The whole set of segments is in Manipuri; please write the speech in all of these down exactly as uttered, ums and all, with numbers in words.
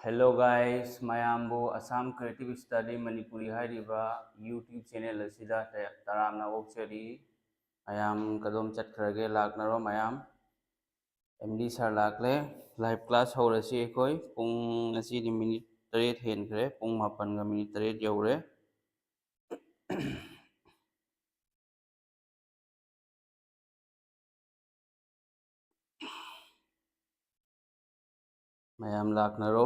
Hello guys, ꯃꯌꯥꯝꯕꯨ Assam Creative Study Manipuri ꯍꯥꯏꯔꯤꯕ YouTube channel ꯑꯁꯤꯗ ꯇ-, ꯇꯔꯥꯝꯅ ꯑꯣꯛꯆꯔꯤ꯫ ꯃꯌꯥꯝ ꯀꯗꯣꯝ ꯆꯠꯈ꯭ꯔꯒꯦ? ꯂꯥꯛꯅꯔꯣ ꯃꯌꯥꯝ꯫ ꯑꯦꯝ ꯗꯤ sir ꯂꯥꯛꯂꯦ꯫ Live class ꯍꯧꯔꯁꯤ ꯑꯩꯈꯣꯏ꯫ ꯄꯨꯡ ꯉꯁꯤꯗꯤ minute ꯇꯔꯦꯠ ꯍꯦꯟꯈ꯭ꯔꯦ, ꯄꯨꯡ ꯃꯥꯄꯟꯒ minute ꯇꯔꯦꯠ ꯌꯧꯔꯦ꯫ ꯃꯌꯥꯝ ꯂꯥꯛꯅꯔꯣ꯫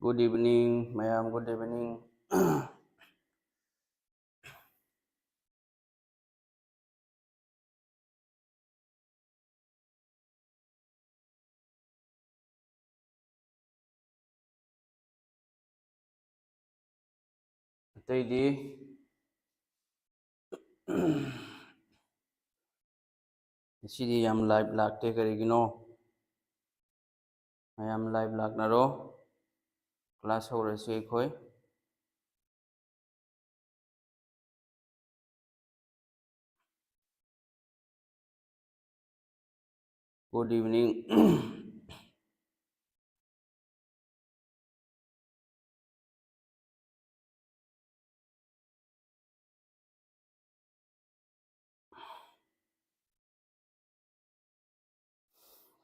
Good evening, ꯃꯌꯥꯝ, good evening꯫ ꯑꯇꯩꯗꯤ ꯉꯁꯤꯗꯤ ꯌꯥꯝ live ꯂꯥꯛꯇꯦ, ꯀꯔꯤꯒꯤꯅꯣ? ꯃꯌꯥꯝ live ꯂꯥꯛꯅꯔꯣ꯫ Class ꯍꯧꯔꯁꯤ ꯑꯩꯈꯣꯏ꯫ Good evening꯫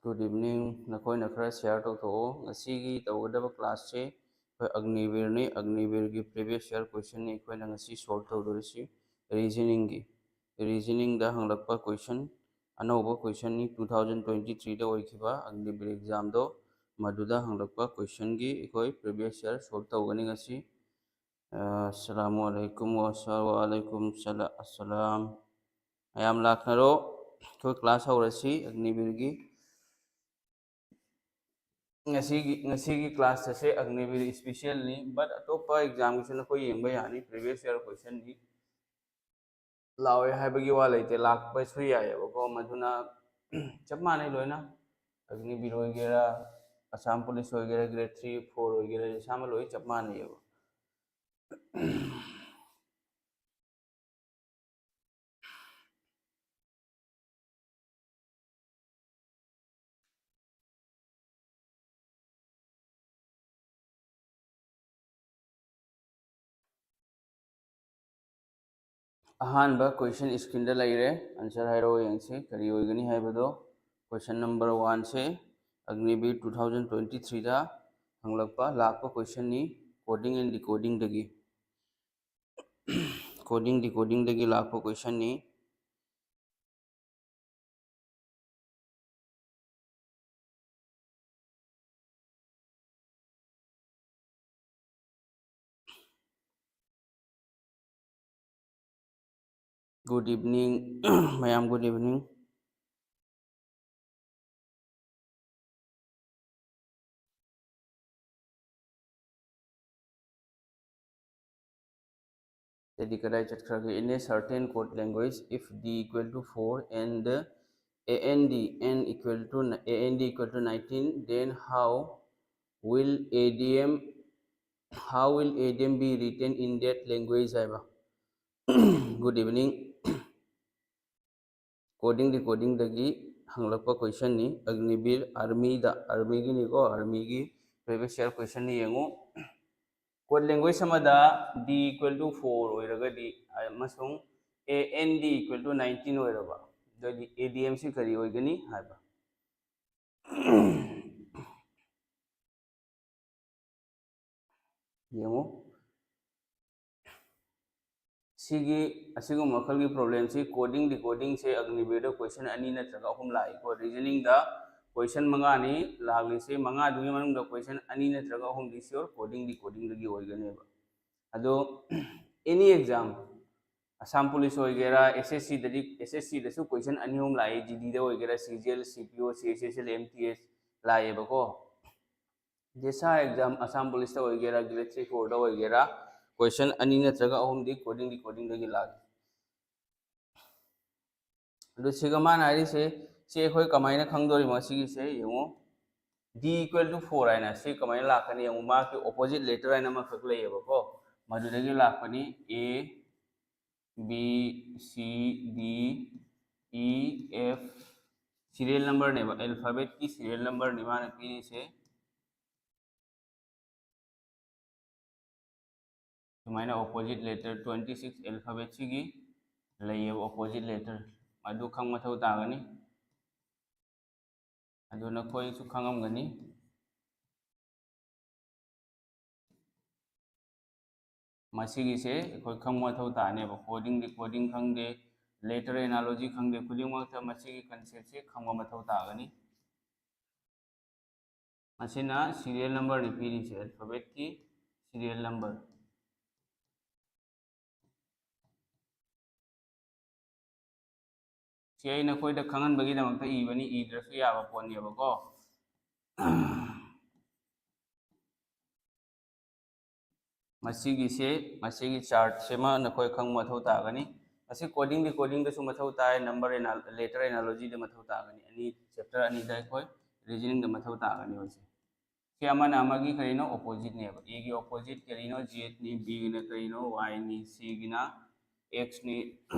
Good evening꯫ ꯅꯈꯣꯏꯅ ꯈꯔ share ꯇꯧꯊꯣꯛꯑꯣ꯫ ꯉꯁꯤꯒꯤ ꯇꯧꯒꯗꯕ class ꯁꯦ ꯑꯩꯈꯣꯏ ꯑꯒꯅꯤꯕꯤꯔꯅꯤ꯫ ꯑꯒꯅꯤꯕꯤꯔꯒꯤ previous year question ꯅꯤ ꯑꯩꯈꯣꯏꯅ ꯉꯁꯤ solve ꯇꯧꯗꯣꯔꯤꯁꯤ, reasoning ꯒꯤ꯫ Reasoning ꯗ ꯍꯪꯂꯛꯄ question, ꯑꯅꯧꯕ question ꯅꯤ, two thousand twenty three ꯗ ꯑꯣꯏꯈꯤꯕ ꯑꯒꯅꯤꯕꯤꯔ exam ꯗꯣ, ꯃꯗꯨꯗ ꯍꯪꯂꯛꯄ question ꯒꯤ ꯑꯩꯈꯣꯏ previous year solve ꯇꯧꯒꯅꯤ ꯉꯁꯤ꯫ ꯑ, ꯑꯁꯂꯥꯃꯨ ꯑꯂꯩꯀꯨꯝ ꯋꯥ-, ꯋꯥ ꯑꯂꯩꯀꯨꯝ ꯁꯂꯥ-, ꯑꯁꯂꯥꯝ꯫ ꯃꯌꯥꯝ ꯂꯥꯛꯅꯔꯣ, ꯑꯩꯈꯣꯏ class ꯍꯧꯔꯁꯤ ꯑꯒꯅꯤꯕꯤꯔꯒꯤ꯫ ꯉꯁꯤꯒꯤ, ꯉꯁꯤꯒꯤ class ꯑꯁꯦ ꯑꯒꯅꯤꯕꯤꯔ special ꯅꯤ, but ꯑꯇꯣꯞꯄ exam ꯒꯤꯁꯨ ꯅꯈꯣꯏ ꯌꯦꯡꯕ ꯌꯥꯅꯤ, previous year question ꯅꯤ꯫ ꯂꯥꯛꯑꯣꯏ ꯍꯥꯏꯕꯒꯤ ꯋꯥ ꯂꯩꯇꯦ, ꯂꯥꯛꯄꯁꯨ ꯌꯥꯏꯑꯕꯀꯣ꯫ ꯃꯗꯨꯅ ꯆꯞ ꯃꯥꯟꯅꯩ ꯂꯣꯏꯅ꯫ ꯑꯒꯅꯤꯕꯤꯔ ꯑꯣꯏꯒꯦꯔꯥ, ꯑꯁꯥꯝ ꯄꯨꯂꯤꯁ ꯑꯣꯏꯒꯦꯔꯥ, ꯒ꯭ꯔꯦꯗ ꯊ꯭ꯔꯤ ꯐꯣꯔ ꯑꯣꯏꯒꯦꯔꯥ, ꯑꯁꯥꯝꯕ ꯂꯣꯏ ꯆꯞ ꯃꯥꯟꯅꯩꯌꯦꯕ꯫ ꯑꯍꯥꯟꯕ ꯀꯣꯏꯁꯟ ꯁ꯭ꯀ꯭ꯔꯤꯟꯗ ꯂꯩꯔꯦ꯫ ꯑꯟꯁꯔ ꯍꯥꯏꯔꯛꯑꯣ ꯌꯦꯡꯁꯤ, ꯀꯔꯤ ꯑꯣꯏꯒꯅꯤ ꯍꯥꯏꯕꯗꯣ꯫ ꯀꯣꯏꯁꯟ ꯅꯝꯕꯔ ꯋꯥꯟꯁꯦ ꯑꯒꯅꯤꯕꯤꯔ ꯇꯨ ꯊꯥꯎꯖꯟ ꯇ꯭ꯋꯦꯟꯇꯤ ꯊ꯭ꯔꯤꯗ ꯍꯪꯂꯛꯄ, ꯂꯥꯛꯄ ꯀꯣꯏꯁꯟꯅꯤ꯫ ꯀꯣꯗꯤꯡ ꯑꯦꯟ ꯗꯤꯀꯣꯗꯤꯡꯗꯒꯤ, ꯀꯣꯗꯤꯡ ꯗꯤꯀꯣꯗꯤꯡꯗꯒꯤ ꯂꯥꯛꯄ ꯀꯣꯏꯁꯟꯅꯤ꯫ Good evening, ꯃꯌꯥꯝ, good evening꯫ ꯇꯦꯗꯤ ꯀꯗꯥꯏ ꯆꯠꯈ꯭ꯔꯒꯦ? In a certain code language, if d equal to four and a n d n equal to a n d equal to nineteen, then how will a d m, how will a d m be written in that language ꯍꯥꯏꯕ꯫ Good evening꯫ ꯀꯣꯗꯤꯡ ꯗꯤꯀꯣꯗꯤꯡꯗꯒꯤ ꯍꯪꯂꯛꯄ ꯀꯣꯏꯁꯟꯅꯤ꯫ ꯑꯒꯅꯤꯕꯤꯔ ꯑꯥꯔꯃꯤꯗ, ꯑꯥꯔꯃꯤꯒꯤꯅꯤꯀꯣ, ꯑꯥꯔꯃꯤꯒꯤ previous year ꯀꯣꯏꯁꯟꯅꯤ ꯌꯦꯡꯉꯨ꯫ ꯀꯣꯗ ꯂꯦꯡꯒ꯭ꯋꯦꯖ ꯑꯃꯗ d equal to four ꯑꯣꯏꯔꯒꯗꯤ ꯑꯃꯁꯨꯡ a n d equal to nineteen ꯑꯣꯏꯔꯕ, ꯑꯗꯨꯗꯤ a d m ꯁꯤ ꯀꯔꯤ ꯑꯣꯏꯒꯅꯤ ꯍꯥꯏꯕ꯫ ꯌꯦꯡꯉꯨ, ꯁꯤꯒꯤ ꯑꯁꯤꯒꯨꯝꯕ ꯃꯈꯜꯒꯤ ꯄ꯭ꯔꯣꯕ꯭ꯂꯦꯝꯁꯤ, ꯀꯣꯗꯤꯡ ꯗꯤꯀꯣꯗꯤꯡꯁꯦ ꯑꯒꯅꯤꯕꯤꯔꯗ ꯀꯣꯏꯁꯟ ꯑꯅꯤ ꯅꯠꯇ꯭ꯔꯒ ꯑꯍꯨꯝ ꯂꯥꯛꯏꯀꯣ꯫ ꯔꯤꯖꯅꯤꯡꯗ ꯀꯣꯏꯁꯟ ꯃꯉꯥꯅꯤ ꯂꯥꯛꯂꯤꯁꯦ, ꯃꯉꯥꯗꯨꯒꯤ ꯃꯅꯨꯡꯗ ꯀꯣꯏꯁꯟ ꯑꯅꯤ ꯅꯠꯇ꯭ꯔꯒ ꯑꯍꯨꯝꯗꯤ ꯁꯤꯌꯣꯔ ꯀꯣꯗꯤꯡ ꯗꯤꯀꯣꯗꯤꯡꯗꯒꯤ ꯑꯣꯏꯒꯅꯦꯕ꯫ ꯑꯗꯣ ꯑꯦꯅꯤ ꯑꯦꯛꯖꯥꯝ, ꯑꯁꯥꯝ ꯄꯨꯂꯤꯁ ꯑꯣꯏꯒꯦꯔꯥ, ꯑꯦꯁ ꯑꯦꯁ ꯁꯤꯗꯗꯤ, ꯑꯦꯁ ꯑꯦꯁ ꯁꯤꯗꯁꯨ ꯀꯣꯏꯁꯟ ꯑꯅꯤ ꯑꯍꯨꯝ ꯂꯥꯛꯑꯦ, ꯖꯤ ꯗꯤꯗ ꯑꯣꯏꯒꯦꯔꯥ, ꯁꯤ ꯖꯤ ꯑꯦꯜ, ꯁꯤ ꯄꯤ ꯑꯣ, ꯁꯤ ꯑꯦꯁ ꯑꯦꯁ ꯑꯦꯜ, ꯑꯦꯝ ꯇꯤ ꯑꯦꯁ ꯂꯥꯛꯑꯦꯕꯀꯣ꯫ ꯖꯦꯁꯥ ꯑꯦꯛꯖꯥꯝ, ꯑꯁꯥꯝ ꯄꯨꯂꯤꯁꯇ ꯑꯣꯏꯒꯦꯔꯥ, ꯒ꯭ꯔꯦꯗ ꯊ꯭ꯔꯤ ꯐꯣꯔꯗ ꯑꯣꯏꯒꯦꯔꯥ, ꯀꯣꯏꯁꯟ ꯑꯅꯤ ꯅꯠꯇ꯭ꯔꯒ ꯑꯍꯨꯝꯗꯤ ꯀꯣꯗꯤꯡ ꯗꯤꯀꯣꯗꯤꯡꯗꯒꯤ ꯂꯥꯛꯑꯦ꯫ ꯑꯗꯨ ꯁꯤꯒ ꯃꯥꯅ ꯍꯥꯏꯔꯤꯁꯦ, ꯁꯤ ꯑꯩꯈꯣꯏ ꯀꯃꯥꯏꯅ ꯈꯪꯗꯣꯔꯤꯃꯣ? ꯁꯤꯒꯤꯁꯦ ꯌꯦꯡꯉꯨ, D equal to four ꯍꯥꯏꯅ ꯁꯤ ꯀꯃꯥꯏꯅ ꯂꯥꯛꯀꯅꯤ? ꯌꯦꯡꯉꯨ, ꯃꯥꯒꯤ opposite letter ꯍꯥꯏꯅ ꯑꯃꯈꯛ ꯂꯩꯌꯦꯕꯀꯣ, ꯃꯗꯨꯗꯒꯤ ꯂꯥꯛꯄꯅꯤ꯫ A, B, C, D, E, F, serial number ꯅꯦꯕ, alphabet ꯀꯤ serial number ꯅꯤ ꯃꯥꯅ ꯄꯤꯔꯤꯁꯦ꯫ ꯁꯨꯃꯥꯏꯅ opposite letter twenty six alphabet ꯁꯤꯒꯤ ꯂꯩꯌꯦꯕ opposite letter, ꯑꯗꯨ ꯈꯪ ꯃꯊꯧ ꯇꯥꯒꯅꯤ꯫ ꯑꯗꯨ ꯅꯈꯣꯏꯁꯨ ꯈꯪꯉꯝꯒꯅꯤ꯫ ꯃꯁꯤꯒꯤꯁꯦ ꯑꯩꯈꯣꯏ ꯈꯪꯕ ꯃꯊꯧ ꯇꯥꯅꯦꯕ꯫ Coding decoding ꯈꯪꯗꯦ, letter analogy ꯈꯪꯗꯦ, ꯈꯨꯗꯤꯡꯃꯛꯇ ꯃꯁꯤꯒꯤ concept ꯁꯦ ꯈꯪꯕ ꯃꯊꯧ ꯇꯥꯒꯅꯤ꯫ ꯃꯁꯤꯅ serial number ꯅꯤ ꯄꯤꯔꯤꯁꯦ, alphabet ꯀꯤ serial number꯫ ꯁꯤ ꯑꯩ ꯅꯈꯣꯏꯗ ꯈꯪꯍꯟꯕꯒꯤꯗꯃꯛꯇ ꯏꯕꯅꯤ, ꯏꯗ꯭ꯔꯁꯨ ꯌꯥꯕ ꯄꯣꯠꯅꯦꯕꯀꯣ꯫ ꯃꯁꯤꯒꯤꯁꯦ, ꯃꯁꯤꯒꯤ chart ꯁꯤꯃ ꯅꯈꯣꯏ ꯈꯪꯕ ꯃꯊꯧ ꯇꯥꯒꯅꯤ꯫ ꯃꯁꯤ coding decoding ꯗꯁꯨ ꯃꯊꯧ ꯇꯥꯏ, number anal-, letter analogy ꯗ ꯃꯊꯧ ꯇꯥꯒꯅꯤ꯫ ꯑꯅꯤ, chapter ꯑꯅꯤꯗ ꯑꯩꯈꯣꯏ reasoning ꯗ ꯃꯊꯧ ꯇꯥꯒꯅꯤ ꯃꯁꯤ꯫ ꯁꯤ ꯑꯃꯅ ꯑꯃꯒꯤ ꯀꯔꯤꯅꯣ? Opposite ꯅꯦꯕ꯫ A ꯒꯤ opposite ꯀꯔꯤꯅꯣ? Z ꯅꯤ꯫ B ꯒꯤꯅ ꯀꯔꯤꯅꯣ? Y ꯅꯤ꯫ C ꯒꯤꯅ X ꯅꯤ꯫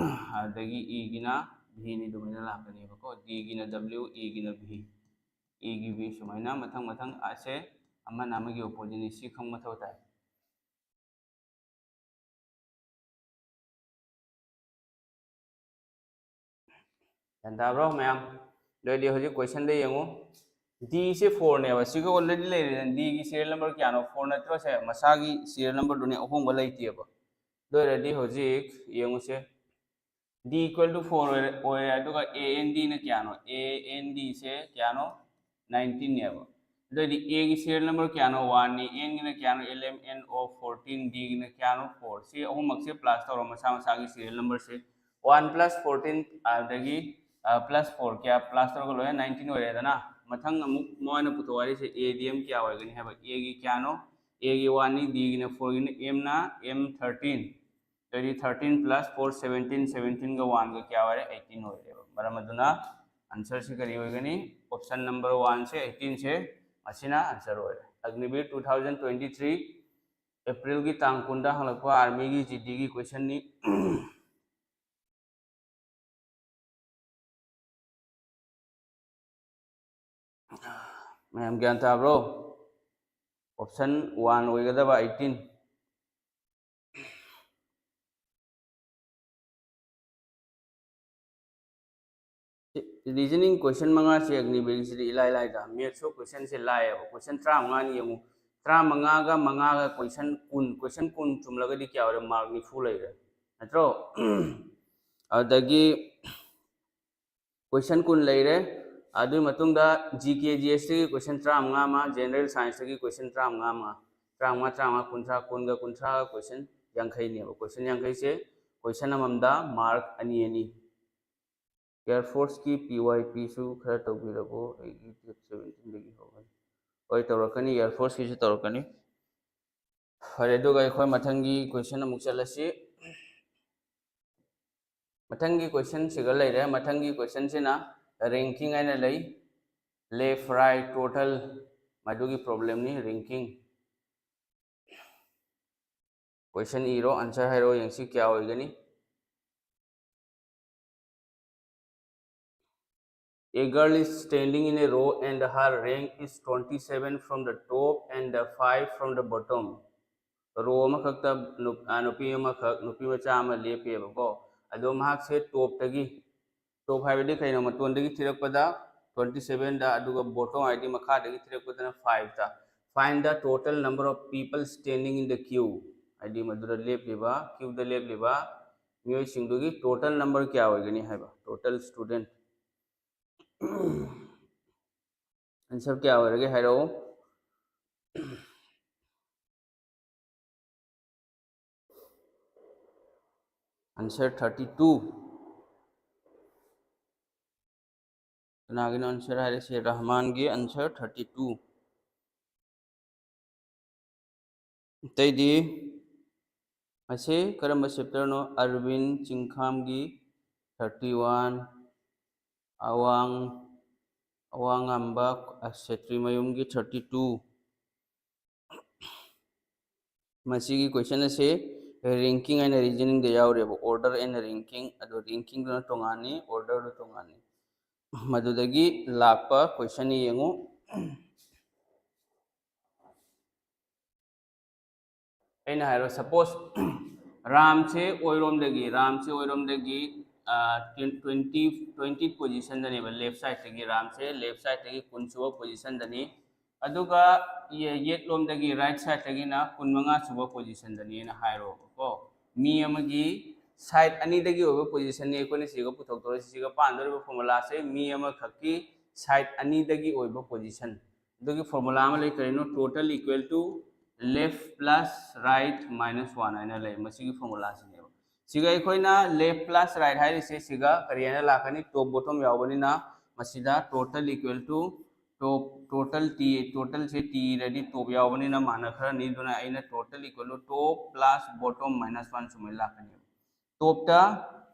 ꯑꯗꯒꯤ E ꯒꯤꯅ V ꯅꯤ, ꯑꯗꯨꯃꯥꯏꯅ ꯂꯥꯛꯀꯅꯦꯕꯀꯣ꯫ D ꯒꯤꯅ W, E ꯒꯤꯅ V, E ꯒꯤ V, ꯁꯨꯃꯥꯏꯅ ꯃꯊꯪ ꯃꯊꯪ ꯑꯁꯦ ꯑꯃꯅ ꯑꯃꯒꯤ opposite ꯅꯤ꯫ ꯁꯤ ꯈꯪꯕ ꯃꯊꯧ ꯇꯥꯏ꯫ ꯒ꯭ꯌꯥꯟ ꯇꯥꯕ꯭ꯔꯣ ꯃꯌꯥꯝ? ꯑꯗꯨꯑꯣꯏꯗꯤ ꯍꯧꯖꯤꯛ question ꯗ ꯌꯦꯡꯉꯨ, D ꯁꯦ four ꯅꯦꯕ, ꯁꯤꯒ already ꯂꯩꯔꯦꯗꯅ꯫ D ꯒꯤ serial number ꯀꯌꯥꯅꯣ? Four ꯅꯠꯇ꯭ꯔꯣ? ꯁꯦ ꯃꯁꯥꯒꯤ serial number ꯗꯨꯅꯦ, ꯑꯍꯣꯡꯕ ꯂꯩꯇꯦꯕ꯫ ꯑꯗꯨ ꯑꯣꯏꯔꯗꯤ ꯍꯧꯖꯤꯛ ꯌꯦꯡꯉꯨꯁꯦ, D equal to four ꯑꯣꯏꯔꯦ, ꯑꯣꯏꯔꯦ, ꯑꯗꯨꯒ A N D ꯅ ꯀꯌꯥꯅꯣ? A N D ꯁꯦ ꯀꯌꯥꯅꯣ? Nineteen ꯅꯦꯕ꯫ ꯑꯗꯨꯑꯣꯏꯗꯤ A ꯒꯤ serial number ꯀꯌꯥꯅꯣ? One ꯅꯤ꯫ N ꯒꯤꯅ ꯀꯌꯥꯅꯣ? Eleven, N O fourteen, D ꯒꯤꯅ ꯀꯌꯥꯅꯣ? Four꯫ ꯁꯤ ꯑꯍꯨꯝꯃꯛꯁꯦ plus ꯇꯧꯔꯣ, ꯃꯁꯥ ꯃꯁꯥꯒꯤ serial number ꯁꯦ꯫ One plus fourteen, ꯑꯗꯒꯤ, ꯑ, plus four, ꯀꯌꯥ plus ꯇꯧꯔꯒ ꯂꯣꯏꯅ nineteen ꯑꯣꯏꯔꯦꯗꯅ꯫ ꯃꯊꯪ ꯑꯃꯨꯛ ꯃꯣꯏꯅ ꯄꯨꯊꯣꯛ ꯍꯥꯏꯔꯤꯁꯦ A D M ꯀꯌꯥ ꯑꯣꯏꯒꯅꯤ ꯍꯥꯏꯕ꯫ A ꯒꯤ ꯀꯌꯥꯅꯣ? A ꯒꯤ one ꯅꯤ, D ꯒꯤꯅ four ꯒꯤꯅ, M ꯅ M thirteen꯫ ꯑꯗꯨꯗꯤ thirteen plus four, seventeen, seventeen ꯒ one ꯒ ꯀꯌꯥ ꯑꯣꯏꯔꯦ? Eighteen ꯑꯣꯏꯔꯦꯕ꯫ ꯃꯔꯝ ꯑꯗꯨꯅ ꯑꯟꯁꯔꯁꯤ ꯀꯔꯤ ꯑꯣꯏꯒꯅꯤ? Option number one ꯁꯦ, eighteen ꯁꯦ, ꯑꯁꯤꯅ ꯑꯟꯁꯔ ꯑꯣꯏꯔꯦ꯫ Agniveer two thousand twenty three April ꯒꯤ ꯇꯥꯡ ꯀꯨꯟꯗ ꯍꯪꯂꯛꯄ army ꯒꯤ G D ꯒꯤ question ꯅꯤ꯫ ꯃꯌꯥꯝ ꯒ꯭ꯌꯥꯟ ꯇꯥꯕ꯭ꯔꯣ? Option one ꯑꯣꯏꯒꯗꯕ eighteen꯫ Reasoning question ꯃꯉꯥꯁꯦ Agniveer ꯁꯤꯗꯤ ꯏꯂꯥꯏ ꯂꯥꯏꯗ꯫ Maths ꯁꯨ question ꯁꯦ ꯂꯥꯏꯌꯦꯕ꯫ Question ꯇꯔꯥꯃꯉꯥꯅꯤ ꯌꯦꯡꯉꯨ꯫ ꯇꯔꯥꯃꯉꯥꯒ ꯃꯉꯥꯒ question ꯀꯨꯟ꯫ Question ꯀꯨꯟ ꯆꯨꯝꯂꯒꯗꯤ ꯀꯌꯥ ꯑꯣꯏꯔꯦ? Mark ꯅꯤꯐꯨ ꯂꯩꯔꯦ꯫ ꯅꯠꯇ꯭ꯔꯣ? ꯑꯗꯒꯤ question ꯀꯨꯟ ꯂꯩꯔꯦ꯫ ꯑꯗꯨꯒꯤ ꯃꯇꯨꯡꯗ G K G S ꯇꯒꯤ question ꯇꯔꯥꯃꯉꯥ ꯑꯃ, General Science ꯇꯒꯤ question ꯇꯔꯥꯃꯉꯥ ꯑꯃ, ꯇꯔꯥꯃꯉꯥ, ꯇꯔꯥꯃꯉꯥ, ꯀꯨꯟꯊ꯭ꯔꯥ, ꯀꯨꯟꯒ ꯀꯨꯟꯊ꯭ꯔꯥꯒ question ꯌꯥꯡꯈꯩꯅꯦꯕ꯫ Question ꯌꯥꯡꯈꯩꯁꯦ question ꯑꯃꯃꯝꯗ mark ꯑꯅꯤ ꯑꯅꯤ꯫ Air Force ꯀꯤ P Y P ꯁꯨ ꯈꯔ ꯇꯧꯕꯤꯔꯕꯣ? ꯑꯩꯒꯤ date seventeen ꯗꯒꯤ ꯍꯧꯒꯅꯤ꯫ ꯍꯣꯏ, ꯇꯧꯔꯛꯀꯅꯤ, Air Force ꯀꯤꯁꯨ ꯇꯧꯔꯛꯀꯅꯤ꯫ ꯐꯔꯦ, ꯑꯗꯨꯒ ꯑꯩꯈꯣꯏ ꯃꯊꯪꯒꯤ question ꯑꯃꯨꯛ ꯆꯠꯂꯁꯤ꯫ ꯃꯊꯪꯒꯤ question ꯁꯤꯒ ꯂꯩꯔꯦ꯫ ꯃꯊꯪꯒꯤ question ꯁꯤꯅ ranking ꯍꯥꯏꯅ ꯂꯩ, left, right, total, ꯃꯗꯨꯒꯤ problem ꯅꯤ, ranking꯫ Question ꯏꯔꯣ, answer ꯍꯥꯏꯔꯛꯑꯣ, ꯌꯦꯡꯁꯤ ꯀꯌꯥ ꯑꯣꯏꯒꯅꯤ꯫ A girl is standing in a row and her rank is twenty seven from the top and five from the bottom. Row ꯑꯃꯈꯛꯇ ꯅꯨꯞ-, ꯑ, ꯅꯨꯄꯤ ꯑꯃꯈꯛ, ꯅꯨꯄꯤ ꯃꯆꯥ ꯑꯃ ꯂꯦꯞꯄꯦꯕꯀꯣ꯫ ꯑꯗꯣ ꯃꯍꯥꯛꯁꯦ top ꯇꯒꯤ, top ꯍꯥꯏꯕꯗꯤ ꯀꯩꯅꯣ, ꯃꯇꯣꯟꯗꯒꯤ ꯊꯤꯔꯛꯄꯗ twenty seven ꯗ, ꯑꯗꯨꯒ bottom ꯍꯥꯏꯗꯤ ꯃꯈꯥꯗꯒꯤ ꯊꯤꯔꯛꯄꯗꯅ five ꯇ꯫ Find the total number of people standing in the queue. ꯍꯥꯏꯗꯤ ꯃꯗꯨꯗ ꯂꯦꯞꯂꯤꯕ, queue ꯗ ꯂꯦꯞꯂꯤꯕ ꯃꯤꯑꯣꯏꯁꯤꯡꯗꯨꯒꯤ total number ꯀꯌꯥ ꯑꯣꯏꯒꯅꯤ ꯍꯥꯏꯕ, total student꯫ Answer ꯀꯌꯥ ꯑꯣꯏꯔꯒꯦ ꯍꯥꯏꯔꯛꯑꯣ꯫ Answer thirty two꯫ ꯀꯅꯥꯒꯤꯅꯣ answer ꯍꯥꯏꯔꯤꯁꯦ? ꯔꯍꯃꯥꯟꯒꯤ answer thirty two꯫ ꯑꯇꯩꯗꯤ ꯑꯁꯤ ꯀꯔꯝꯕ chapter ꯅꯣ? ꯑꯔꯕꯤꯟ ꯆꯤꯡꯈꯥꯝꯒꯤ thirty one꯫ ꯑꯋꯥꯡ ꯑꯋꯥꯡꯉꯝꯕ ꯁꯦꯇ꯭ꯔꯤꯃꯌꯨꯝꯒꯤ ꯊꯥꯔꯇꯤ ꯇꯨ꯫ ꯃꯁꯤꯒꯤ ꯀꯣꯏꯁꯟ ꯑꯁꯦ ꯔꯦꯡꯀꯤꯡ ꯑꯩꯅ ꯔꯤꯖꯅꯤꯡꯗ ꯌꯥꯎꯔꯦꯕ, ꯑꯣꯔꯗꯔ ꯑꯩꯅ ꯔꯦꯡꯀꯤꯡ, ꯑꯗꯣ ꯔꯦꯡꯀꯤꯡꯗꯨꯅ ꯇꯣꯉꯥꯟꯅꯤ, ꯑꯣꯔꯗꯔꯗꯨ ꯇꯣꯉꯥꯟꯅꯤ꯫ ꯃꯗꯨꯗꯒꯤ ꯂꯥꯛꯄ ꯀꯣꯏꯁꯟ ꯌꯦꯡꯉꯨ꯫ ꯑꯩꯅ ꯍꯥꯏꯔꯣ, ꯁꯄꯣꯁ ꯔꯥꯝꯁꯦ ꯑꯣꯏꯔꯣꯝꯗꯒꯤ, ꯔꯥꯝꯁꯦ ꯑꯣꯏꯔꯣꯝꯗꯒꯤ ꯇ꯭ꯋꯦꯟꯇꯤ ꯇ꯭ꯋꯦꯟꯇꯤ ꯄꯣꯖꯤꯁꯟꯗꯅꯦꯕ, ꯂꯦꯐ ꯁꯥꯏꯠꯇꯒꯤ, ꯔꯥꯝꯁꯦ ꯂꯦꯐ ꯁꯥꯏꯠꯇꯒꯤ ꯀꯨꯟ ꯁꯨꯕ ꯄꯣꯖꯤꯁꯟꯗꯅꯤ꯫ ꯑꯗꯨꯒ ꯌꯦꯠꯂꯣꯝꯗꯒꯤ, ꯔꯥꯏꯠ ꯁꯥꯏꯠꯇꯒꯤꯅ ꯀꯨꯟ ꯃꯉꯥ ꯁꯨꯕ ꯄꯣꯖꯤꯁꯟꯗꯅꯤꯅ ꯍꯥꯏꯔꯣꯕꯀꯣ꯫ ꯃꯤ ꯑꯃꯒꯤ ꯁꯥꯏꯠ ꯑꯅꯤꯗꯒꯤ ꯑꯣꯏꯕ ꯄꯣꯖꯤꯁꯟꯅꯤ ꯑꯩꯈꯣꯏꯅ ꯁꯤꯒ ꯄꯨꯊꯣꯛꯇꯧꯔꯤꯁꯤ꯫ ꯁꯤꯒ ꯄꯥꯟꯗꯧꯔꯤꯕ ꯐꯣꯔꯃꯨꯂꯥꯁꯦ ꯃꯤ ꯑꯃꯈꯛꯀꯤ ꯁꯥꯏꯠ ꯑꯅꯤꯗꯒꯤ ꯑꯣꯏꯕ ꯄꯣꯖꯤꯁꯟ꯫ ꯑꯗꯨꯒꯤ ꯐꯣꯔꯃꯨꯂꯥ ꯑꯃ ꯂꯩ, ꯀꯔꯤꯅꯣ? Total equal to left plus right minus one ꯍꯥꯏꯅ ꯂꯩ꯫ ꯃꯁꯤꯒꯤ ꯐꯣꯔꯃꯨꯂꯥꯁꯤꯅꯦꯕ꯫ ꯁꯤꯒ ꯑꯩꯈꯣꯏꯅ ꯂꯦꯐ ꯄ꯭ꯂꯁ ꯔꯥꯏꯠ ꯍꯥꯏꯔꯤꯁꯦ ꯁꯤꯒ ꯀꯔꯤ ꯍꯥꯏꯅ ꯂꯥꯛꯀꯅꯤ? ꯇꯣꯞ ꯕꯣꯇꯣꯝ ꯌꯥꯎꯕꯅꯤꯅ ꯃꯁꯤꯗ total equal to top, total T, ꯇꯣꯇꯦꯜꯁꯦ ꯇꯤ ꯏꯔꯗꯤ ꯇꯣꯞ ꯌꯥꯎꯕꯅꯤꯅ ꯃꯥꯟꯅꯈ꯭ꯔꯅꯤ꯫ ꯑꯗꯨꯅ ꯑꯩꯅ total equal to top plus bottom minus one ꯁꯨꯃꯥꯏꯅ ꯂꯥꯛꯀꯅꯦꯕ꯫ ꯇꯣꯞꯇ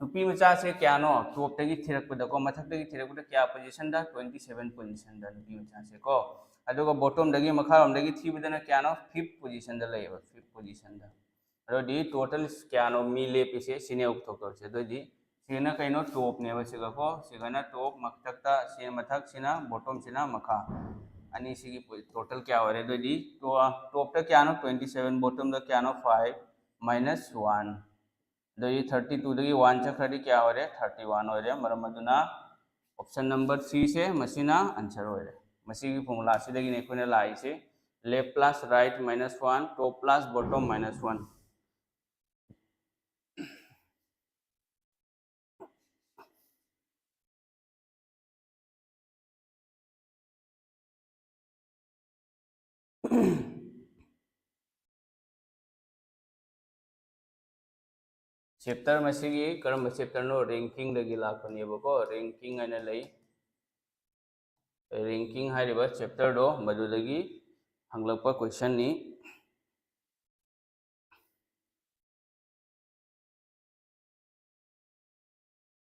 ꯅꯨꯄꯤ ꯃꯆꯥꯁꯦ ꯀꯌꯥꯅꯣ? ꯇꯣꯞꯇꯒꯤ ꯊꯤꯔꯛꯄꯗꯀꯣ, ꯃꯊꯛꯇꯒꯤ ꯊꯤꯔꯛꯄꯗ ꯀꯌꯥ ꯄꯣꯖꯤꯁꯟꯗ? ꯇ꯭ꯋꯦꯟꯇꯤ ꯁꯚꯦꯟ ꯄꯣꯖꯤꯁꯟꯗ ꯅꯨꯄꯤ ꯃꯆꯥꯁꯦ ꯀꯣ꯫ ꯑꯗꯨꯒ ꯕꯣꯇꯣꯝꯗꯒꯤ ꯃꯈꯥꯔꯣꯝꯗꯒꯤ ꯊꯤꯕꯗꯅ ꯀꯌꯥꯅꯣ? ꯐꯤꯐ ꯄꯣꯖꯤꯁꯟꯗ ꯂꯩꯌꯦꯕ, ꯐꯤꯐ ꯄꯣꯖꯤꯁꯟꯗ꯫ ꯑꯗꯨꯗꯤ ꯇꯣꯇꯦꯜ ꯀꯌꯥꯅꯣ ꯃꯤ ꯂꯦꯞꯄꯤꯁꯦ? ꯁꯤꯅꯦ ꯄꯨꯊꯣꯛꯇꯧꯔꯤꯁꯦ꯫ ꯑꯗꯨꯑꯣꯏꯗꯤ ꯁꯤꯒꯅ ꯀꯩꯅꯣ? ꯇꯣꯞꯅꯦꯕ ꯁꯤꯒꯀꯣ, ꯁꯤꯒꯅ ꯇꯣꯞ, ꯃꯊꯛꯇ ꯁꯤꯅ ꯃꯊꯛ, ꯁꯤꯅ ꯕꯣꯇꯣꯝ, ꯁꯤꯅ ꯃꯈꯥ꯫ ꯑꯅꯤꯁꯤꯒꯤ ꯇꯣꯇꯦꯜ ꯀꯌꯥ ꯑꯣꯏꯔꯦ? ꯑꯗꯨꯑꯣꯏꯗꯤ ꯇꯣꯞꯇ ꯀꯌꯥꯅꯣ? ꯇ꯭ꯋꯦꯟꯇꯤ ꯁꯚꯦꯟ, ꯕꯣꯇꯣꯝꯗ ꯀꯌꯥꯅꯣ? Five minus one. ꯑꯗꯨꯗꯤ ꯊꯥꯔꯇꯤ ꯇꯨꯗꯒꯤ ꯋꯥꯟ ꯆꯠꯈ꯭ꯔꯗꯤ ꯀꯌꯥ ꯑꯣꯏꯔꯦ? ꯊꯥꯔꯇꯤ ꯋꯥꯟ ꯑꯣꯏꯔꯦ꯫ ꯃꯔꯝ ꯑꯗꯨꯅ ꯑꯣꯞꯁꯟ ꯅꯝꯕꯔ ꯁꯤꯁꯦ ꯃꯁꯤꯅ ꯑꯟꯁꯔ ꯑꯣꯏꯔꯦ꯫ ꯃꯁꯤꯒꯤ ꯐꯣꯔꯃꯨꯂꯥꯁꯤꯗꯒꯤꯅꯦ ꯑꯩꯈꯣꯏꯅ ꯂꯥꯛꯏꯁꯦ, left plus right minus one, top plus bottom minus one꯫ Chapter ꯃꯁꯤꯒꯤ ꯀꯔꯝꯕ ꯆꯦꯞꯇꯔꯅꯣ? ꯔꯦꯡꯀꯤꯡꯗꯒꯤ ꯂꯥꯛꯄꯅꯦꯕꯀꯣ꯫ ꯔꯦꯡꯀꯤꯡ ꯍꯥꯏꯅ ꯂꯩ꯫ ꯔꯦꯡꯀꯤꯡ ꯍꯥꯏꯔꯤꯕ ꯆꯦꯞꯇꯔꯗꯣ ꯃꯗꯨꯗꯒꯤ ꯍꯪꯂꯛꯄ ꯀꯣꯏꯁꯟꯅꯤ꯫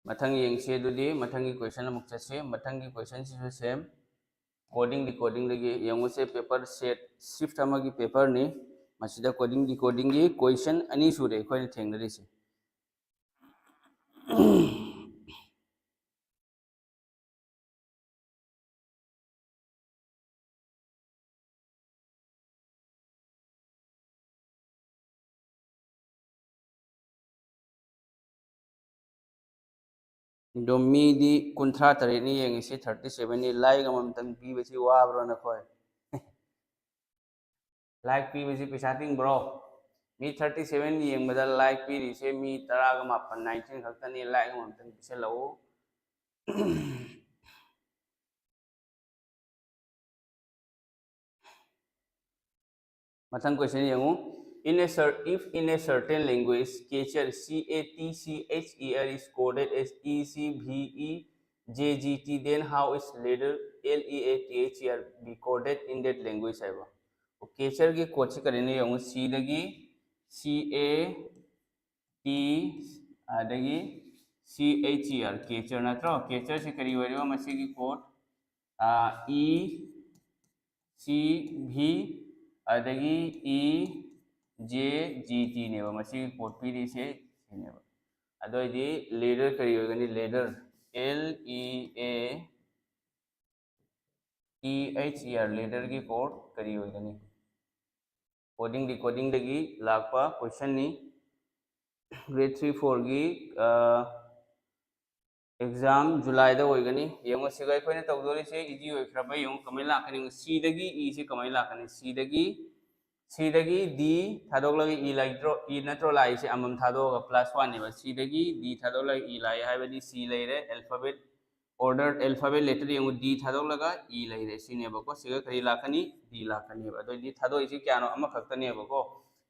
ꯃꯊꯪ ꯌꯦꯡꯁꯤ꯫ ꯑꯗꯨꯗꯤ ꯃꯊꯪꯒꯤ question ꯑꯃꯨꯛ ꯆꯠꯁꯤ꯫ ꯃꯊꯪꯒꯤ questionꯁꯤꯁꯨ same coding decodingꯗꯒꯤ ꯌꯦꯡꯉꯨꯁꯦ꯫ Paper set shift ꯑꯃꯒꯤ paperꯅꯤ꯫ ꯃꯁꯤꯗ coding decodingꯒꯤ question ꯑꯅꯤ ꯁꯨꯔꯦ ꯑꯩꯈꯣꯏꯅ ꯊꯦꯡꯅꯔꯤꯁꯦ꯫ ꯑꯗꯣ ꯃꯤꯗꯤ ꯀꯨꯟꯊ꯭ꯔꯥ ꯇꯔꯦꯠꯅꯤ ꯌꯦꯡꯉꯤꯁꯤ, thirty sevenꯅꯤ꯫ Like ꯑꯃꯃꯝꯇꯪ ꯄꯤꯕꯁꯤ ꯋꯥꯕ꯭ꯔꯣ ꯅꯈꯣꯏ? Like ꯄꯤꯕꯁꯤ ꯄꯩꯁꯥ ꯇꯤꯡꯕ꯭ꯔꯣ? ꯃꯤ thirty seven ꯌꯦꯡꯕꯗ like ꯄꯤꯔꯤꯁꯦ ꯃꯤ ꯇꯔꯥꯒ ꯃꯥꯄꯟ, nineteen ꯈꯛꯇꯅꯤ꯫ Like ꯑꯃꯃꯝꯇꯪ ꯄꯤꯁꯜꯂꯛꯎ꯫ ꯃꯊꯪ question ꯌꯦꯡꯉꯨ꯫ In a cer- if in a certain language catcher, C A T C H E R, is coded as E C V E J G T, then how is letter L E A T H E R be coded in that language ꯍꯥꯏꯕ꯫ Catcherꯒꯤ codeꯁꯤ ꯀꯔꯤꯅꯣ ꯌꯦꯡꯉꯨ꯫ Cꯗꯒꯤ C A T ꯑꯗꯒꯤ C H E R, catcher ꯅꯠꯇ꯭ꯔꯣ? Catcherꯁꯤ ꯀꯔꯤ ꯑꯣꯏꯔꯤꯕ ꯃꯁꯤꯒꯤ code? E C V ꯑꯗꯒꯤ E J G Tꯅꯦꯕ ꯃꯁꯤꯒꯤ code ꯄꯤꯔꯤꯁꯦ, ꯁꯤꯅꯦꯕ꯫ ꯑꯗꯨ ꯑꯣꯏꯗꯤ letter ꯀꯔꯤ ꯑꯣꯏꯒꯅꯤ? Letter, L E A T H E R, letterꯒꯤ code ꯀꯔꯤ ꯑꯣꯏꯒꯅꯤ? Coding decodingꯗꯒꯤ ꯂꯥꯛꯄ questionꯅꯤ꯫ Grade three fourꯒꯤ exam Julyꯗ ꯑꯣꯏꯒꯅꯤ꯫ ꯌꯦꯡꯉꯣ, ꯁꯤꯒ ꯑꯩꯈꯣꯏꯅ ꯇꯧꯗꯣꯔꯤꯁꯦ easy ꯑꯣꯏꯈ꯭ꯔꯕ꯫ ꯌꯦꯡꯉꯣ ꯀꯃꯥꯏꯅ ꯂꯥꯛꯀꯅꯤ꯫ Cꯗꯒꯤ Eꯁꯦ ꯀꯃꯥꯏꯅ ꯂꯥꯛꯀꯅꯤ? Cꯗꯒꯤ Cꯗꯒꯤ D ꯊꯥꯗꯣꯛꯂꯒ E ꯂꯩꯇ꯭ꯔꯣ? E ꯅꯠꯇ꯭ꯔꯣ ꯂꯥꯛꯏꯁꯦ? ꯑꯃꯃꯝ ꯊꯥꯗꯣꯛꯑꯒ plus oneꯅꯦꯕ꯫ Cꯗꯒꯤ D ꯊꯥꯗꯣꯛꯂꯒ E ꯂꯥꯛꯑꯦ ꯍꯥꯏꯕꯗꯤ C ꯂꯩꯔꯦ, alphabet, order, alphabet letter ꯌꯦꯡꯉꯨ, D ꯊꯥꯗꯣꯛꯂꯒ E ꯂꯩꯔꯦ ꯁꯤꯅꯦꯕꯀꯣ꯫ ꯁꯤꯒ ꯀꯔꯤ ꯂꯥꯛꯀꯅꯤ? D ꯂꯥꯛꯀꯅꯦꯕ꯫ ꯑꯗꯨꯑꯣꯏꯗꯤ ꯊꯥꯗꯣꯛꯏꯁꯦ ꯀꯌꯥꯅꯣ? ꯑꯃꯈꯛꯇꯅꯦꯕꯀꯣ꯫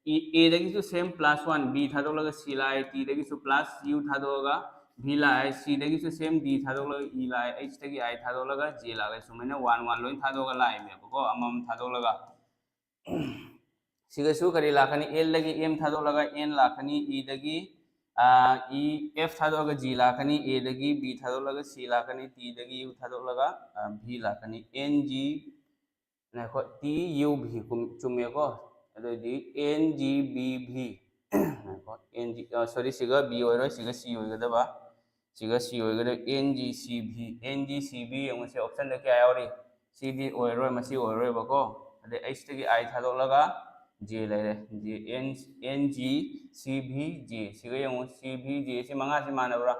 E, Aꯗꯒꯤꯁꯨ same plus one, B ꯊꯥꯗꯣꯛꯂꯒ C ꯂꯥꯛꯑꯦ, Tꯗꯒꯤꯁꯨ plus U ꯊꯥꯗꯣꯛꯑꯒ V ꯂꯥꯛꯑꯦ, Cꯗꯒꯤꯁꯨ same D ꯊꯥꯗꯣꯛꯂꯒ E ꯂꯥꯛꯑꯦ, Hꯇꯒꯤ I ꯊꯥꯗꯣꯛꯂꯒ J ꯂꯥꯛꯑꯦ꯫ ꯁꯨꯃꯥꯏꯅ one one ꯂꯣꯏ ꯊꯥꯗꯣꯛꯑꯒ ꯂꯥꯛꯏꯅꯦꯕꯀꯣ, ꯑꯃꯃꯝ ꯊꯥꯗꯣꯛꯂꯒ꯫ ꯁꯤꯒꯁꯨ ꯀꯔꯤ ꯂꯥꯛꯀꯅꯤ? Lꯗꯒꯤ M ꯊꯥꯗꯣꯛꯂꯒ N ꯂꯥꯛꯀꯅꯤ, Eꯗꯒꯤ E, F ꯊꯥꯗꯣꯛꯑꯒ G ꯂꯥꯛꯀꯅꯤ, A ꯗꯒꯤ B ꯊꯥꯗꯣꯛꯂꯒ C ꯂꯥꯛꯀꯅꯤ, T ꯗꯒꯤ U ꯊꯥꯗꯣꯛꯂꯒ V ꯂꯥꯛꯀꯅꯤ꯫ N G, ꯉꯥꯏꯈꯣ, T U V ꯆꯨꯝꯃꯦꯀꯣ? ꯑꯗꯨꯑꯣꯏꯗꯤ N G B V, ꯉꯥꯏꯈꯣ, N G, sorry, ꯁꯤꯒ B ꯑꯣꯏꯔꯣꯏ, ꯁꯤꯒ C ꯑꯣꯏꯒꯗꯕ, ꯁꯤꯒ C ꯑꯣꯏꯒꯗꯕ, N G C V, N G C V ꯌꯦꯡꯉꯨꯁꯦ, option ꯗ ꯀꯌꯥ ꯌꯥꯎꯔꯤ? C ꯗꯤ ꯑꯣꯏꯔꯣꯏ, ꯃꯁꯤ ꯑꯣꯏꯔꯣꯏꯕꯀꯣ꯫ ꯑꯗꯩ H ꯇꯒꯤ I ꯊꯥꯗꯣꯛꯂꯒ J ꯂꯩꯔꯦ, J, N, N G C V J, ꯁꯤꯒ ꯌꯦꯡꯉꯨ, C V J, ꯁꯤ ꯃꯉꯥꯁꯤ ꯃꯥꯟꯅꯕ꯭ꯔꯥ?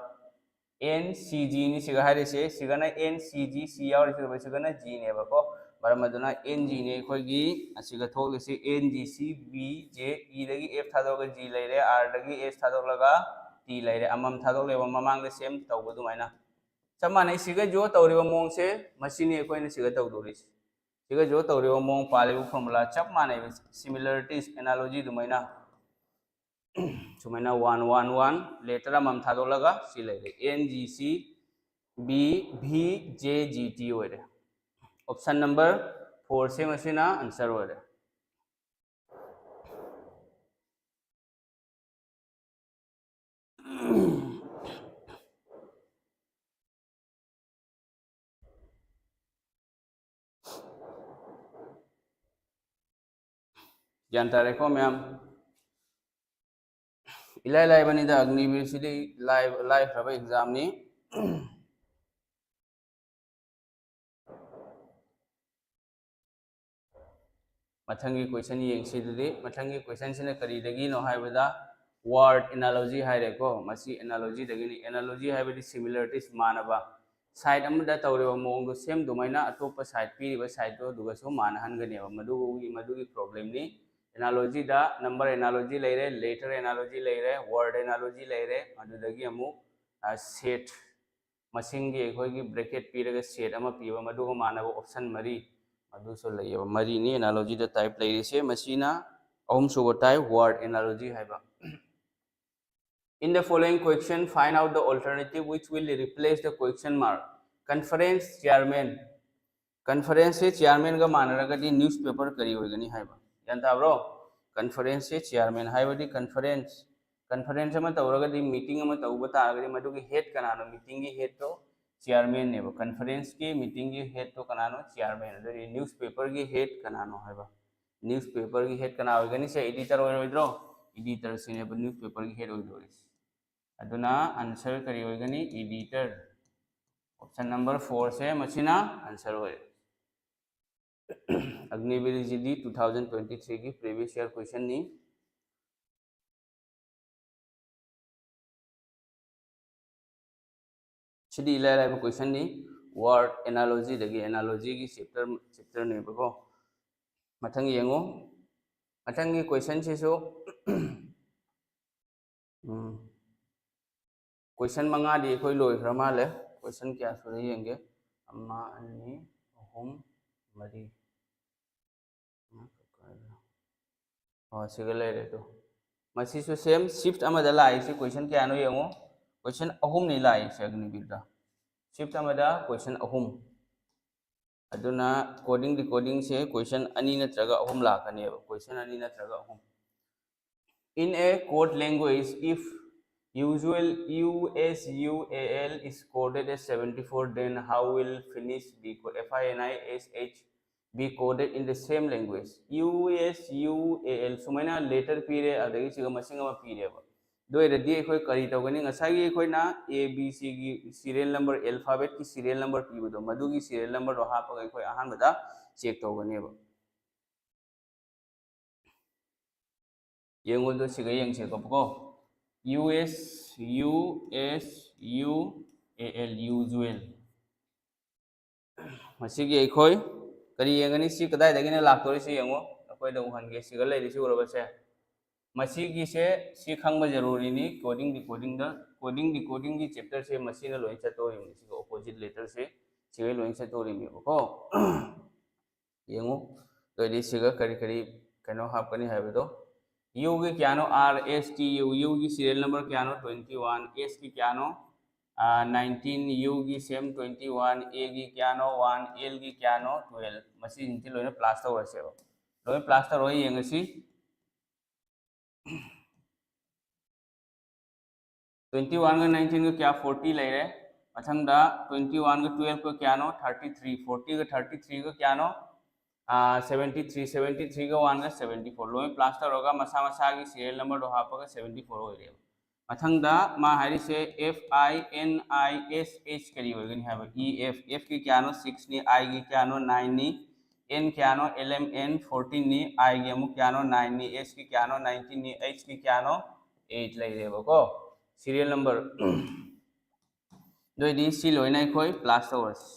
N C G ꯅꯤ ꯁꯤꯒ ꯍꯥꯏꯔꯤꯁꯦ, ꯁꯤꯒꯅ N C G, C ꯌꯥꯎꯔꯤꯁꯤꯒ ꯁꯤꯒꯅ G ꯅꯦꯕꯀꯣ꯫ ꯃꯔꯝ ꯑꯗꯨꯅ N G ꯅꯤ ꯑꯩꯈꯣꯏꯒꯤ ꯑꯁꯤꯒ ꯊꯣꯛꯂꯤꯁꯤ, N G C V J꯫ E ꯗꯒꯤ F ꯊꯥꯗꯣꯛꯑꯒ G ꯂꯩꯔꯦ, R ꯗꯒꯤ S ꯊꯥꯗꯣꯛꯂꯒ T ꯂꯩꯔꯦ, ꯑꯃꯃꯝ ꯊꯥꯗꯣꯛꯂꯦꯕ ꯃꯃꯥꯡꯗ same ꯇꯧꯕ ꯑꯗꯨꯃꯥꯏꯅ꯫ ꯆꯞ ꯃꯥꯟꯅꯩ, ꯁꯤꯒ draw ꯇꯧꯔꯤꯕ ꯃꯑꯣꯡꯁꯦ ꯃꯁꯤꯅꯤ ꯑꯩꯈꯣꯏꯅ ꯁꯤꯒ ꯇꯧꯗꯣꯔꯤꯁꯦ꯫ ꯁꯤꯒ draw ꯇꯧꯔꯤꯕ ꯃꯑꯣꯡ, ꯄꯥꯜꯂꯤꯕ formula ꯆꯞ ꯃꯥꯟꯅꯩꯕ, similarities, analogy ꯑꯗꯨꯃꯥꯏꯅ꯫ ꯁꯨꯃꯥꯏꯅ one one one, letter ꯑꯃꯃꯝ ꯊꯥꯗꯣꯛꯂꯒ ꯁꯤ ꯂꯩꯔꯦ, N G C B V J G T ꯑꯣꯏꯔꯦ꯫ Option number four ꯁꯦ ꯃꯁꯤꯅ answer ꯑꯣꯏꯔꯦ꯫ ꯒ꯭ꯌꯥꯟ ꯇꯥꯔꯦꯀꯣ ꯃꯌꯥꯝ? ꯏꯂꯥꯏ ꯂꯥꯏꯕꯅꯤꯗ, ꯑꯒꯅꯤꯕꯤꯔꯁꯤꯗꯤ ꯂꯥꯏ-, ꯂꯥꯏꯈ꯭ꯔꯕ exam ꯅꯤ꯫ ꯃꯊꯪꯒꯤ question ꯌꯦꯡꯁꯤ꯫ ꯑꯗꯨꯗꯤ ꯃꯊꯪꯒꯤ question ꯁꯤꯅ ꯀꯔꯤꯗꯒꯤꯅꯣ ꯍꯥꯏꯕꯗ, word analogy ꯍꯥꯏꯔꯦꯀꯣ꯫ ꯃꯁꯤ analogy ꯗꯒꯤꯅꯤ꯫ Analogy ꯍꯥꯏꯕꯗꯤ similarities, ꯃꯥꯟꯅꯕ꯫ Side ꯑꯃꯗ ꯇꯧꯔꯤꯕ ꯃꯑꯣꯡꯗꯣ same ꯑꯗꯨꯃꯥꯏꯅ ꯑꯇꯣꯞꯄ side, ꯄꯤꯔꯤꯕ side ꯇꯣ ꯑꯗꯨꯒꯁꯨ ꯃꯥꯟꯅꯍꯟꯒꯅꯦꯕ꯫ ꯃꯗꯨꯒꯤ, ꯃꯗꯨꯒꯤ problem ꯅꯤ꯫ Analogy ꯗ number analogy ꯂꯩꯔꯦ, letter analogy ꯂꯩꯔꯦ, word analogy ꯂꯩꯔꯦ, ꯑꯗꯨꯗꯒꯤ ꯑꯃꯨꯛ, ꯑ, set, ꯃꯁꯤꯡꯒꯤ ꯑꯩꯈꯣꯏꯒꯤ bracket ꯄꯤꯔꯒ set ꯑꯃ ꯄꯤꯕ, ꯃꯗꯨꯒ ꯃꯥꯟꯅꯕ option ꯃꯔꯤ, ꯃꯗꯨꯁꯨ ꯂꯩꯌꯦꯕ꯫ ꯃꯔꯤꯅꯤ analogy ꯗ type ꯂꯩꯔꯤꯁꯦ꯫ ꯃꯁꯤꯅ ꯑꯍꯨꯝꯁꯨꯕ type, word analogy ꯍꯥꯏꯕ꯫ In the following question, find out the alternative which will replace the question mark. Conference chairman, conference say chairman ꯒ ꯃꯥꯟꯅꯔꯒꯗꯤ newspaper ꯀꯔꯤ ꯑꯣꯏꯒꯅꯤ ꯍꯥꯏꯕ? ꯒ꯭ꯌꯥꯟ ꯇꯥꯕ꯭ꯔꯣ? Conference ꯁꯦ chairman ꯍꯥꯏꯕꯗꯤ conference, Conference ꯑꯃ ꯇꯧꯔꯒꯗꯤ, meeting ꯑꯃ ꯇꯧꯕ ꯇꯥꯔꯒꯗꯤ, ꯃꯗꯨꯒꯤ head ꯀꯅꯥꯅꯣ? Meetingꯒꯤ headꯇꯣ chairmanꯅꯦꯕ꯫ Conferenceꯀꯤ, meetingꯒꯤ headꯇꯣ ꯀꯅꯥꯅꯣ? Chairman꯫ ꯑꯗꯨꯗꯤ newspaperꯒꯤ head ꯀꯅꯥꯅꯣ ꯍꯥꯏꯕ? Newspaperꯒꯤ head ꯀꯅꯥ ꯑꯣꯏꯒꯅꯤ? ꯁꯦ editor ꯑꯣꯏꯔꯣꯏꯗ꯭ꯔꯣ? Editorꯁꯤꯅꯦꯕ newspaperꯒꯤ head ꯑꯣꯏꯗꯣꯔꯤꯁꯦ꯫ ꯑꯗꯨꯅ answer ꯀꯔꯤ ꯑꯣꯏꯒꯅꯤ? Editor꯫ Option number fourꯁꯦ ꯃꯁꯤꯅ answer ꯑꯣꯏꯔꯦ꯫ ꯑꯒꯅꯤꯕꯤꯔꯁꯤꯗꯤ two thousand twenty threeꯒꯤ previous year questionꯅꯤ꯫ ꯁꯤꯗꯤ ꯏꯂꯥꯏ ꯂꯥꯏꯕ questionꯅꯤ꯫ Word analogyꯗꯒꯤ, analogyꯒꯤ chapter, chapterꯅꯦꯕꯀꯣ꯫ ꯃꯊꯪ ꯌꯦꯡꯉꯨ꯫ ꯃꯊꯪꯒꯤ questionꯁꯤꯁꯨ ꯎꯝ꯫ Question ꯃꯉꯥꯗꯤ ꯑꯩꯈꯣꯏ ꯂꯣꯏꯈ꯭ꯔ ꯃꯥꯜꯂꯦ꯫ Question ꯀꯌꯥ ꯁꯨꯔꯦ ꯌꯦꯡꯒꯦ꯫ ꯑꯃ, ꯑꯅꯤ, ꯑꯍꯨꯝ, ꯃꯔꯤ꯫ ꯑꯣ, ꯁꯤꯒ ꯂꯩꯔꯦ ꯑꯗꯣ꯫ ꯃꯁꯤꯁꯨ same shift ꯑꯃꯗ ꯂꯥꯛꯏꯁꯦ question ꯀꯌꯥꯅꯣ ꯌꯦꯡꯉꯣ꯫ Question ꯑꯍꯨꯝꯅꯤ ꯂꯥꯛꯏꯁꯦ ꯑꯒꯅꯤꯕꯤꯔꯗ꯫ Shift ꯑꯃꯗ question ꯑꯍꯨꯝ꯫ ꯑꯗꯨꯅ coding decodingꯁꯦ question ꯑꯅꯤ ꯅꯠꯇ꯭ꯔꯒ ꯑꯍꯨꯝ ꯂꯥꯛꯀꯅꯦꯕ꯫ Question ꯑꯅꯤ ꯅꯠꯇ꯭ꯔꯒ ꯑꯍꯨꯝ꯫ In a code language, if usual U S U A L is coded as seventy four, then how will Finnish be coded? F I N I S H be coded in the same language? U S U A L ꯁꯨꯃꯥꯏꯅ letter ꯄꯤꯔꯦ, ꯑꯗꯒꯤ ꯁꯤꯒ ꯃꯁꯤꯡ ꯑꯃ ꯄꯤꯔꯦꯕ꯫ ꯑꯗꯨ ꯑꯣꯏꯔꯗꯤ ꯑꯩꯈꯣꯏ ꯀꯔꯤ ꯇꯧꯒꯅꯤ? ꯉꯁꯥꯏꯒꯤ ꯑꯩꯈꯣꯏꯅ A B Cꯒꯤ serial number, alphabetꯀꯤ serial number ꯄꯤꯕꯗꯣ, ꯃꯗꯨꯒꯤ serial numberꯗꯣ ꯍꯥꯞꯄꯒ ꯑꯩꯈꯣꯏ ꯑꯍꯥꯟꯕꯗ check ꯇꯧꯒꯅꯦꯕ꯫ ꯌꯦꯡꯉꯨꯗꯣ ꯁꯤꯒ ꯌꯦꯡꯁꯦꯀꯣ꯫ U S U S U A L, usual꯫ ꯃꯁꯤꯒꯤ ꯑꯩꯈꯣꯏ ꯀꯔꯤ ꯌꯦꯡꯒꯅꯤ? ꯁꯤ ꯀꯗꯥꯏꯗꯒꯤꯅ ꯂꯥꯛꯇꯣꯔꯤꯁꯤ ꯌꯦꯡꯉꯣ꯫ ꯑꯩꯈꯣꯏꯗ ꯎꯍꯟꯒꯦ꯫ ꯁꯤꯒ ꯂꯩꯔꯤꯁꯤ ꯎꯔꯕꯁꯦ? ꯃꯁꯤꯒꯤꯁꯦ ꯁꯤ ꯈꯪꯕ ꯖꯔꯨꯔꯤꯅꯤ꯫ Coding decodingꯗ, coding decodingꯒꯤ chapterꯁꯦ ꯃꯁꯤꯅ ꯂꯣꯏ ꯆꯠꯇꯣꯔꯤꯕꯅꯤ꯫ ꯁꯤꯒ opposite letterꯁꯦ ꯁꯤꯒ ꯂꯣꯏ ꯆꯠꯇꯣꯔꯤꯕꯅꯦꯕꯀꯣ꯫ ꯌꯦꯡꯉꯨ꯫ ꯑꯗꯨ ꯑꯣꯏꯔꯗꯤ ꯁꯤꯒ ꯀꯔꯤ ꯀꯔꯤ ꯀꯩꯅꯣ ꯍꯥꯞꯀꯅꯤ ꯍꯥꯏꯕꯗꯣ꯫ Uꯒꯤ ꯀꯌꯥꯅꯣ? R S T U꯫ Uꯒꯤ serial number ꯀꯌꯥꯅꯣ? Twenty one꯫ Sꯒꯤ ꯀꯌꯥꯅꯣ? ꯑꯥ, nineteen꯫ Uꯒꯤ same twenty one꯫ Aꯒꯤ ꯀꯌꯥꯅꯣ? One꯫ Lꯒꯤ ꯀꯌꯥꯅꯣ? Twelve꯫ ꯃꯁꯤꯁꯤꯡꯁꯤ ꯂꯣꯏꯅ plus ꯇꯧꯔꯁꯦꯕ꯫ ꯂꯣꯏꯅ plus ꯇꯧꯔꯒ ꯌꯦꯡꯉꯁꯤ꯫ Twenty one ꯒ nineteen ꯒ ꯀꯌꯥ? Forty ꯂꯩꯔꯦ꯫ ꯃꯊꯪꯗ twenty one ꯒ twelve ꯒ ꯀꯌꯥꯅꯣ? Thirty three꯫ Forty ꯒ thirty three ꯒ ꯀꯌꯥꯅꯣ? Seventy three꯫ Seventy three ꯒ one ꯒ seventy four꯫ ꯂꯣꯏ plus ꯇꯧꯔꯒ ꯃꯁꯥ ꯃꯁꯥꯒꯤ serial number ꯗꯣ ꯍꯥꯞꯄꯒ seventy four ꯑꯣꯏꯔꯦꯕ꯫ ꯃꯊꯪꯗ ꯃꯥ ꯍꯥꯏꯔꯤꯁꯦ F I N I S H ꯀꯔꯤ ꯑꯣꯏꯒꯅꯤ ꯍꯥꯏꯕ? E F꯫ F ꯀꯤ ꯀꯌꯥꯅꯣ? Six ꯅꯤ꯫ I ꯒꯤ ꯀꯌꯥꯅꯣ? Nine ꯅꯤ꯫ N ꯀꯌꯥꯅꯣ? L M N fourteen ꯅꯤ꯫ I ꯒꯤ ꯑꯃꯨꯛ ꯀꯌꯥꯅꯣ? Nine ꯅꯤ꯫ S ꯀꯤ ꯀꯌꯥꯅꯣ? Nineteen ꯅꯤ꯫ H ꯀꯤ ꯀꯌꯥꯅꯣ? Eight ꯂꯩꯔꯦꯕꯀꯣ꯫ Serial number꯫ ꯑꯗꯨ ꯑꯣꯏꯗꯤ ꯁꯤ ꯂꯣꯏꯅ ꯑꯩꯈꯣꯏ plus ꯇꯧꯔꯁꯤ꯫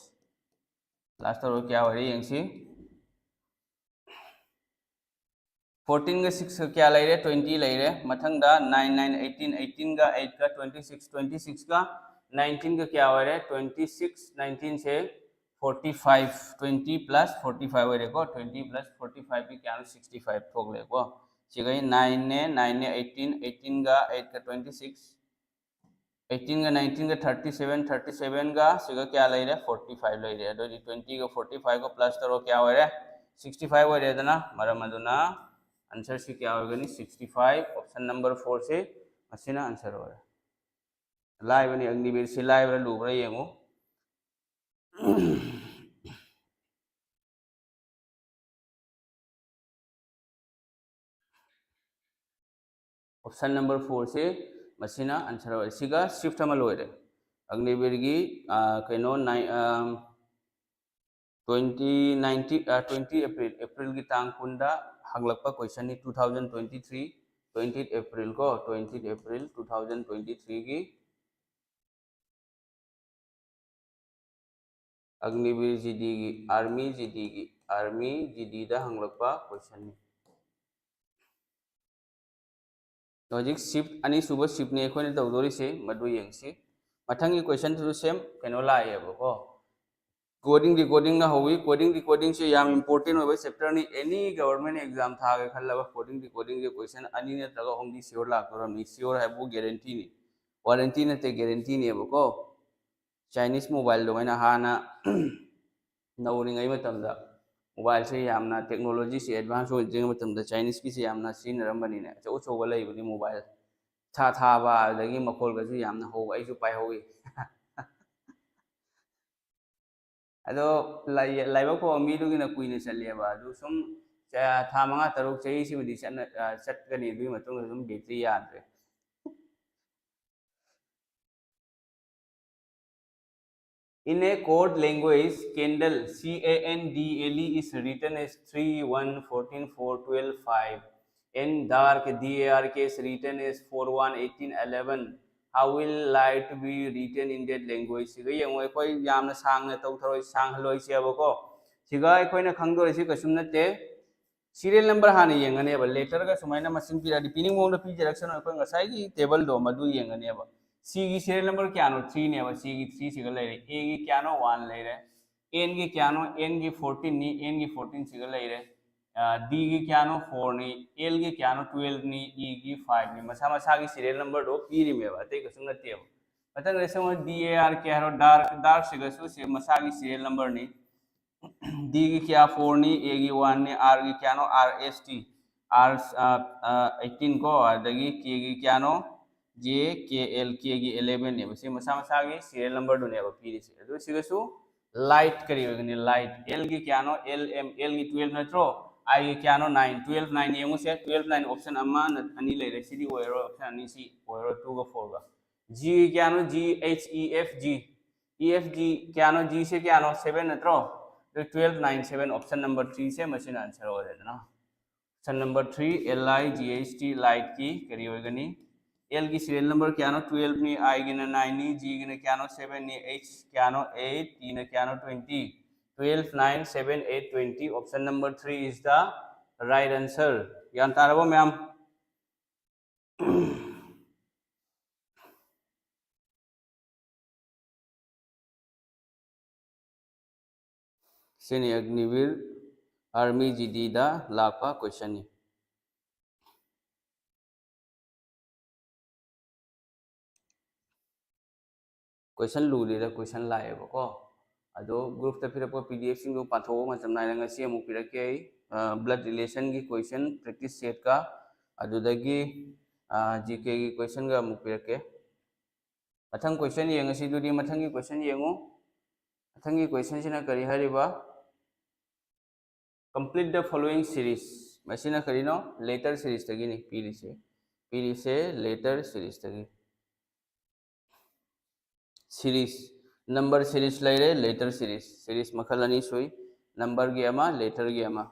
Plus ꯇꯧꯔꯒ ꯀꯌꯥ ꯑꯣꯏꯔꯦ ꯌꯦꯡꯁꯤ꯫ Fourteen ꯒ six ꯀ ꯀꯌꯥ ꯂꯩꯔꯦ? Twenty ꯂꯩꯔꯦ꯫ ꯃꯊꯪꯗ nine nine eighteen, eighteen ꯒ eight ꯀ twenty six, twenty six ꯀ nineteen ꯒ ꯀꯌꯥ ꯑꯣꯏꯔꯦ? Twenty six꯫ Nineteen ꯁꯦ forty five꯫ Twenty plus forty five ꯑꯣꯏꯔꯦꯀꯣ꯫ Twenty plus forty five ꯀꯤ ꯀꯌꯥꯅꯣ? Sixty five ꯊꯣꯛꯂꯦꯀꯣ꯫ ꯁꯤꯒꯩ nine ꯅꯦ, nine ꯅꯦ, eighteen, eighteen ꯒ eight ꯀ twenty six, eighteen ꯒ nineteen ꯒ thirty seven, thirty seven ꯒ ꯁꯤꯒ ꯀꯌꯥ ꯂꯩꯔꯦ? Forty five ꯂꯩꯔꯦ꯫ ꯑꯗꯨꯑꯣꯏꯗꯤ twenty ꯒ forty five ꯒ plus ꯇꯧꯔꯣ, ꯀꯌꯥ ꯑꯣꯏꯔꯦ? Sixty five ꯑꯣꯏꯔꯦꯗꯅ꯫ ꯃꯔꯝ ꯑꯗꯨꯅ answer ꯁꯤ ꯀꯌꯥ ꯑꯣꯏꯒꯅꯤ? Sixty five꯫ Option number four ꯁꯤ ꯃꯁꯤꯅ answer ꯑꯣꯏꯔꯦ꯫ ꯂꯥꯏꯕꯅꯤ ꯑꯒꯅꯤꯕꯤꯔꯁꯤ, ꯂꯥꯏꯕ꯭ꯔꯥ ꯂꯨꯕ꯭ꯔꯥ ꯌꯦꯡꯉꯨ꯫ Option number four ꯁꯦ ꯃꯁꯤꯅ answer ꯑꯣꯏ꯫ ꯁꯤꯒ shift ꯑꯃ ꯂꯣꯏꯔꯦ꯫ ꯑꯒꯅꯤꯕꯤꯔꯒꯤ, ꯑ, ꯀꯩꯅꯣ, ꯅꯥꯏ-, ꯑ, twenty nineteen, ꯑ, twenty April, April ꯒꯤ ꯇꯥꯡ ꯀꯨꯟꯗ ꯍꯪꯂꯛꯄ question ꯅꯤ, two thousand twenty three, twenty April ꯀꯣ, twenty April two thousand twenty three ꯒꯤ ꯑꯒꯅꯤꯕꯤꯔ G D ꯒꯤ, Army G D ꯒꯤ, Army G D ꯗ ꯍꯪꯂꯛꯄ question ꯅꯤ꯫ ꯍꯧꯖꯤꯛ shift, ꯑꯅꯤꯁꯨꯕ shift ꯅꯤ ꯑꯩꯈꯣꯏꯅ ꯇꯧꯗꯣꯔꯤꯁꯦ, ꯃꯗꯨ ꯌꯦꯡꯁꯤ꯫ ꯃꯊꯪꯒꯤ question ꯗꯨꯁꯨ same ꯀꯩꯅꯣ ꯂꯥꯛꯑꯦꯕꯀꯣ, coding decoding ꯅ ꯍꯧꯏ꯫ Coding decoding ꯁꯦ ꯌꯥꯝ important ꯑꯣꯏꯕ chapter ꯅꯤ꯫ Any government exam ꯊꯥꯒꯦ ꯈꯜꯂꯕ coding decoding ꯁꯦ question ꯑꯅꯤ ꯅꯠꯇ꯭ꯔꯒ ꯑꯍꯨꯝꯗꯤ sure ꯂꯥꯛꯇꯣꯔꯝꯅꯤ꯫ Sure ꯍꯥꯏꯕꯨ guarantee ꯅꯤ, warranty ꯅꯠꯇꯦ, guarantee ꯅꯦꯕꯀꯣ꯫ Chinese mobile ꯑꯗꯨꯃꯥꯏꯅ ꯍꯥꯟꯅ ꯅꯧꯔꯤꯉꯩ ꯃꯇꯝꯗ mobile ꯁꯦ ꯌꯥꯝꯅ technology ꯁꯦ advance ꯑꯣꯏꯗ꯭ꯔꯤꯉꯩ ꯃꯇꯝꯗ Chinese ꯀꯤꯁꯦ ꯌꯥꯝꯅ ꯁꯤꯖꯤꯟꯅꯔꯝꯕꯅꯤꯅꯦ꯫ ꯑꯆꯧ ꯑꯆꯧꯕ ꯂꯩꯕꯅꯤ mobile꯫ ꯊꯥ ꯊꯥꯕ, ꯑꯗꯨꯗꯒꯤ ꯃꯈꯣꯜꯒꯁꯨ ꯌꯥꯝꯅ ꯍꯧꯕ, ꯑꯩꯁꯨ ꯄꯥꯏꯍꯧꯋꯤ꯫ ꯑꯗꯣ ꯂꯥꯏ-, ꯂꯥꯏꯕꯛ ꯐꯕ ꯃꯤꯗꯨꯒꯤꯅ ꯀꯨꯏꯅ ꯆꯠꯂꯦꯕ꯫ ꯑꯗꯨ ꯁꯨꯝ ꯆ-, ꯊꯥ ꯃꯉꯥ ꯇꯔꯨꯛ, ꯆꯍꯤꯁꯤꯃꯗꯤ ꯆꯠꯅ-, ꯑ, ꯆꯠꯀꯅꯤ꯫ ꯑꯗꯨꯒꯤ ꯃꯇꯨꯡꯗ ꯑꯗꯨꯝ battery ꯌꯥꯗ꯭ꯔꯦ꯫ In a code language, candle, C A N D L E, is written as three one, fourteen four, twelve five, and dark, D A R K, is written as four one, eighteen eleven. How will light be written in that language? ꯁꯤꯒ ꯌꯦꯡꯉꯣ, ꯑꯩꯈꯣꯏ ꯌꯥꯝꯅ ꯁꯥꯡꯅ ꯇꯧꯊꯔꯣꯏ, ꯁꯥꯡꯍꯜꯂꯣꯏꯁꯦꯕꯀꯣ꯫ ꯁꯤꯒ ꯑꯩꯈꯣꯏꯅ ꯈꯪꯗꯣꯔꯤꯁꯤ ꯀꯩꯁꯨꯝ ꯅꯠꯇꯦ꯫ Serial number ꯍꯥꯟꯅ ꯌꯦꯡꯒꯅꯦꯕ꯫ Letterꯒ ꯁꯨꯃꯥꯏꯅ ꯃꯁꯤꯡ ꯄꯤꯔꯛꯑꯗꯤ, ꯄꯤꯅꯤꯡ ꯃꯑꯣꯡꯗ ꯄꯤꯖꯔꯛꯁꯅꯨ, ꯑꯩꯈꯣꯏ ꯉꯁꯥꯏꯒꯤ tableꯗꯣ ꯃꯗꯨ ꯌꯦꯡꯒꯅꯦꯕ꯫ Cꯒꯤ serial number ꯀꯌꯥꯅꯣ? Threeꯅꯦꯕ꯫ Cꯒꯤ three ꯁꯤꯒ ꯂꯩꯔꯦ꯫ Aꯒꯤ ꯀꯌꯥꯅꯣ? One ꯂꯩꯔꯦ꯫ Nꯒꯤ ꯀꯌꯥꯅꯣ? Nꯒꯤ fourteenꯅꯤ꯫ Nꯒꯤ fourteen ꯁꯤꯒ ꯂꯩꯔꯦ꯫ ꯑ, Dꯒꯤ ꯀꯌꯥꯅꯣ? Fourꯅꯤ꯫ Lꯒꯤ ꯀꯌꯥꯅꯣ? Twelveꯅꯤ꯫ Eꯒꯤ fiveꯅꯤ꯫ ꯃꯁꯥ ꯃꯁꯥꯒꯤ serial numberꯗꯣ ꯄꯤꯔꯤꯃꯦꯕ, ꯑꯇꯩ ꯀꯩꯁꯨ ꯅꯠꯇꯦꯕ꯫ ꯃꯊꯪꯗ ꯁꯦꯝꯃꯣ, D A R K ꯍꯥꯏꯔꯣ, dark, dark ꯁꯤꯒꯁꯨ ꯁꯦ ꯃꯁꯥꯒꯤ serial numberꯅꯤ꯫ Dꯒꯤ ꯀꯌꯥ? Fourꯅꯤ꯫ Aꯒꯤ oneꯅꯤ꯫ Rꯒꯤ ꯀꯌꯥꯅꯣ? R S T, R, ꯑ, ꯑ, eighteen ꯀꯣ, ꯑꯗꯒꯤ Kꯒꯤ ꯀꯌꯥꯅꯣ? J K L, Kꯒꯤ elevenꯅꯦꯕ꯫ ꯁꯤ ꯃꯁꯥ ꯃꯁꯥꯒꯤ serial numberꯗꯨꯅꯦꯕ ꯄꯤꯔꯤꯁꯦ꯫ ꯑꯗꯨ ꯁꯤꯒꯁꯨ light ꯀꯔꯤ ꯑꯣꯏꯒꯅꯤ? Light꯫ Lꯒꯤ ꯀꯌꯥꯅꯣ? L M, Lꯒꯤ twelve ꯅꯠꯇ꯭ꯔꯣ? Iꯒꯤ ꯀꯌꯥꯅꯣ? Nine꯫ Twelve nine ꯌꯦꯡꯉꯨꯁꯦ꯫ Twelve nine option ꯑꯃ ꯅ-, ꯑꯅꯤ ꯂꯩꯔꯦ꯫ ꯁꯤꯗꯤ ꯑꯣꯏꯔꯔꯣꯏ, option ꯑꯅꯤ ꯁꯤ ꯑꯣꯏꯔꯔꯣꯏ, twoꯒ fourꯒ꯫ Gꯒꯤ ꯀꯌꯥꯅꯣ? G H E F G꯫ E F G ꯀꯌꯥꯅꯣ? Gꯁꯦ ꯀꯌꯥꯅꯣ? Seven ꯅꯠꯇ꯭ꯔꯣ? ꯑꯗꯨ twelve nine seven, option number threeꯁꯦ ꯃꯁꯤꯅ answer ꯑꯣꯏꯔꯦꯗꯅ꯫ Option number three, L I G H T, lightꯀꯤ ꯀꯔꯤ ꯑꯣꯏꯒꯅꯤ? Lꯒꯤ serial number ꯀꯌꯥꯅꯣ? Twelveꯅꯤ꯫ Iꯒꯤꯅ nineꯅꯤ꯫ Gꯒꯤꯅ ꯀꯌꯥꯅꯣ? Sevenꯅꯤ꯫ H ꯀꯌꯥꯅꯣ? Eight꯫ Tꯅ ꯀꯌꯥꯅꯣ? Twenty꯫ Twelve nine seven eight twenty, option number three is the right answer. ꯒ꯭ꯌꯥꯟ ꯇꯥꯔꯕꯣ ꯃꯌꯥꯝ? ꯁꯤꯅꯤ ꯑꯒꯅꯤꯕꯤꯔ ꯑꯥꯔꯃꯤ ꯖꯤꯗꯤꯗ ꯂꯥꯛꯄ questionꯅꯤ꯫ Question ꯂꯨꯗꯦꯗ, question ꯂꯥꯛꯑꯦꯕꯀꯣ꯫ ꯑꯗꯣ groupꯇ ꯄꯤꯔꯛꯄ P D Fꯁꯤꯡꯗꯣ ꯄꯥꯊꯣꯛꯑꯣ, ꯃꯇꯝ ꯅꯥꯏꯅ꯫ ꯉꯁꯤ ꯑꯃꯨꯛ ꯄꯤꯔꯛꯀꯦ ꯑꯩ, ꯑ, blood relationꯒꯤ question practice setꯀ꯫ ꯑꯗꯨꯗꯒꯤ, ꯖꯤ ꯀꯦꯒꯤ ꯀꯣꯏꯁꯟꯒ ꯑꯃꯨꯛ ꯄꯤꯔꯛꯀꯦ꯫ ꯃꯊꯪ ꯀꯣꯏꯁꯟ ꯌꯦꯡꯉꯁꯤ꯫ ꯑꯗꯨꯗꯤ ꯃꯊꯪꯒꯤ ꯀꯣꯏꯁꯟ ꯌꯦꯡꯉꯨ꯫ ꯃꯊꯪꯒꯤ ꯀꯣꯏꯁꯟꯁꯤꯅ ꯀꯔꯤ ꯍꯥꯏꯔꯤꯕ? Complete the following series. ꯃꯁꯤꯅ ꯀꯔꯤꯅꯣ? Letter seriesꯇꯒꯤꯅꯤ ꯄꯤꯔꯤꯁꯦ꯫ ꯄꯤꯔꯤꯁꯦ letter seriesꯇꯒꯤ꯫ Series, number series ꯂꯩꯔꯦ, letter series꯫ Series ꯃꯈꯜ ꯑꯅꯤ ꯁꯨꯏ, numberꯒꯤ ꯑꯃ, letterꯒꯤ ꯑꯃ꯫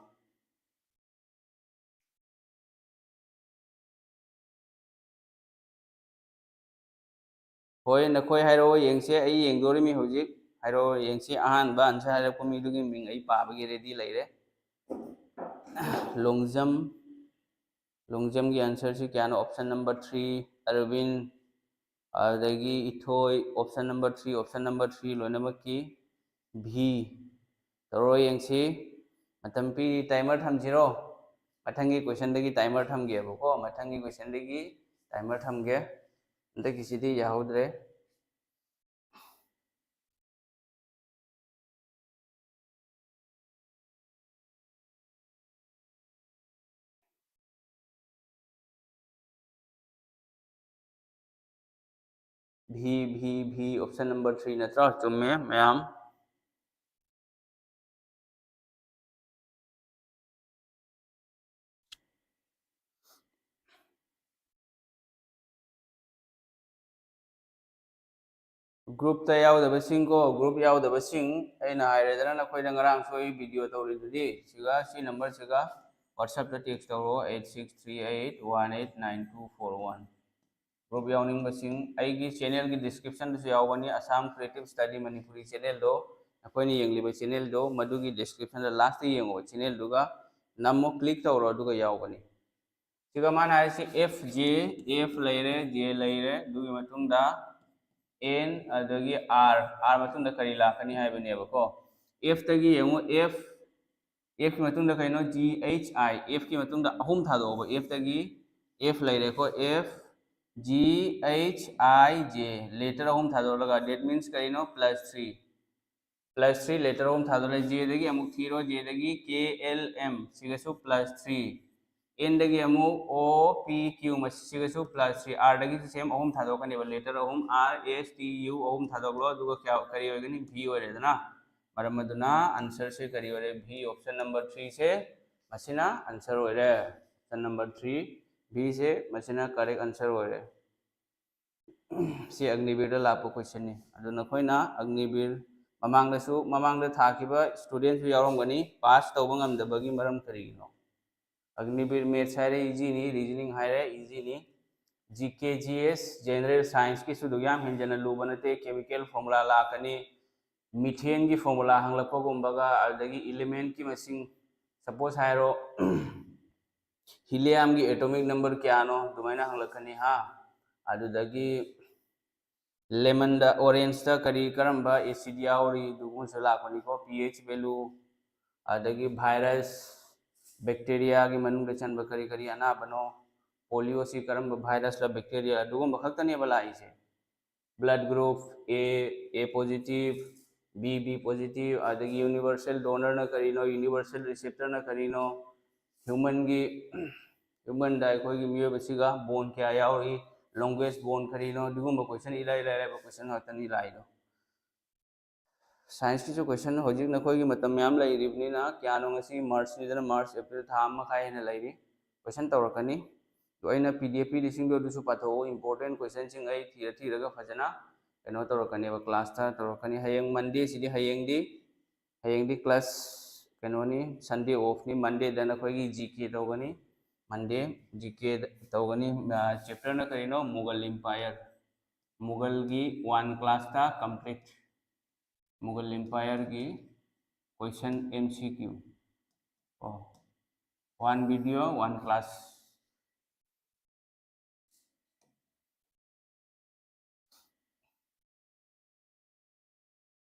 ꯍꯣꯏ, ꯅꯈꯣꯏ ꯍꯥꯏꯔꯛꯑꯣ ꯌꯦꯡꯁꯦ, ꯑꯩ ꯌꯦꯡꯗꯣꯔꯤꯃꯤ ꯍꯧꯖꯤꯛ꯫ ꯍꯥꯏꯔꯛꯑꯣ ꯌꯦꯡꯁꯤ꯫ ꯑꯍꯥꯟꯕ answer ꯍꯥꯏꯔꯛꯄ ꯃꯤꯗꯨꯒꯤ ꯃꯤꯡ ꯑꯩ ꯄꯥꯕꯒꯤ ready ꯂꯩꯔꯦ꯫ ꯂꯣꯡꯖꯝ, ꯂꯣꯡꯖꯝꯒꯤ answerꯁꯤ ꯀꯌꯥꯅꯣ? Option number three, ꯑꯔꯕꯤꯟ, ꯑꯗꯨꯗꯒꯤ ꯏꯊꯣꯏ, option number three, option number three ꯂꯣꯏꯅꯃꯛꯀꯤ V꯫ ꯇꯧꯔꯣ ꯌꯦꯡꯁꯤ꯫ ꯃꯇꯝ ꯄꯤꯔꯤ, timer ꯊꯝꯁꯤꯔꯣ? ꯃꯊꯪꯒꯤ ꯀꯣꯏꯁꯟꯗꯒꯤ timer ꯊꯝꯒꯦꯕꯀꯣ, ꯃꯊꯪꯒꯤ ꯀꯣꯏꯁꯟꯗꯒꯤ timer ꯊꯝꯒꯦ꯫ ꯍꯟꯗꯛꯀꯤꯁꯤꯗꯤ ꯌꯥꯍꯧꯗ꯭ꯔꯦ꯫ V, V, V, option number three ꯅꯠꯇ꯭ꯔꯣ? ꯆꯨꯝꯃꯦ ꯃꯌꯥꯝ꯫ Groupꯇ ꯌꯥꯎꯗꯕꯁꯤꯡꯀꯣ, group ꯌꯥꯎꯗꯕꯁꯤꯡ, ꯑꯩꯅ ꯍꯥꯏꯔꯦꯗꯅ ꯅꯈꯣꯏꯗ ꯉꯔꯥꯡꯁꯨ ꯑꯩ video ꯇꯧꯔꯤꯗꯨꯗꯤ, ꯁꯤꯒ, ꯁꯤ numberꯁꯤꯒ WhatsAppꯇ text ꯇꯧꯔꯣ, eight six three eight one eight nine two four one꯫ Group ꯌꯥꯎꯅꯤꯡꯕꯁꯤꯡ ꯑꯩꯒꯤ channelꯒꯤ descriptionꯗꯁꯨ ꯌꯥꯎꯕꯅꯤ, Assam Creative Study Manipuri channelꯗꯣ, ꯅꯈꯣꯏꯅ ꯌꯦꯡꯂꯤꯕ channelꯗꯣ, ꯃꯗꯨꯒꯤ descriptionꯗ lastꯇ ꯌꯦꯡꯉꯣ, channelꯗꯨꯒ ꯅꯝꯃꯣ, click ꯇꯧꯔꯣ, ꯑꯗꯨꯒ ꯌꯥꯎꯕꯅꯤ꯫ ꯁꯤꯒ ꯃꯥꯅ ꯍꯥꯏꯔꯤꯁꯤ F J, F ꯂꯩꯔꯦ, J ꯂꯩꯔꯦ, ꯑꯗꯨꯒꯤ ꯃꯇꯨꯡꯗ N, ꯑꯗꯨꯗꯒꯤ R, R ꯃꯇꯨꯡꯗ ꯀꯔꯤ ꯂꯥꯛꯀꯅꯤ ꯍꯥꯏꯕꯅꯦꯕꯀꯣ꯫ Fꯇꯒꯤ ꯌꯦꯡꯉꯨ, F, Fꯀꯤ ꯃꯇꯨꯡꯗ ꯀꯩꯅꯣ? G H I, Fꯀꯤ ꯃꯇꯨꯡꯗ ꯑꯍꯨꯝ ꯊꯥꯗꯣꯛꯑꯣꯕ, Fꯇꯒꯤ F ꯂꯩꯔꯦꯀꯣ, F, G, H, I, J, letter ꯑꯍꯨꯝ ꯊꯥꯗꯣꯛꯂꯒ, that means ꯀꯔꯤꯅꯣ? Plus three꯫ Plus three, letter ꯑꯍꯨꯝ ꯊꯥꯗꯣꯛꯂꯦ꯫ Jꯗꯒꯤ ꯑꯃꯨꯛ ꯊꯤꯔꯣ, Jꯗꯒꯤ K L M, ꯁꯤꯒꯁꯨ plus three꯫ ꯑꯦꯟꯗꯒꯤ ꯑꯃꯨꯛ ꯑꯣ ꯄꯤ ꯀ꯭ꯌꯨ, ꯃꯁꯤꯒꯁꯨ ꯄ꯭ꯂꯁ ꯊ꯭ꯔꯤ, ꯑꯥꯔꯗꯒꯤꯁꯨ ꯁꯦꯝ ꯑꯍꯨꯝ ꯊꯥꯗꯣꯛꯀꯅꯦꯕ, ꯂꯦꯇꯔ ꯑꯍꯨꯝ, ꯑꯥꯔ ꯑꯦꯁ ꯇꯤ ꯌꯨ ꯑꯍꯨꯝ ꯊꯥꯗꯣꯛꯂꯣ, ꯑꯗꯨꯒ ꯀꯌꯥ, ꯀꯔꯤ ꯑꯣꯏꯒꯅꯤ? ꯚꯤ ꯑꯣꯏꯔꯦꯗꯅ꯫ ꯃꯔꯝ ꯑꯗꯨꯅ ꯑꯟꯁꯔꯁꯦ ꯀꯔꯤ ꯑꯣꯏꯔꯦ? ꯚꯤ, ꯑꯣꯞꯁꯟ ꯅꯝꯕꯔ ꯊ꯭ꯔꯤꯁꯦ ꯃꯁꯤꯅ ꯑꯟꯁꯔ ꯑꯣꯏꯔꯦ꯫ ꯑꯣꯞꯁꯟ ꯅꯝꯕꯔ ꯊ꯭ꯔꯤ, ꯚꯤꯁꯦ ꯃꯁꯤꯅ ꯀꯔꯦꯛ ꯑꯟꯁꯔ ꯑꯣꯏꯔꯦ꯫ ꯁꯤ ꯑꯒꯅꯤꯕꯤꯔꯗ ꯂꯥꯛꯄ ꯀꯣꯏꯁꯟꯅꯤ꯫ ꯑꯗꯨ ꯅꯈꯣꯏꯅ ꯑꯒꯅꯤꯕꯤꯔ ꯃꯃꯥꯡꯗꯁꯨ, ꯃꯃꯥꯡꯗ ꯊꯥꯈꯤꯕ ꯁ꯭ꯇꯨꯗꯦꯟꯁꯨ ꯌꯥꯎꯔꯝꯒꯅꯤ, ꯄꯥꯁ ꯇꯧꯕ ꯉꯝꯗꯕꯒꯤ ꯃꯔꯝ ꯀꯔꯤꯒꯤꯅꯣ? ꯑꯒꯅꯤꯕꯤꯔ ꯃꯦꯠꯁ ꯍꯥꯏꯔꯦ, ꯏꯖꯤꯅꯤ, ꯔꯤꯖꯅꯤꯡ ꯍꯥꯏꯔꯦ, ꯏꯖꯤꯅꯤ, ꯖꯤ ꯀꯦ ꯖꯤ ꯑꯦꯁ, ꯖꯦꯅꯔꯦꯜ ꯁꯥꯏꯟꯁꯀꯤꯁꯨ ꯑꯗꯨ ꯌꯥꯝ ꯍꯦꯟꯖꯟꯅ ꯂꯨꯕ ꯅꯠꯇꯦ꯫ ꯀꯦꯃꯤꯀꯦꯜ ꯐꯣꯔꯃꯨꯂꯥ ꯂꯥꯛꯀꯅꯤ, ꯃꯤꯊꯦꯟꯒꯤ ꯐꯣꯔꯃꯨꯂꯥ ꯍꯪꯂꯛꯄꯒꯨꯝꯕꯒ, ꯑꯗꯨꯗꯒꯤ ꯏꯂꯤꯃꯦꯟꯠꯀꯤ ꯃꯁꯤꯡ, ꯁꯄꯣꯁ ꯍꯥꯏꯔꯣ, ꯍꯤꯂꯤꯌꯝꯒꯤ ꯑꯦꯇꯣꯃꯤꯛ ꯅꯝꯕꯔ ꯀꯌꯥꯅꯣ ꯑꯗꯨꯃꯥꯏꯅ ꯍꯪꯂꯛꯀꯅꯤ ꯍꯥ꯫ ꯑꯗꯨꯗꯒꯤ ꯂꯦꯃꯟꯗ, ꯑꯣꯔꯦꯟꯖꯇ ꯀꯔꯤ, ꯀꯔꯝꯕ ꯑꯦꯁꯤꯗ ꯌꯥꯎꯔꯤ ꯑꯗꯨꯒꯨꯝꯕꯁꯨ ꯂꯥꯛꯄꯅꯤꯀꯣ, ꯄꯤ ꯑꯩꯆ ꯚꯦꯂꯨ, ꯑꯗꯒꯤ ꯚꯥꯏꯔꯁ, ꯕꯦꯛꯇꯦꯔꯤꯌꯥꯒꯤ ꯃꯅꯨꯡꯗ ꯆꯟꯕ ꯀꯔꯤ ꯀꯔꯤ ꯑꯅꯥꯕꯅꯣ, ꯄꯣꯂꯤꯑꯣꯁꯤ ꯀꯔꯝꯕ ꯚꯥꯏꯔꯁꯂ ꯕꯦꯛꯇꯦꯔꯤꯌꯥ, ꯑꯗꯨꯒꯨꯝꯕ ꯈꯛꯇꯅꯦꯕ ꯂꯥꯛꯏꯁꯦ꯫ Blood group A, A positive, B, B positive, ꯑꯗꯒꯤ ꯌꯨꯅꯤꯚꯔꯁꯦꯜ ꯗꯣꯅꯔꯅ ꯀꯔꯤꯅꯣ, ꯌꯨꯅꯤꯚꯔꯁꯦꯜ ꯔꯤꯁꯦꯞꯇꯔꯅ ꯀꯔꯤꯅꯣ, ꯍ꯭ꯌꯨꯃꯟꯒꯤ, ꯍ꯭ꯌꯨꯃꯟꯗ ꯑꯩꯈꯣꯏꯒꯤ ꯃꯤꯑꯣꯏꯕꯁꯤꯒ ꯕꯣꯟ ꯀꯌꯥ ꯌꯥꯎꯔꯤ, ꯂꯣꯡꯒꯦꯁ ꯕꯣꯟ ꯀꯔꯤꯅꯣ, ꯑꯗꯨꯒꯨꯝꯕ ꯀꯣꯏꯁꯟ ꯏꯔꯥꯏ ꯂꯥꯏꯔꯥꯏꯕ ꯀꯣꯏꯁꯟ ꯉꯥꯛꯇꯅꯤ ꯂꯥꯛꯏꯗꯣ꯫ ꯁꯥꯏꯟꯁꯀꯤꯁꯨ ꯀꯣꯏꯁꯟ ꯍꯧꯖꯤꯛ ꯅꯈꯣꯏꯒꯤ ꯃꯇꯝ ꯃꯌꯥꯝ ꯂꯩꯔꯤꯕꯅꯤꯅ, ꯀꯌꯥꯅꯣ ꯉꯁꯤ ꯃꯥꯔꯆꯅꯤꯗꯅ, ꯃꯥꯔꯆ, ꯑꯦꯄ꯭ꯔꯤꯜ ꯊꯥ ꯑꯃ ꯃꯈꯥꯏ ꯍꯦꯟꯅ ꯂꯩꯔꯤ, ꯀꯣꯏꯁꯟ ꯇꯧꯔꯛꯀꯅꯤ꯫ ꯑꯗꯣ ꯑꯩꯅ ꯄꯤ ꯗꯤ ꯑꯦꯐ ꯄꯤꯔꯤꯁꯤꯡꯗꯣ ꯑꯗꯨꯁꯨ ꯄꯥꯊꯣꯛꯑꯣ, ꯏꯝꯄꯣꯔꯇꯦꯟ ꯀꯣꯏꯁꯟꯁꯤꯡ ꯑꯩ ꯊꯤꯔ ꯊꯤꯔꯒ ꯐꯖꯅ ꯀꯩꯅꯣ ꯇꯧꯔꯛꯀꯅꯦꯕ, ꯀ꯭ꯂꯥꯁꯇ ꯇꯧꯔꯛꯀꯅꯤ꯫ ꯍꯌꯦꯡ ꯃꯟꯗꯦꯁꯤꯗꯤ, ꯍꯌꯦꯡꯗꯤ, ꯍꯌꯦꯡꯗꯤ ꯀ꯭ꯂꯥꯁ ꯀꯩꯅꯣꯅꯤ, ꯁꯟꯗꯦ ꯑꯣꯐꯅꯤ꯫ ꯃꯟꯗꯦꯗ ꯅꯈꯣꯏꯒꯤ ꯖꯤ ꯀꯦ ꯇꯧꯒꯅꯤ, ꯃꯟꯗꯦ ꯖꯤ ꯀꯦ ꯇꯧꯒꯅꯤ꯫ ꯆꯦꯞꯇꯔꯅ ꯀꯔꯤꯅꯣ? ꯃꯨꯒꯜ ꯏꯝꯄꯥꯌꯔ, ꯃꯨꯒꯜꯒꯤ ꯋꯥꯟ ꯀ꯭ꯂꯥꯁꯇ ꯀꯝꯄ꯭ꯂꯤꯠ꯫ ꯃꯨꯒꯜ ꯏꯝꯄꯥꯌꯔꯒꯤ ꯀꯣꯏꯁꯟ ꯑꯦꯝ ꯁꯤ ꯀ꯭ꯌꯨ꯫ ꯑꯣ, ꯋꯥꯟ ꯚꯤꯗꯤꯑꯣ, ꯋꯥꯟ ꯀ꯭ꯂꯥꯁ꯫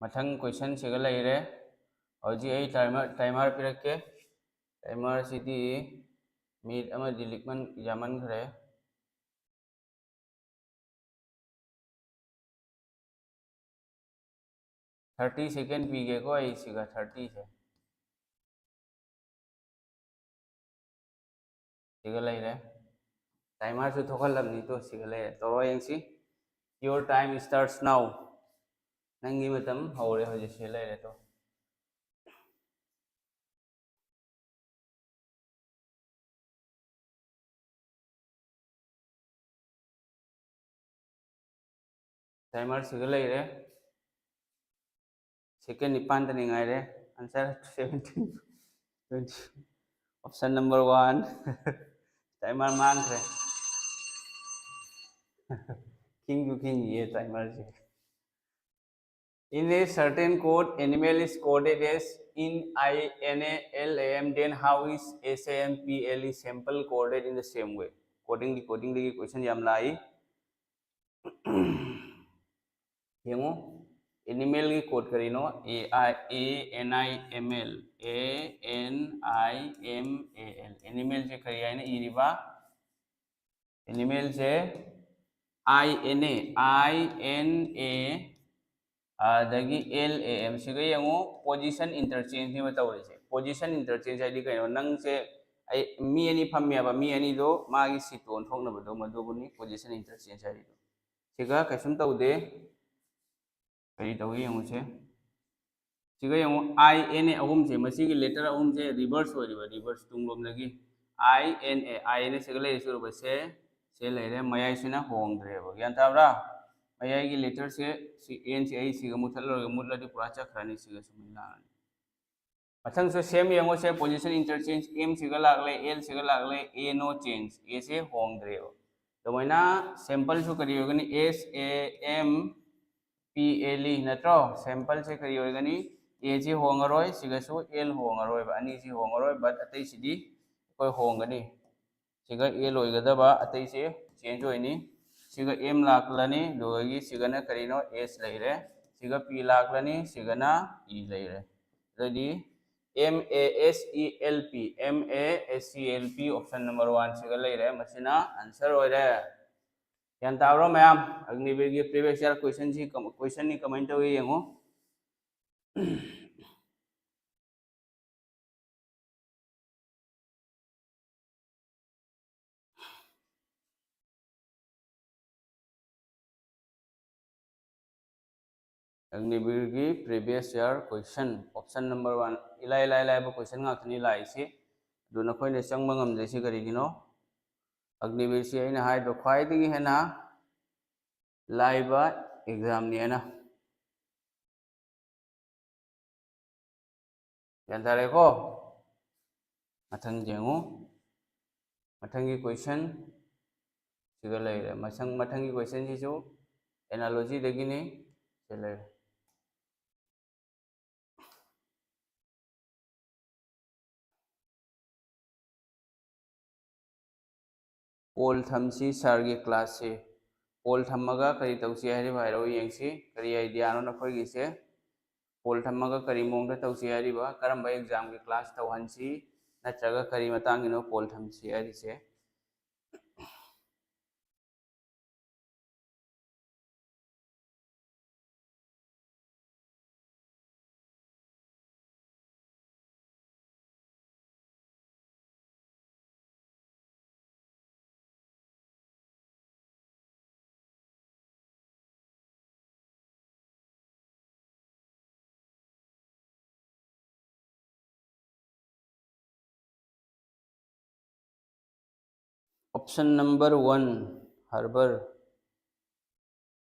ꯃꯊꯪ ꯀꯣꯏꯁꯟꯁꯤꯒ ꯂꯩꯔꯦ꯫ ꯍꯧꯖꯤꯛ ꯑꯩ ꯇꯥꯏꯃꯔ, ꯇꯥꯏꯃꯔ ꯄꯤꯔꯛꯀꯦ꯫ ꯇꯥꯏꯃꯔꯁꯤꯗꯤ ꯃꯤꯅꯤꯠ ꯑꯃꯗꯤ ꯂꯤꯛꯃꯟ, ꯌꯥꯝꯃꯟꯈ꯭ꯔꯦ꯫ ꯊꯥꯔꯇꯤ ꯁꯦꯀꯦꯟ ꯄꯤꯒꯦꯀꯣ ꯑꯩ ꯁꯤꯒ ꯊꯥꯔꯇꯤꯁꯦ꯫ ꯁꯤꯒ ꯂꯩꯔꯦ꯫ ꯇꯥꯏꯃꯔꯁꯨ ꯊꯣꯛꯍꯜꯂꯝꯅꯤ ꯇꯣ, ꯁꯤꯒ ꯂꯩꯔꯦ꯫ ꯇꯧꯔꯣ ꯌꯦꯡꯁꯤ꯫ Your time starts now. ꯅꯪꯒꯤ ꯃꯇꯝ ꯍꯧꯔꯦ ꯍꯧꯖꯤꯛ꯫ ꯁꯤ ꯂꯩꯔꯦ ꯇꯣ꯫ ꯇꯥꯏꯃꯔ ꯁꯤꯒ ꯂꯩꯔꯦ꯫ ꯁꯦꯀꯦꯟ ꯅꯤꯄꯥꯟꯗꯅꯤ ꯉꯥꯏꯔꯦ꯫ Answer seventeen, twenty. Option number one. Timer ꯃꯥꯡꯈ꯭ꯔꯦ꯫ ꯈꯤꯡꯁꯨ ꯈꯤꯡꯉꯤꯌꯦ ꯇꯥꯏꯃꯔꯁꯦ꯫ In a certain code, animal is coded as in I N A L A M. Then how is S A M P L E sample coded in the same way? Coding, decoding ꯗꯒꯤ question ꯌꯥꯝ ꯂꯥꯛꯏ꯫ ꯌꯦꯡꯉꯣ, animal ꯒꯤ code ꯀꯔꯤꯅꯣ? A I, A N I M L, A N I M A L. Animal ꯁꯦ ꯀꯔꯤ ꯍꯥꯏꯅ ꯏꯔꯤꯕ? Animal say I N A, I N A, ꯑꯗꯒꯤ L A M꯫ ꯁꯤꯒ ꯌꯦꯡꯉꯣ, position interchange ꯅꯦꯕ ꯇꯧꯔꯤꯁꯦ꯫ Position interchange ꯍꯥꯏꯗꯤ ꯀꯩꯅꯣ? ꯅꯪꯁꯦ, ꯑꯩ, ꯃꯤ ꯑꯅꯤ ꯐꯝꯃꯦꯕ, ꯃꯤ ꯑꯅꯤꯗꯣ ꯃꯥꯒꯤ seat ꯇꯣ ꯑꯣꯟꯊꯣꯛꯅꯕꯗꯣ, ꯃꯗꯨꯕꯨꯅꯤ position interchange ꯍꯥꯏꯔꯤꯗꯣ꯫ ꯁꯤꯒ ꯀꯩꯁꯨꯝ ꯇꯧꯗꯦ꯫ ꯀꯔꯤ ꯇꯧꯏ ꯌꯦꯡꯉꯨꯁꯦ꯫ ꯁꯤꯒ ꯌꯦꯡꯉꯨ, I N A ꯑꯍꯨꯝꯁꯦ, ꯃꯁꯤꯒꯤ letter ꯑꯍꯨꯝꯁꯦ reverse ꯑꯣꯏꯔꯤꯕ, reverse ꯇꯨꯡꯂꯣꯝꯗꯒꯤ꯫ I N A, I N A ꯁꯤꯒ ꯂꯩꯔꯤꯁꯦ ꯎꯔꯕ? ꯁꯦ, ꯁꯦ ꯂꯩꯔꯦ, ꯃꯌꯥꯏꯁꯤꯅ ꯍꯣꯡꯗ꯭ꯔꯦꯕ꯫ ꯒ꯭ꯌꯥꯟ ꯇꯥꯕ꯭ꯔꯥ? ꯃꯌꯥꯏꯒꯤ letter ꯁꯦ, ꯁꯤ N ꯁꯦ ꯑꯩ ꯁꯤꯒ ꯃꯨꯠꯊꯠꯂꯔꯣꯏꯒꯦ, ꯃꯨꯠꯂꯗꯤ ꯄꯨꯔꯥ ꯆꯠꯈ꯭ꯔꯅꯤ, ꯁꯤꯒ ꯁꯨꯃꯥꯏꯅ ꯂꯥꯛꯑꯅꯤ꯫ ꯃꯊꯪꯁꯨ same ꯌꯦꯡꯉꯣꯁꯦ, position interchange, M ꯁꯤꯒ ꯂꯥꯛꯂꯦ, L ꯁꯤꯒ ꯂꯥꯛꯂꯦ, A no change, A ꯁꯦ ꯍꯣꯡꯗ꯭ꯔꯦꯕ꯫ ꯑꯗꯨꯃꯥꯏꯅ sample ꯁꯨ ꯀꯔꯤ ꯑꯣꯏꯒꯅꯤ? S A M P L E ꯅꯠꯇ꯭ꯔꯣ? Sample ꯁꯦ ꯀꯔꯤ ꯑꯣꯏꯒꯅꯤ? A ꯁꯤ ꯍꯣꯡꯉꯔꯣꯏ, ꯁꯤꯒꯁꯨ L ꯍꯣꯡꯉꯔꯣꯏꯕ, ꯑꯅꯤꯁꯤ ꯍꯣꯡꯉꯔꯣꯏ, but ꯑꯇꯩꯁꯤꯗꯤ ꯑꯩꯈꯣꯏ ꯍꯣꯡꯒꯅꯤ꯫ ꯁꯤꯒ L ꯑꯣꯏꯒꯗꯕ, ꯑꯇꯩꯁꯦ change ꯑꯣꯏꯅꯤ꯫ ꯁꯤꯒ M ꯂꯥꯛꯂꯅꯤ, ꯑꯗꯨꯗꯒꯤ ꯁꯤꯒꯅ ꯀꯔꯤꯅꯣ? S ꯂꯩꯔꯦ꯫ ꯁꯤꯒ P ꯂꯥꯛꯂꯅꯤ, ꯁꯤꯒꯅ E ꯂꯩꯔꯦ꯫ ꯑꯗꯨꯗꯤ M A S E L P, M A S E L P option number one ꯁꯤꯒ ꯂꯩꯔꯦ꯫ ꯃꯁꯤꯅ answer ꯑꯣꯏꯔꯦ꯫ ꯒ꯭ꯌꯥꯟ ꯇꯥꯕ꯭ꯔꯣ ꯃꯌꯥꯝ? ꯑꯒꯅꯤꯕꯤꯔꯒꯤ previous year question ꯁꯤ ꯀꯝ-, question ꯅꯤ, ꯀꯃꯥꯏꯅ ꯇꯧꯏ ꯌꯦꯡꯉꯨ꯫ ꯑꯒꯅꯤꯕꯤꯔꯒꯤ previous year question, option number one, ꯏꯂꯥꯏ ꯂꯥꯏ ꯂꯥꯏꯕ question ꯉꯥꯛꯇꯅꯤ ꯂꯥꯛꯏꯁꯤ꯫ ꯑꯗꯨ ꯅꯈꯣꯏꯅ ꯆꯪꯕ ꯉꯝꯗ꯭ꯔꯤꯁꯤ ꯀꯔꯤꯒꯤꯅꯣ? ꯑꯒꯅꯤꯕꯤꯔꯁꯤ ꯑꯩꯅ ꯍꯥꯏꯗ꯭ꯔꯣ, ꯈ꯭ꯋꯥꯏꯗꯒꯤ ꯍꯦꯟꯅ ꯂꯥꯏꯕ examꯅꯤ ꯍꯥꯏꯅ꯫ ꯒ꯭ꯌꯥꯟ ꯇꯥꯔꯦꯀꯣ? ꯃꯊꯪ ꯌꯦꯡꯉꯨ꯫ ꯃꯊꯪꯒꯤ question ꯁꯤꯒ ꯂꯩꯔꯦ꯫ ꯃꯊꯪ, ꯃꯊꯪꯒꯤ question ꯁꯤꯁꯨ analogyꯗꯒꯤꯅꯤ꯫ ꯁꯤ ꯂꯩꯔꯦ꯫ Poll ꯊꯝꯁꯤ, sirꯒꯤ classꯁꯤ꯫ Poll ꯊꯝꯃꯒ ꯀꯔꯤ ꯇꯧꯁꯤ ꯍꯥꯏꯔꯤꯕ ꯍꯥꯏꯔꯛꯑꯣ ꯌꯦꯡꯁꯤ꯫ ꯀꯔꯤ ideaꯅꯣ ꯅꯈꯣꯏꯒꯤꯁꯦ? Poll ꯊꯝꯃꯒ ꯀꯔꯤ ꯃꯑꯣꯡꯗ ꯇꯧꯁꯤ ꯍꯥꯏꯔꯤꯕ? ꯀꯔꯝꯕ examꯒꯤ class ꯇꯧꯍꯟꯁꯤ? ꯅꯠꯇ꯭ꯔꯒ ꯀꯔꯤ ꯃꯇꯥꯡꯒꯤꯅꯣ poll ꯊꯝꯁꯤ ꯍꯥꯏꯔꯤꯁꯦ? Option number one, harbor꯫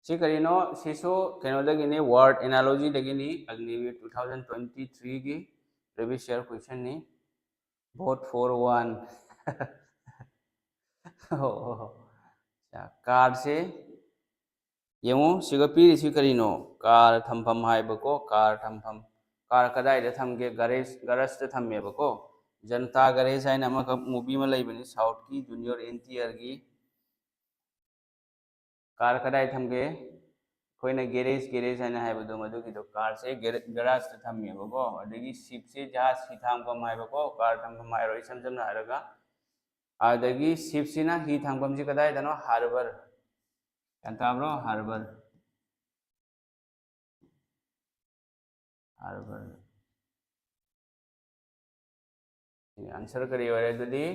ꯁꯤ ꯀꯔꯤꯅꯣ? ꯁꯤꯁꯨ ꯀꯩꯅꯣꯗꯒꯤꯅꯤ, word analogyꯗꯒꯤꯅꯤ, ꯑꯒꯅꯤꯕꯤꯔ two thousand twenty threeꯒꯤ previous year questionꯅꯤ꯫ Vote for one꯫ Carꯁꯦ ꯌꯦꯡꯉꯨ, ꯁꯤꯒ ꯄꯤꯔꯤꯁꯤ ꯀꯔꯤꯅꯣ? Car ꯊꯝꯐꯝ ꯍꯥꯏꯕꯀꯣ, car ꯊꯝꯐꯝ꯫ Car ꯀꯗꯥꯏꯗ ꯊꯝꯒꯦ? Garage, garageꯇ ꯊꯝꯃꯦꯕꯀꯣ꯫ ꯖꯅꯇꯥ garage ꯍꯥꯏꯅ ꯑꯃꯈꯛ movie ꯑꯃ ꯂꯩꯕꯅꯤ, Southꯀꯤ, Junior N T Rꯒꯤ꯫ Car ꯀꯗꯥꯏ ꯊꯝꯒꯦ? ꯑꯩꯈꯣꯏꯅ garage, garage ꯍꯥꯏꯅ ꯍꯥꯏꯕꯗꯣ, ꯃꯗꯨꯒꯤꯗꯣ, carꯁꯦ gara-, garageꯇ ꯊꯝꯃꯦꯕꯀꯣ꯫ ꯑꯗꯒꯤ shipꯁꯦ ꯖꯍꯥꯖ ꯍꯤ ꯊꯥꯡꯐꯝ ꯍꯥꯏꯕꯀꯣ, car ꯊꯝꯐꯝ ꯍꯥꯏꯔꯣ, ꯏꯁꯝ ꯁꯝꯅ ꯍꯥꯏꯔꯒ꯫ ꯑꯗꯒꯤ shipꯁꯤꯅ ꯍꯤ ꯊꯥꯡꯐꯝꯁꯤ ꯀꯗꯥꯏꯗꯅꯣ? Harbour꯫ ꯒ꯭ꯌꯥꯟ ꯇꯥꯕ꯭ꯔꯣ? Harbour꯫ Harbour꯫ Answer ꯀꯔꯤ ꯑꯣꯏꯔꯦ ꯑꯗꯨꯗꯤ?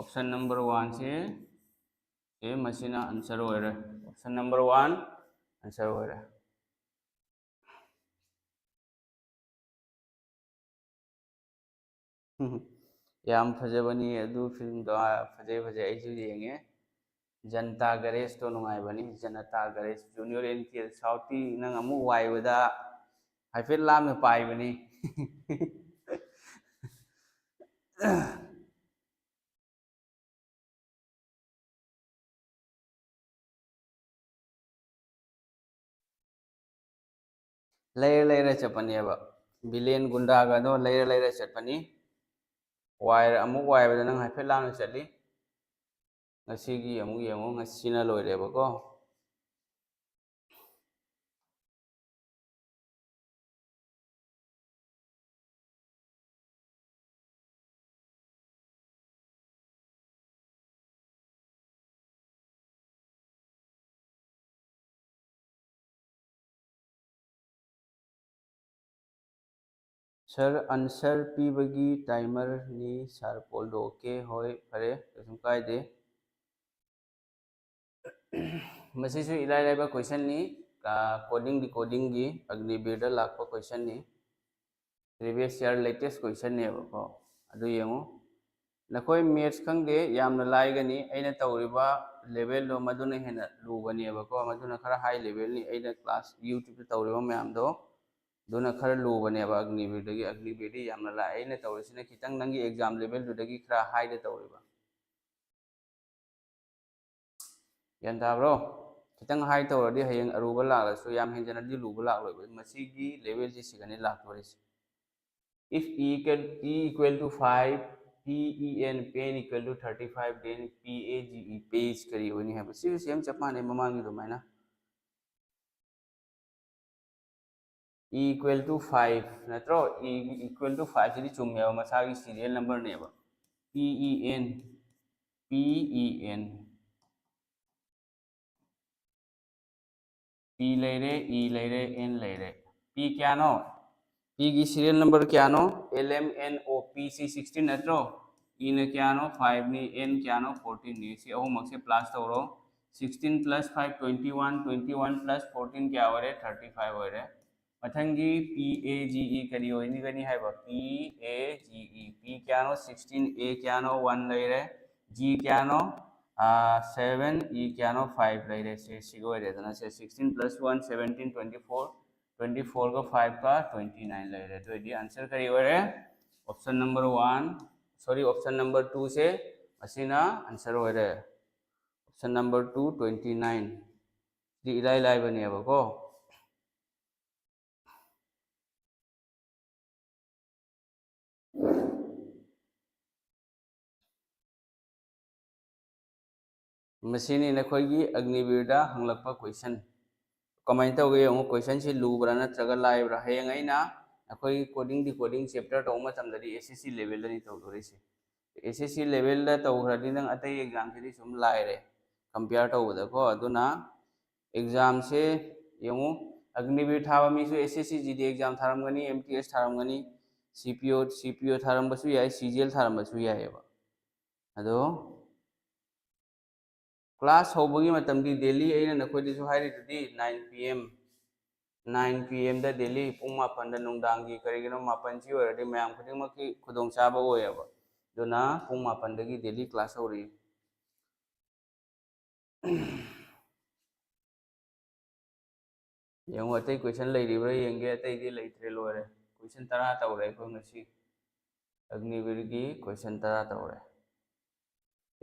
Option number oneꯁꯦ, ꯁꯤ ꯃꯁꯤꯅ answer ꯑꯣꯏꯔꯦ꯫ Option number one answer ꯑꯣꯏꯔꯦ꯫ ꯌꯥꯝ ꯐꯖꯕꯅꯤ ꯑꯗꯨ ꯐꯤꯂꯝꯗꯣ꯫ ꯐꯖꯩ, ꯐꯖꯩ, ꯑꯩꯁꯨ ꯌꯦꯡꯉꯦ꯫ ꯖꯅꯇꯥ ꯒꯔꯦꯖꯇꯣ ꯅꯨꯡꯉꯥꯏꯕꯅꯤ꯫ Janata ꯒꯔꯦꯖ, junior and T L. ꯁꯥꯎꯠꯇꯤ ꯅꯪ ꯑꯃꯨꯛ ꯋꯥꯏꯕꯗ ꯍꯥꯏꯐꯦꯠ ꯂꯥꯞꯅ ꯄꯥꯏꯕꯅꯤ꯫ ꯂꯩꯔ ꯂꯩꯔ ꯆꯠꯄꯅꯦꯕ꯫ ꯚꯤꯂꯦꯟ ꯒꯨꯟꯗꯥꯒꯗꯣ ꯂꯩꯔ ꯂꯩꯔ ꯆꯠꯄꯅꯤ꯫ ꯋꯥꯏꯔ ꯑꯃꯨꯛ ꯋꯥꯏꯕꯗ ꯅꯪ ꯍꯥꯏꯐꯦꯠ ꯂꯥꯞꯅ ꯆꯠꯂꯤ꯫ ꯉꯁꯤꯒꯤ ꯑꯃꯨꯛ ꯌꯦꯡꯉꯣ, ꯉꯁꯤꯅ ꯂꯣꯏꯔꯦꯕꯀꯣ꯫ Sir, answer ꯄꯤꯕꯒꯤ timerꯅꯤ, sir ꯄꯣꯜꯗꯣ꯫ Okay, ꯍꯣꯏ, ꯐꯔꯦ, ꯀꯩꯁꯨꯝ ꯀꯥꯏꯗꯦ꯫ ꯃꯁꯤꯁꯨ ꯏꯂꯥꯏ ꯂꯥꯏꯕ questionꯅꯤ, coding decodingꯒꯤ ꯑꯒꯅꯤꯕꯤꯔꯗ ꯂꯥꯛꯄ questionꯅꯤ꯫ Previous year latest questionꯅꯦꯕꯀꯣ, ꯑꯗꯨ ꯌꯦꯡꯉꯨ꯫ ꯅꯈꯣꯏ maths ꯈꯪꯗꯦ, ꯌꯥꯝꯅ ꯂꯥꯏꯒꯅꯤ꯫ ꯑꯩꯅ ꯇꯧꯔꯤꯕ levelꯗꯣ ꯃꯗꯨꯅ ꯍꯦꯟꯅ ꯂꯨꯕꯅꯦꯕꯀꯣ, ꯃꯗꯨꯅ ꯈꯔ high levelꯅꯤ꯫ ꯑꯩꯅ class YouTubeꯇ ꯇꯧꯔꯤꯕ ꯃꯌꯥꯝꯗꯣ ꯑꯗꯨꯅ ꯈꯔ ꯂꯨꯕꯅꯦꯕ ꯑꯒꯅꯤꯕꯤꯔꯗꯒꯤ꯫ ꯑꯒꯅꯤꯕꯤꯔꯗꯤ ꯌꯥꯝꯅ ꯂꯥꯏ꯫ ꯑꯩꯅ ꯇꯧꯔꯤꯁꯤꯅ ꯈꯤꯇꯪ ꯅꯪꯒꯤ exam levelꯗꯨꯗꯒꯤ ꯈꯔ highꯗ ꯇꯧꯔꯤꯕ꯫ ꯒ꯭ꯌꯥꯟ ꯇꯥꯕ꯭ꯔꯣ? ꯈꯤꯇꯪ high ꯇꯧꯔꯗꯤ ꯍꯌꯦꯡ ꯑꯔꯨꯕ ꯂꯥꯛꯂꯁꯨ ꯌꯥꯝ ꯍꯦꯟꯖꯅꯗꯤ ꯂꯨꯕ ꯂꯥꯛꯂꯣꯏꯕ꯫ ꯃꯁꯤꯒꯤ levelꯁꯤ ꯁꯤꯒꯅꯤ ꯂꯥꯛꯇꯣꯔꯤꯁꯦ꯫ If E equal, E equal to five, P E N, P N equal to thirty five, then P A G E, page ꯀꯔꯤ ꯑꯣꯏꯅꯤ ꯍꯥꯏꯕ? ꯁꯤꯁꯨ same ꯆꯞ ꯃꯥꯟꯅꯩ ꯃꯃꯥꯡꯒꯤ ꯑꯗꯨꯃꯥꯏꯅ꯫ E equal to five ꯅꯠꯇ꯭ꯔꯣ? E equal to five ꯁꯤꯗꯤ ꯆꯨꯝꯃꯦꯕ, ꯃꯁꯥꯒꯤ serial numberꯅꯦꯕ꯫ P E N, P E N, P ꯂꯩꯔꯦ, E ꯂꯩꯔꯦ, N ꯂꯩꯔꯦ꯫ P ꯀꯌꯥꯅꯣ? Pꯒꯤ serial number ꯀꯌꯥꯅꯣ? L M N O, P ꯁꯤ sixteen ꯅꯠꯇ꯭ꯔꯣ? Eꯅ ꯀꯌꯥꯅꯣ? Fiveꯅꯤ, N ꯀꯌꯥꯅꯣ? Fourteenꯅꯤ꯫ ꯁꯤ ꯑꯍꯨꯝꯃꯛꯁꯦ plus ꯇꯧꯔꯣ꯫ Sixteen plus five, twenty one, twenty one plus fourteen ꯀꯌꯥ ꯑꯣꯏꯔꯦ? Thirty five ꯑꯣꯏꯔꯦ꯫ ꯃꯊꯪꯒꯤ P A G E ꯀꯔꯤ ꯑꯣꯏꯒꯅꯤ ꯍꯥꯏꯕ? P A G E꯫ P ꯀꯌꯥꯅꯣ? Sixteen꯫ A ꯀꯌꯥꯅꯣ? One ꯂꯩꯔꯦ꯫ G ꯀꯌꯥꯅꯣ? Seven꯫ E ꯀꯌꯥꯅꯣ? Five ꯂꯩꯔꯦ꯫ ꯁꯦ ꯁꯤꯒ ꯑꯣꯏꯔꯦꯗꯅ꯫ ꯁꯦ sixteen plus one, seventeen, twenty four꯫ Twenty four ꯒ five ꯀ twenty nine ꯂꯩꯔꯦ꯫ ꯑꯗꯨ ꯑꯣꯏꯗꯤ answer ꯀꯔꯤ ꯑꯣꯏꯔꯦ? Option number one, sorry, option number two ꯁꯦ ꯃꯁꯤꯅ answer ꯑꯣꯏꯔꯦ꯫ Option number two, twenty nine꯫ ꯁꯤꯗꯤ ꯏꯂꯥꯏ ꯂꯥꯏꯕꯅꯦꯕꯀꯣ꯫ ꯃꯁꯤꯅꯤ ꯅꯈꯣꯏꯒꯤ ꯑꯒꯅꯤꯕꯤꯔꯗ ꯍꯪꯂꯛꯄ question꯫ ꯀꯃꯥꯏꯅ ꯇꯧꯒꯦ ꯌꯦꯡꯉꯨ, questionꯁꯤ ꯂꯨꯕ꯭ꯔꯥ ꯅꯠꯇ꯭ꯔꯒ ꯂꯥꯏꯕ꯭ꯔꯥ? ꯍꯌꯦꯡ ꯑꯩꯅ ꯑꯩꯈꯣꯏꯒꯤ coding decoding chapter ꯇꯧꯕ ꯃꯇꯝꯗꯗꯤ S S C levelꯗꯅꯤ ꯇꯧꯗꯣꯔꯤꯁꯦ꯫ S S C levelꯗ ꯇꯧꯈ꯭ꯔꯗꯤ ꯅꯪ ꯑꯇꯩ examꯁꯤꯗꯤ ꯁꯨꯝ ꯂꯥꯏꯔꯦ compare ꯇꯧꯕꯗꯀꯣ꯫ ꯑꯗꯨꯅ examꯁꯦ ꯌꯦꯡꯉꯨ, ꯑꯒꯅꯤꯕꯤꯔ ꯊꯥꯕ ꯃꯤꯁꯨ S S C G D exam ꯊꯥꯔꯝꯒꯅꯤ, M T S ꯊꯥꯔꯝꯒꯅꯤ, C P O, C P O ꯊꯥꯔꯝꯕꯁꯨ ꯌꯥꯏ, C G L ꯊꯥꯔꯝꯕꯁꯨ ꯌꯥꯏꯑꯕ꯫ ꯑꯗꯣ class ꯍꯧꯕꯒꯤ ꯃꯇꯝꯗꯤ daily ꯑꯩꯅ ꯅꯈꯣꯏꯗꯁꯨ ꯍꯥꯏꯔꯤꯗꯨꯗꯤ nine P M, nine P M ꯗ daily ꯄꯨꯡ ꯃꯥꯄꯟꯗ ꯅꯨꯡꯗꯥꯡꯒꯤ꯫ ꯀꯔꯤꯒꯤꯅꯣ? ꯃꯥꯄꯟꯁꯤ ꯑꯣꯏꯔꯗꯤ ꯃꯌꯥꯝ ꯈꯨꯗꯤꯡꯃꯛꯀꯤ ꯈꯨꯗꯣꯡꯆꯥꯕ ꯑꯣꯏꯌꯦꯕ꯫ ꯑꯗꯨꯅ ꯄꯨꯡ ꯃꯥꯄꯟꯗꯒꯤ daily class ꯍꯧꯔꯛꯏ꯫ ꯌꯦꯡꯉꯨ, ꯑꯇꯩ question ꯂꯩꯔꯤꯕ꯭ꯔꯥ ꯌꯦꯡꯒꯦ꯫ ꯑꯇꯩꯗꯤ ꯂꯩꯇ꯭ꯔꯦ, ꯂꯣꯏꯔꯦ꯫ Question ꯇꯔꯥ ꯇꯧꯔꯦ ꯑꯩꯈꯣꯏ ꯉꯁꯤ꯫ ꯑꯒꯅꯤꯕꯤꯔꯒꯤ question ꯇꯔꯥ ꯇꯧꯔꯦ꯫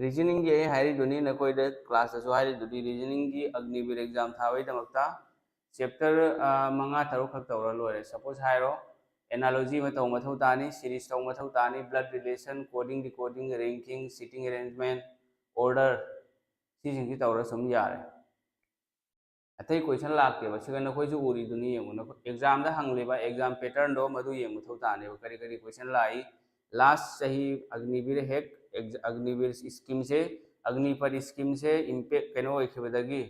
Reasoningꯒꯤ ꯑꯩ ꯍꯥꯏꯔꯤꯗꯨꯅꯤ, ꯅꯈꯣꯏꯗ classꯇꯁꯨ ꯍꯥꯏꯔꯤꯗꯨꯗꯤ, reasoningꯒꯤ ꯑꯒꯅꯤꯕꯤꯔ exam ꯊꯥꯕꯒꯤꯗꯃꯛꯇ chapter, ꯑ, ꯃꯉꯥ ꯇꯔꯨꯛ ꯈꯛ ꯇꯧꯔ ꯂꯣꯏꯔꯦ꯫ Suppose ꯍꯥꯏꯔꯣ, analogy ꯑꯃ ꯇꯧꯕ ꯃꯊꯧ ꯇꯥꯅꯤ, series ꯇꯧꯕ ꯃꯊꯧ ꯇꯥꯅꯤ, blood relation, coding decoding, ranking, seating arrangement, order, ꯁꯤꯁꯤꯡꯁꯤ ꯇꯧꯔ ꯁꯨꯝ ꯌꯥꯔꯦ꯫ ꯑꯇꯩ question ꯂꯥꯛꯇꯦꯕ꯫ ꯁꯤꯒ ꯅꯈꯣꯏꯁꯨ ꯎꯔꯤꯗꯨꯅꯤ ꯌꯦꯡꯉꯨ꯫ ꯅꯈꯣꯏ examꯗ ꯍꯪꯂꯤꯕ exam patternꯗꯣ ꯃꯗꯨ ꯌꯦꯡꯕ ꯃꯊꯧ ꯇꯥꯅꯦꯕ꯫ ꯀꯔꯤ ꯀꯔꯤ question ꯂꯥꯛꯏ? Last ꯆꯍꯤ ꯑꯒꯅꯤꯕꯤꯔ ꯍꯦꯛ ꯑꯦꯛꯖ-, ꯑꯒꯅꯤꯕꯤꯔ schemeꯁꯦ, ꯑꯒꯅꯤꯄꯠ schemeꯁꯦ impact ꯀꯩꯅꯣ ꯑꯣꯏꯈꯤꯕꯗꯒꯤ,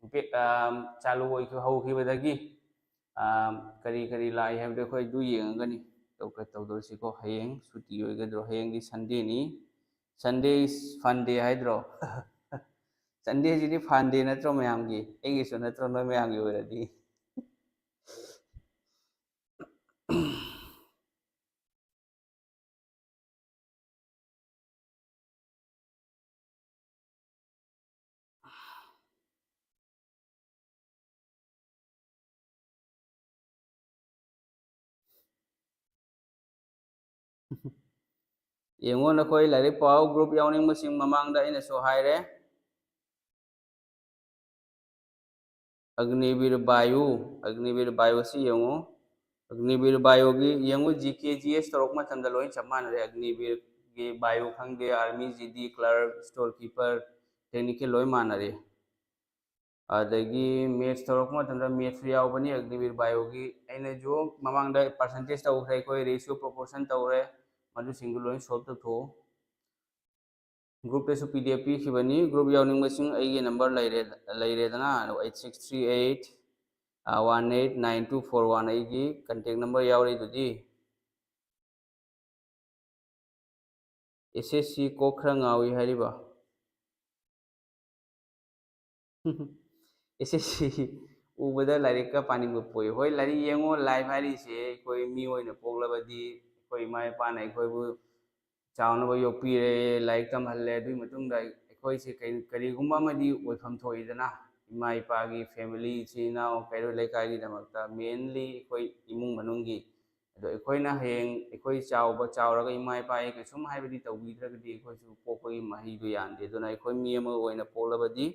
impact, ꯑꯥ, ꯆꯥꯂꯨ ꯑꯣꯏꯈꯤꯕ, ꯍꯧꯈꯤꯕꯗꯒꯤ, ꯑꯥ, ꯀꯔꯤ ꯀꯔꯤ ꯂꯥꯛꯏ ꯍꯥꯏꯕꯗꯣ ꯑꯩꯈꯣꯏ ꯑꯗꯨ ꯌꯦꯡꯉꯒꯅꯤ ꯇꯧ-, ꯇꯧꯗꯧꯔꯤꯁꯤꯀꯣ꯫ ꯍꯌꯦꯡ ꯁꯨꯇꯤ ꯑꯣꯏꯒꯗ꯭ꯔꯣ? ꯍꯌꯦꯡꯗꯤ Sundayꯅꯤ꯫ Sunday is fun day ꯍꯥꯏꯗ꯭ꯔꯣ? Sundayꯁꯤꯗꯤ fun day ꯅꯠꯇ꯭ꯔꯣ ꯃꯌꯥꯝꯒꯤ? ꯑꯩꯒꯤꯁꯨ ꯅꯠꯇ꯭ꯔꯣ, ꯅꯣꯏ ꯃꯌꯥꯝꯒꯤ ꯑꯣꯏꯔꯗꯤ? ꯌꯦꯡꯉꯣ, ꯅꯈꯣꯏ ꯂꯥꯏꯔꯤꯛ ꯄꯥꯎ꯫ ꯒ꯭ꯔꯨꯞ ꯌꯥꯎꯅꯤꯡꯕꯁꯤꯡ, ꯃꯃꯥꯡꯗ ꯑꯩꯅꯁꯨ ꯍꯥꯏꯔꯦ, ꯑꯒꯅꯤꯕꯤꯔ ꯕꯥꯌꯨ, ꯑꯒꯅꯤꯕꯤꯔ ꯕꯥꯌꯨꯁꯤ ꯌꯦꯡꯉꯨ꯫ ꯑꯒꯅꯤꯕꯤꯔ ꯕꯥꯌꯨꯒꯤ ꯌꯦꯡꯉꯨ, ꯖꯤ ꯀꯦ, ꯖꯤ ꯑꯦꯁ ꯇꯧꯔꯛꯄ ꯃꯇꯝꯗ ꯂꯣꯏ ꯆꯞ ꯃꯥꯟꯅꯔꯦ꯫ ꯑꯒꯅꯤꯕꯤꯔꯒꯤ ꯕꯥꯌꯨ ꯈꯪꯗꯦ, ꯑꯥꯔꯃꯤ, ꯖꯤ ꯗꯤ, ꯀ꯭ꯂꯥꯔꯛ, ꯁ꯭ꯇꯣꯔ ꯀꯤꯄꯔ, ꯇꯦꯛꯅꯤꯀꯦꯜ ꯂꯣꯏ ꯃꯥꯟꯅꯔꯦ꯫ ꯑꯗꯒꯤ ꯃꯦꯠꯁ ꯇꯧꯔꯛꯄ ꯃꯇꯝꯗ ꯃꯦꯠꯁꯁꯨ ꯌꯥꯎꯕꯅꯤ ꯑꯒꯅꯤꯕꯤꯔ ꯕꯥꯌꯣꯒꯤ꯫ ꯑꯩꯅꯁꯨ ꯃꯃꯥꯡꯗ ꯄꯥꯔꯁꯦꯟꯇꯦꯖ ꯇꯧꯈ꯭ꯔꯦ, ꯑꯩꯈꯣꯏ ꯔꯦꯁꯤꯌꯣ ꯄ꯭ꯔꯣꯄꯣꯔꯁꯟ ꯇꯧꯔꯦ, ꯃꯗꯨꯁꯤꯡꯗꯨ ꯂꯣꯏ ꯁꯣꯜꯕ ꯇꯧꯊꯣꯛꯎ꯫ ꯒ꯭ꯔꯨꯞꯇꯁꯨ ꯄꯤ ꯗꯤ ꯑꯦꯐ ꯄꯤꯈꯤꯕꯅꯤ꯫ ꯒ꯭ꯔꯨꯞ ꯌꯥꯎꯅꯤꯡꯕꯁꯤꯡ ꯑꯩꯒꯤ ꯅꯝꯕꯔ ꯂꯩꯔꯦ, ꯂꯩꯔꯦꯗꯅ, eight six three eight one eight nine two four one ꯑꯩꯒꯤ ꯀꯟꯇꯦꯛ ꯅꯝꯕꯔ ꯌꯥꯎꯔꯤꯗꯨꯗꯤ꯫ ꯑꯦꯁ ꯑꯦꯁ ꯁꯤ ꯀꯣꯛ ꯈꯔ ꯉꯥꯎꯏ ꯍꯥꯏꯔꯤꯕ? ꯑꯦꯁ ꯑꯦꯁ ꯁꯤ ꯎꯕꯗ ꯂꯥꯏꯔꯤꯛꯀ ꯄꯥꯅꯤꯡꯕ ꯄꯣꯛꯏ꯫ ꯍꯣꯏ, ꯂꯥꯏꯔꯤꯛ ꯌꯦꯡꯉꯣ, ꯂꯥꯏꯐ ꯍꯥꯏꯔꯤꯁꯦ ꯑꯩꯈꯣꯏ ꯃꯤ ꯑꯣꯏꯅ ꯄꯣꯛꯂꯕꯗꯤ ꯑꯩꯈꯣꯏ ꯏꯃꯥ ꯏꯄꯥꯅ ꯑꯩꯈꯣꯏꯕꯨ ꯆꯥꯎꯅꯕ ꯌꯣꯛꯄꯤꯔꯦ, ꯂꯥꯏꯔꯤꯛ ꯇꯝꯍꯜꯂꯦ, ꯑꯗꯨꯒꯤ ꯃꯇꯨꯡꯗ ꯑꯩꯈꯣꯏꯁꯦ ꯀꯩ-, ꯀꯔꯤꯒꯨꯝꯕ ꯑꯃꯗꯤ ꯑꯣꯏꯐꯝ ꯊꯣꯛꯏꯗꯅ, ꯏꯃꯥ ꯏꯄꯥꯒꯤ, ꯐꯦꯃꯤꯂꯤ, ꯏꯆꯤꯟ ꯏꯅꯥꯎ, ꯀꯩꯔꯣꯜ ꯂꯩꯀꯥꯏꯒꯤꯗꯃꯛꯇ, ꯃꯦꯟꯂꯤ ꯑꯩꯈꯣꯏ ꯏꯃꯨꯡ ꯃꯅꯨꯡꯒꯤ꯫ ꯑꯗꯣ ꯑꯩꯈꯣꯏꯅ ꯍꯌꯦꯡ ꯑꯩꯈꯣꯏ ꯆꯥꯎꯕ, ꯆꯥꯎꯔꯒ ꯏꯃꯥ ꯏꯄꯥꯒꯤ ꯀꯩꯁꯨꯝ ꯍꯥꯏꯕꯗꯤ ꯇꯧꯕꯤꯗ꯭ꯔꯒꯗꯤ ꯑꯩꯈꯣꯏꯁꯨ ꯄꯣꯛꯄꯒꯤ ꯃꯍꯩꯗꯣ ꯌꯥꯟꯗꯦ꯫ ꯑꯗꯨꯅ ꯑꯩꯈꯣꯏ ꯃꯤ ꯑꯃ ꯑꯣꯏꯅ ꯄꯣꯛꯂꯕꯗꯤ,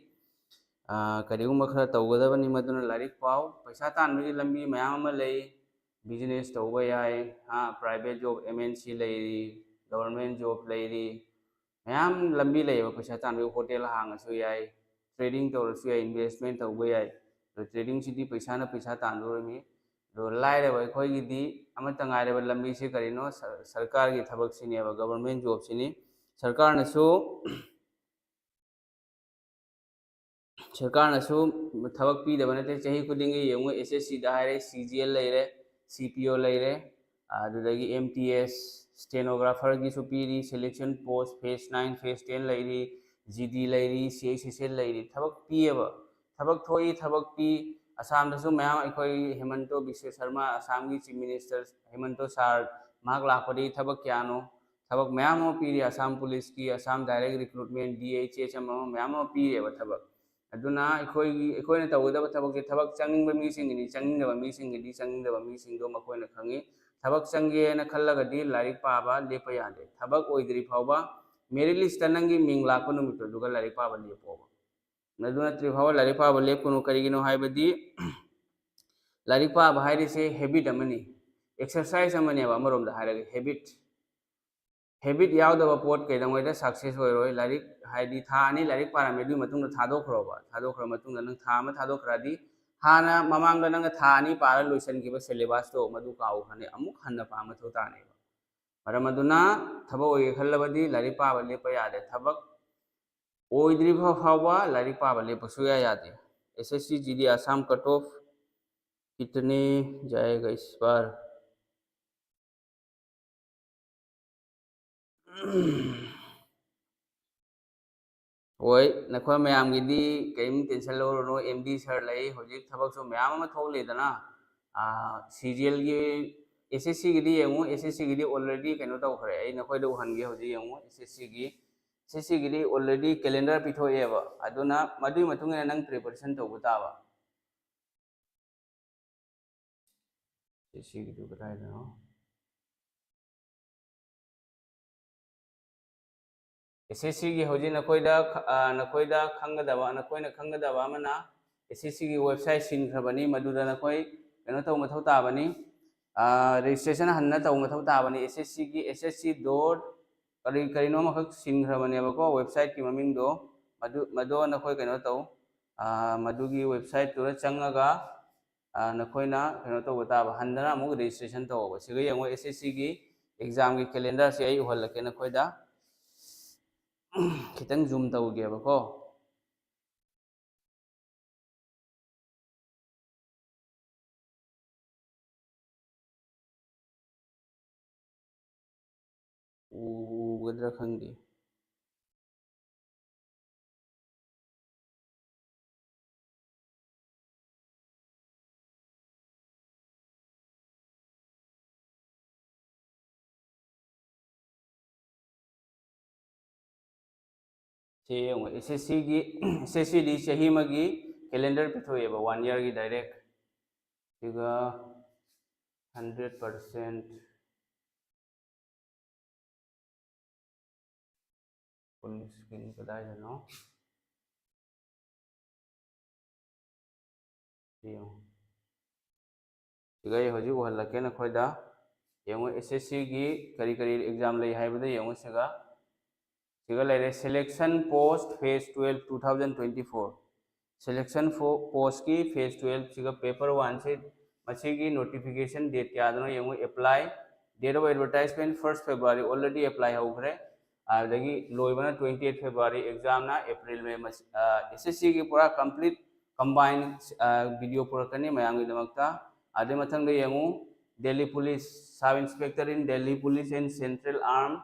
ꯑꯥ, ꯀꯔꯤꯒꯨꯝꯕ ꯈꯔ ꯇꯧꯒꯗꯕꯅꯤ꯫ ꯃꯗꯨꯅ ꯂꯥꯏꯔꯤꯛ ꯄꯥꯎ꯫ ꯄꯩꯁꯥ ꯇꯥꯟꯕꯒꯤ ꯂꯝꯕꯤ ꯃꯌꯥꯝ ꯑꯃ ꯂꯩ꯫ ꯕꯤꯖꯤꯅꯦꯁ ꯇꯧꯕ ꯌꯥꯏ, ꯍꯥ, private job, M N C ꯂꯩꯔꯤ, ꯒꯚꯔꯟꯃꯦꯟ ꯖꯣꯕ ꯂꯩꯔꯤ, ꯃꯌꯥꯝ ꯂꯝꯕꯤ ꯂꯩꯌꯦꯕ ꯄꯩꯁꯥ ꯇꯥꯟꯕꯒꯤ꯫ ꯍꯣꯇꯦꯜ ꯍꯥꯡꯉꯁꯨ ꯌꯥꯏ, ꯇ꯭ꯔꯦꯗꯤꯡ ꯇꯧꯔꯁꯨ ꯌꯥꯏ, ꯏꯟꯚꯦꯁꯃꯦꯟ ꯇꯧꯕ ꯌꯥꯏ꯫ ꯑꯗꯣ ꯇ꯭ꯔꯦꯗꯤꯡꯁꯤꯗꯤ ꯄꯩꯁꯥꯅ ꯄꯩꯁꯥ ꯇꯥꯟꯗꯣꯔꯤꯃꯤ꯫ ꯑꯗꯣ ꯂꯥꯏꯔꯕ ꯑꯩꯈꯣꯏꯒꯤꯗꯤ ꯑꯃꯠꯇ ꯉꯥꯏꯔꯕ ꯂꯝꯕꯤꯁꯦ ꯀꯔꯤꯅꯣ? ꯁꯔ-, ꯁꯔꯀꯥꯔꯒꯤ ꯊꯕꯛꯁꯤꯅꯦꯕ, ꯒꯚꯔꯟꯃꯦꯟ ꯖꯣꯕꯁꯤꯅꯤ꯫ ꯁꯔꯀꯥꯔꯅꯁꯨ ꯁꯔꯀꯥꯔꯅꯁꯨ ꯊꯕꯛ ꯄꯤꯗꯕ ꯅꯠꯇꯦ꯫ ꯆꯍꯤ ꯈꯨꯗꯤꯡꯒꯤ ꯌꯦꯡꯉꯨ, ꯑꯦꯁ ꯑꯦꯁ ꯁꯤꯗ ꯍꯥꯏꯔꯦ, ꯁꯤ ꯖꯤ ꯑꯦꯜ ꯂꯩꯔꯦ, ꯁꯤ ꯄꯤ ꯑꯣ ꯂꯩꯔꯦ, ꯑꯗꯨꯗꯒꯤ ꯑꯦꯝ ꯇꯤ ꯑꯦꯁ, ꯁ꯭ꯇꯦꯅꯣꯒ꯭ꯔꯥꯐꯔꯒꯤꯁꯨ ꯄꯤꯔꯤ, ꯁꯦꯂꯦꯛꯁꯟ ꯄꯣꯁ phase nine, phase ten ꯂꯩꯔꯤ, ꯖꯤ ꯗꯤ ꯂꯩꯔꯤ, ꯁꯤ ꯑꯩꯆ ꯑꯦꯁ ꯑꯦꯜ ꯂꯩꯔꯤ꯫ ꯊꯕꯛ ꯄꯤꯌꯦꯕ, ꯊꯕꯛ ꯊꯣꯛꯏ, ꯊꯕꯛ ꯄꯤ, ꯑꯁꯥꯝꯗꯁꯨ ꯃꯌꯥꯝ ꯑꯩꯈꯣꯏ ꯍꯦꯃꯟꯇꯣ ꯕꯤꯁ꯭ꯋ ꯁꯔꯃ, ꯑꯁꯥꯝꯒꯤ ꯆꯤꯐ ꯃꯤꯅꯤꯁꯇꯔ ꯍꯦꯃꯟꯇꯣ ꯁꯥꯔ, ꯃꯍꯥꯛ ꯂꯥꯛꯄꯗꯒꯤ ꯊꯕꯛ ꯀꯌꯥꯅꯣ, ꯊꯕꯛ ꯃꯌꯥꯝ ꯑꯃ ꯄꯤꯔꯤ꯫ ꯑꯁꯥꯝ ꯄꯨꯂꯤꯁꯀꯤ, ꯑꯁꯥꯝ ꯗꯥꯏꯔꯦꯛ ꯔꯤꯀ꯭ꯔꯨꯠꯃꯦꯟ, ꯗꯤ ꯑꯩꯆ ꯑꯦꯁ ꯑꯃ, ꯃꯌꯥꯝ ꯑꯃ ꯄꯤꯔꯦꯕ ꯊꯕꯛ꯫ ꯑꯗꯨꯅ ꯑꯩꯈꯣꯏꯒꯤ, ꯑꯩꯈꯣꯏꯅ ꯇꯧꯒꯗꯕ ꯊꯕꯛꯁꯦ ꯊꯕꯛ ꯆꯪꯅꯤꯡꯕ ꯃꯤꯁꯤꯡꯒꯤꯗꯤ ꯆꯪꯅꯤꯡꯗꯕ ꯃꯤꯁꯤꯡꯒꯤꯗꯤ ꯆꯪꯅꯤꯡꯗꯕ ꯃꯤꯁꯤꯡꯗꯣ ꯃꯈꯣꯏꯅ ꯈꯪꯉꯤ꯫ ꯊꯕꯛ ꯆꯪꯒꯦꯅ ꯈꯜꯂꯒꯗꯤ ꯂꯥꯏꯔꯤꯛ ꯄꯥꯕ ꯂꯦꯞꯄ ꯌꯥꯗꯦ꯫ ꯊꯕꯛ ꯑꯣꯏꯗ꯭ꯔꯤ ꯐꯥꯎꯕ, ꯃꯦꯔꯤꯠ ꯂꯤꯁꯇ ꯅꯪꯒꯤ ꯃꯤꯡ ꯂꯥꯛꯄ ꯅꯨꯃꯤꯠꯇꯨ ꯑꯗꯨꯒ ꯂꯥꯏꯔꯤꯛ ꯄꯥꯕ ꯂꯦꯞꯄꯣꯕ꯫ ꯑꯗꯨ ꯅꯠꯇ꯭ꯔꯤ ꯐꯥꯎꯕ ꯂꯥꯏꯔꯤꯛ ꯄꯥꯕ ꯂꯦꯞꯀꯅꯨ꯫ ꯀꯔꯤꯒꯤꯅꯣ ꯍꯥꯏꯕꯗꯤ ꯂꯥꯏꯔꯤꯛ ꯄꯥꯕ ꯍꯥꯏꯔꯤꯁꯦ ꯍꯦꯕꯤꯠ ꯑꯃꯅꯤ, ꯑꯦꯛꯁꯔꯁꯥꯏꯁ ꯑꯃꯅꯦꯕ꯫ ꯑꯃꯔꯣꯝꯗ ꯍꯥꯏꯔꯒ ꯍꯦꯕꯤꯠ, ꯍꯦꯕꯤꯠ ꯌꯥꯎꯗꯕ ꯄꯣꯠ ꯀꯩꯗꯧꯉꯩꯗ ꯁꯛꯁꯦꯁ ꯑꯣꯏꯔꯣꯏ꯫ ꯂꯥꯏꯔꯤꯛ ꯍꯥꯏꯗꯤ ꯊꯥ ꯑꯅꯤ ꯂꯥꯏꯔꯤꯛ ꯄꯥꯔꯝꯃꯦ, ꯑꯗꯨꯒꯤ ꯃꯇꯨꯡꯗ ꯊꯥꯗꯣꯛꯈ꯭ꯔꯣꯕ꯫ ꯊꯥꯗꯣꯛꯈ꯭ꯔ ꯃꯇꯨꯡꯗ ꯅꯪ ꯊꯥ ꯑꯃ ꯊꯥꯗꯣꯛꯈ꯭ꯔꯗꯤ ꯍꯥꯟꯅ ꯃꯃꯥꯡꯗ ꯅꯪꯅ ꯊꯥ ꯑꯅꯤ ꯄꯥꯔ ꯂꯣꯏꯁꯤꯟꯈꯤꯕ ꯁꯦꯂꯦꯕꯁꯇꯣ ꯃꯗꯨ ꯀꯥꯎꯈ꯭ꯔꯅꯤ, ꯑꯃꯨꯛ ꯍꯟꯅ ꯄꯥꯕ ꯃꯊꯧ ꯇꯥꯅꯦꯕ꯫ ꯃꯔꯝ ꯑꯗꯨꯅ ꯊꯕꯛ ꯑꯣꯏꯒꯦ ꯈꯜꯂꯕꯗꯤ ꯂꯥꯏꯔꯤꯛ ꯄꯥꯕ ꯂꯦꯞꯄ ꯌꯥꯗꯦ꯫ ꯊꯕꯛ ꯑꯣꯏꯗ꯭ꯔꯤꯕ ꯐꯥꯎꯕ ꯂꯥꯏꯔꯤꯛ ꯄꯥꯕ ꯂꯦꯞꯄ ꯁꯨꯡꯌꯥ ꯌꯥꯗꯦ꯫ S S C G D Assam cut off ꯀꯤꯇꯅꯦ ꯖꯥꯌꯦꯒꯥ ꯏꯁ ꯕꯥꯔ? ꯍꯣꯏ, ꯅꯈꯣꯏ ꯃꯌꯥꯝꯒꯤꯗꯤ ꯀꯔꯤꯝ ꯇꯦꯟꯁꯟ ꯂꯧꯔꯨꯅꯨ, ꯑꯦꯝ ꯗꯤ ꯁꯥꯔ ꯂꯩ꯫ ꯍꯧꯖꯤꯛ ꯊꯕꯛꯁꯨ ꯃꯌꯥꯝ ꯑꯃ ꯊꯣꯛꯂꯤꯗꯅ, ꯁꯤ ꯖꯤ ꯑꯦꯜꯒꯤ, ꯑꯦꯁ ꯑꯦꯁ ꯁꯤꯒꯤꯗꯤ ꯌꯦꯡꯉꯨ, ꯑꯦꯁ ꯑꯦꯁ ꯁꯤꯒꯤꯗꯤ ꯑꯣꯜꯔꯦꯗꯤ ꯀꯩꯅꯣ ꯇꯧꯈ꯭ꯔꯦ꯫ ꯑꯩ ꯅꯈꯣꯏꯗ ꯎꯍꯟꯒꯦ, ꯍꯧꯖꯤꯛ ꯌꯦꯡꯉꯨ, ꯑꯦꯁ ꯑꯦꯁ ꯁꯤꯒꯤ, ꯑꯦꯁ ꯑꯦꯁ ꯁꯤꯒꯤꯗꯤ ꯑꯣꯜꯔꯦꯗꯤ ꯀꯦꯂꯦꯟꯗꯔ ꯄꯤꯊꯣꯛꯑꯦꯕ꯫ ꯑꯗꯨꯅ ꯃꯗꯨꯒꯤ ꯃꯇꯨꯡ ꯏꯟꯅ ꯅꯪ ꯄ꯭ꯔꯤꯄꯦꯔꯦꯁꯟ ꯇꯧꯕ ꯇꯥꯕ꯫ ꯑꯦꯁ ꯑꯦꯁ ꯁꯤꯒꯤꯗꯨ ꯀꯗꯥꯏꯗꯅꯣ? ꯑꯦꯁ ꯑꯦꯁ ꯁꯤꯒꯤ ꯍꯧꯖꯤꯛ ꯅꯈꯣꯏꯗ ꯈ-, ꯑ, ꯅꯈꯣꯏꯗ ꯈꯪꯒꯗꯕ, ꯅꯈꯣꯏꯅ ꯈꯪꯒꯗꯕ ꯑꯃꯅ, ꯑꯦꯁ ꯑꯦꯁ ꯁꯤꯒꯤ ꯋꯦꯕꯁꯥꯏꯠ ꯁꯤꯟꯈ꯭ꯔꯕꯅꯤ, ꯃꯗꯨꯗ ꯅꯈꯣꯏ ꯀꯩꯅꯣ ꯇꯧꯕ ꯃꯊꯧ ꯇꯥꯕꯅꯤ, ꯔꯦꯖꯤꯁꯇ꯭ꯔꯦꯁꯟ ꯍꯟꯅ ꯇꯧꯕ ꯃꯊꯧ ꯇꯥꯕꯅꯤ꯫ ꯑꯦꯁ ꯑꯦꯁ ꯁꯤꯒꯤ, ꯑꯦꯁ ꯑꯦꯁ ꯁꯤ ꯗꯣꯠ ꯀꯔꯤ ꯀꯔꯤꯅꯣ ꯑꯃꯈꯛ ꯁꯤꯟꯈ꯭ꯔꯕꯅꯦꯕꯀꯣ, ꯋꯦꯕꯁꯥꯏꯠꯀꯤ ꯃꯃꯤꯡꯗꯣ, ꯃꯗꯨ, ꯃꯗꯣ ꯅꯈꯣꯏ ꯀꯩꯅꯣ ꯇꯧ, ꯑ, ꯃꯗꯨꯒꯤ ꯋꯦꯕꯁꯥꯏꯠꯇꯨꯗ ꯆꯪꯉꯒ, ꯑ, ꯅꯈꯣꯏꯅ ꯀꯩꯅꯣ ꯇꯧꯕ ꯇꯥꯕ, ꯍꯟꯗꯅ ꯑꯃꯨꯛ ꯔꯦꯖꯤꯁꯇ꯭ꯔꯦꯁꯟ ꯇꯧꯕ꯫ ꯁꯤꯒ ꯌꯦꯡꯉꯣ, ꯑꯦꯁ ꯑꯦꯁ ꯁꯤꯒꯤ ꯑꯦꯛꯖꯥꯝꯒꯤ ꯀꯦꯂꯦꯟꯗꯔꯁꯦ ꯑꯩ ꯎꯍꯜꯂꯛꯀꯦ ꯅꯈꯣꯏꯗ꯫ ꯈꯤꯇꯪ ꯖꯨꯝ ꯇꯧꯒꯦꯕꯀꯣ꯫ ꯎ-, ꯎꯒꯗ꯭ꯔꯥ ꯈꯪꯗꯦ꯫ ꯁꯤ ꯌꯦꯡꯉꯣ, ꯑꯦꯁ ꯑꯦꯁ ꯁꯤꯒꯤ ꯑꯦꯁ ꯑꯦꯁ ꯁꯤꯗꯤ ꯆꯍꯤ ꯑꯃꯒꯤ ꯀꯦꯂꯦꯟꯗꯔ ꯄꯤꯊꯣꯛꯑꯦꯕ, ꯋꯥꯟ ꯏꯌꯥꯔꯒꯤ ꯗꯥꯏꯔꯦꯛ꯫ ꯁꯤꯒ ꯍꯟꯗ꯭ꯔꯦꯠ ꯄꯥꯔꯁꯦꯟ ꯐꯨꯜ ꯁ꯭ꯀ꯭ꯔꯤꯟ ꯀꯗꯥꯏꯗꯅꯣ? ꯁꯤ ꯌꯦꯡꯉꯣ꯫ ꯁꯤꯒ ꯑꯩ ꯍꯧꯖꯤꯛ ꯎꯍꯜꯂꯛꯀꯦ ꯅꯈꯣꯏꯗ꯫ ꯌꯦꯡꯉꯣ, ꯑꯦꯁ ꯑꯦꯁ ꯁꯤꯒꯤ ꯀꯔꯤ ꯀꯔꯤ ꯑꯦꯛꯖꯥꯝ ꯂꯩ ꯍꯥꯏꯕꯗ ꯌꯦꯡꯉꯣ ꯁꯤꯒ꯫ ꯁꯤꯒ ꯂꯩꯔꯦ, selection post phase twelve two thousand twenty four꯫ Selection postꯀꯤ phase twelveꯁꯤꯒ paper oneꯁꯤ, ꯃꯁꯤꯒꯤ notification date ꯀꯌꯥꯗꯅꯣ ꯌꯦꯡꯉꯨ꯫ Apply, date of advertisement first February, already apply ꯍꯧꯈ꯭ꯔꯦ꯫ ꯑꯗꯒꯤ ꯂꯣꯏꯕꯅ twenty eight February, examꯅ April May꯫ ꯑꯦꯁ ꯑꯦꯁ ꯁꯤꯒꯤ ꯄꯨꯔꯥ complete combine video ꯄꯨꯔꯛꯀꯅꯤ ꯃꯌꯥꯝꯒꯤꯗꯃꯛꯇ꯫ ꯑꯗꯩ ꯃꯊꯪꯗ ꯌꯦꯡꯉꯨ, Delhi Police, Sub Inspector in Delhi Police and Central Armed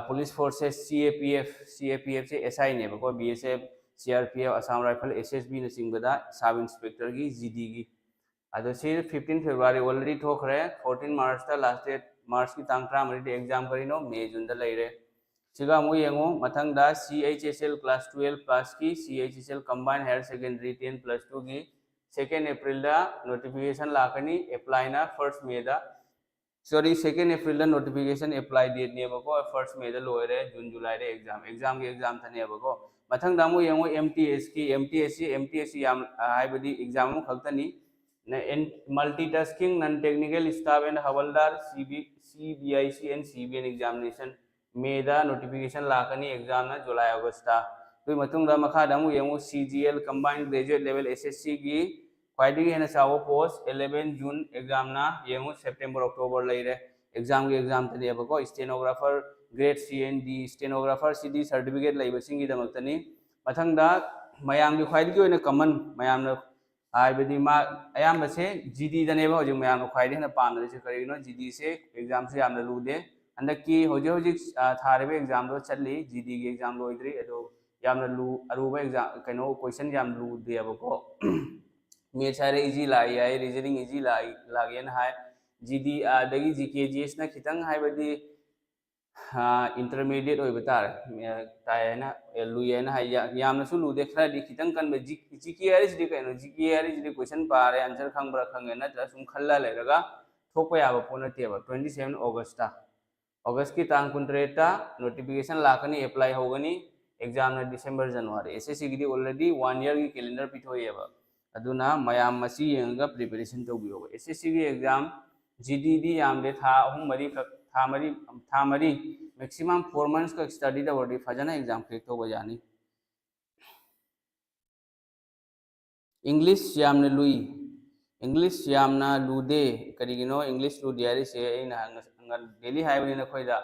Police Forces, C A P F, C A P Fꯁꯦ S I ꯅꯦꯕꯀꯣ, B S F, C R P F, Assam Rifle, S S B ꯅꯆꯤꯡꯕꯗ sub inspectorꯒꯤ, G Dꯒꯤ꯫ ꯑꯗꯣ ꯁꯤ fifteen February already ꯊꯣꯛꯈ꯭ꯔꯦ, fourteen Marchꯇ last date, Marchꯀꯤ ꯇꯥꯡ ꯇꯔꯥꯃꯔꯤꯗ exam ꯀꯔꯤꯅꯣ? May Juneꯗ ꯂꯩꯔꯦ꯫ ꯁꯤꯒ ꯑꯃꯨꯛ ꯌꯦꯡꯉꯨ, ꯃꯊꯪꯗ C H S L class twelve passꯀꯤ, C H S L combined higher secondary ten plus twoꯒꯤ second Aprilꯗ notification ꯂꯥꯛꯀꯅꯤ, applyꯅ first Mayꯗ꯫ Sorry, second Aprilꯗ notification, apply dateꯅꯦꯕꯀꯣ, first Mayꯗ ꯂꯣꯏꯔꯦ, June Julyꯗ exam, examꯒꯤ examꯇꯅꯦꯕꯀꯣ꯫ ꯃꯊꯪꯗ ꯑꯃꯨꯛ ꯌꯦꯡꯉꯨ, M T Sꯀꯤ, M T Sꯁꯤ, M T Sꯁꯤ ꯌꯥꯝ, ꯑ, ꯍꯥꯏꯕꯗꯤ exam ꯑꯃꯈꯛꯇꯅꯤ꯫ Multitasking, non technical staff and havaldar, C B, C B I C and C B N examination, Mayꯗ notification ꯂꯥꯛꯀꯅꯤ, examꯅ July Augustꯇ꯫ ꯑꯗꯨꯒꯤ ꯃꯇꯨꯡꯗ ꯃꯈꯥꯗ ꯑꯃꯨꯛ ꯌꯦꯡꯉꯨ, C G L combined graduate level S S Cꯒꯤ ꯈ꯭ꯋꯥꯏꯗꯒꯤ ꯍꯦꯟꯅ ꯆꯥꯎꯕ post, eleven June examꯅ ꯌꯦꯡꯉꯨ, September October ꯂꯩꯔꯦ꯫ Examꯒꯤ examꯇꯅꯦꯕꯀꯣ, stenographer, grade C and D, stenographerꯁꯤꯗꯤ certificate ꯂꯩꯕꯁꯤꯡꯒꯤꯗꯃꯛꯇꯅꯤ꯫ ꯃꯊꯪꯗ ꯃꯌꯥꯝꯒꯤ ꯈ꯭ꯋꯥꯏꯗꯒꯤ ꯑꯣꯏꯅ common, ꯃꯌꯥꯝꯅ ꯍꯥꯏꯕꯗꯤ ꯃꯥ ꯑꯌꯥꯝꯕꯁꯦ G Dꯗꯅꯦꯕ ꯍꯧꯖꯤꯛ ꯃꯌꯥꯝꯅ ꯈ꯭ꯋꯥꯏꯗꯒꯤ ꯍꯦꯟꯅ ꯄꯥꯝꯅꯔꯤꯁꯦ꯫ ꯀꯔꯤꯒꯤꯅꯣ? G Dꯁꯦ examꯁꯨ ꯌꯥꯝꯅ ꯂꯨꯗꯦ꯫ ꯍꯟꯗꯛꯀꯤ ꯍꯧꯖꯤꯛ ꯍꯧꯖꯤꯛ, ꯑ, ꯊꯥꯔꯤꯕ examꯗꯣ ꯆꯠꯂꯤ, G Dꯒꯤ exam ꯂꯣꯏꯗ꯭ꯔꯤ, ꯑꯗꯣ ꯌꯥꯝꯅ ꯂꯨ-, ꯑꯔꯨꯕ exam, ꯀꯩꯅꯣ, question ꯌꯥꯝ ꯂꯨꯗꯦꯕꯀꯣ꯫ Maths ꯍꯥꯏꯔꯦ easy ꯂꯥꯛꯏ ꯍꯥꯏ, reasoning easy ꯂꯥꯛꯏ, ꯂꯥꯛꯑꯦꯅ ꯍꯥꯏ꯫ G D ꯑꯗꯒꯤ G K G Sꯅ ꯈꯤꯇꯪ ꯍꯥꯏꯕꯗꯤ ꯏꯟꯇꯔꯃꯤꯗꯤꯌꯦꯠ ꯑꯣꯏꯕ ꯇꯥꯔꯦ꯫ ꯇꯥꯏ ꯍꯥꯏꯅ, ꯂꯨꯏ ꯍꯥꯏꯅ ꯍꯥꯏ꯫ ꯌꯥꯝꯅꯁꯨ ꯂꯨꯗꯦ, ꯈꯔꯗꯤ ꯈꯤꯇꯪ ꯀꯟꯕ꯫ ꯖꯤ ꯀꯦ ꯍꯥꯏꯔꯤꯁꯤꯗꯤ ꯀꯩꯅꯣ? ꯖꯤ ꯀꯦ ꯍꯥꯏꯔꯤꯁꯤꯗꯤ ꯀꯣꯏꯁꯟ ꯄꯥꯔꯦ, ꯑꯟꯁꯔ ꯈꯪꯕ꯭ꯔꯥ ꯈꯪꯉꯦ ꯅꯠꯇ꯭ꯔꯒ ꯁꯨꯝ ꯈꯜꯂ ꯂꯩꯔꯒ ꯊꯣꯛꯄ ꯌꯥꯕ ꯄꯣꯠ ꯅꯠꯇꯦꯕ꯫ Twenty seven August, ꯑꯣꯒꯁꯀꯤ ꯇꯥꯡ ꯀꯨꯟꯇꯔꯦꯠꯇ ꯅꯣꯇꯤꯐꯤꯀꯦꯁꯟ ꯂꯥꯛꯀꯅꯤ, ꯑꯦꯄ꯭ꯂꯥꯏ ꯍꯧꯒꯅꯤ꯫ ꯑꯦꯛꯖꯥꯝꯅ ꯗꯤꯁꯦꯝꯕꯔ, ꯖꯅꯋꯥꯔꯤ꯫ ꯑꯦꯁ ꯑꯦꯁ ꯁꯤꯒꯤꯗꯤ ꯑꯣꯜꯔꯦꯗꯤ ꯋꯥꯟ ꯌꯔꯒꯤ ꯀꯦꯂꯦꯟꯗꯔ ꯄꯤꯊꯣꯛꯑꯦꯕ꯫ ꯑꯗꯨꯅ ꯃꯌꯥꯝ ꯃꯁꯤ ꯌꯦꯡꯉꯒ ꯄ꯭ꯔꯤꯄꯦꯔꯦꯁꯟ ꯇꯧꯕꯤꯌꯣꯕ꯫ ꯑꯦꯁ ꯑꯦꯁ ꯁꯤꯒꯤ ꯑꯦꯛꯖꯥꯝ ꯖꯤ ꯗꯤꯗꯤ ꯌꯥꯝꯗꯦ, ꯊꯥ ꯑꯍꯨꯝ ꯃꯔꯤ ꯈꯛ, ꯊꯥ ꯃꯔꯤ, ꯊꯥ ꯃꯔꯤ, ꯃꯦꯛꯁꯤꯃꯝ ꯐꯣꯔ ꯃꯟꯁ ꯈꯛ ꯁ꯭ꯇꯗꯤ ꯇꯧꯔꯗꯤ ꯐꯖꯅ ꯑꯦꯛꯖꯥꯝ ꯀ꯭ꯔꯦꯛ ꯇꯧꯕ ꯌꯥꯅꯤ꯫ ꯏꯪꯂꯤꯁ ꯌꯥꯝꯅ ꯂꯨꯏ꯫ ꯏꯪꯂꯤꯁ ꯌꯥꯝꯅ ꯂꯨꯗꯦ꯫ ꯀꯔꯤꯒꯤꯅꯣ ꯏꯪꯂꯤꯁ ꯂꯨꯗꯦ ꯍꯥꯏꯔꯤꯁꯦ? ꯑꯩꯅ ꯗꯦꯂꯤ ꯍꯥꯏꯕꯅꯤ ꯅꯈꯣꯏꯗ,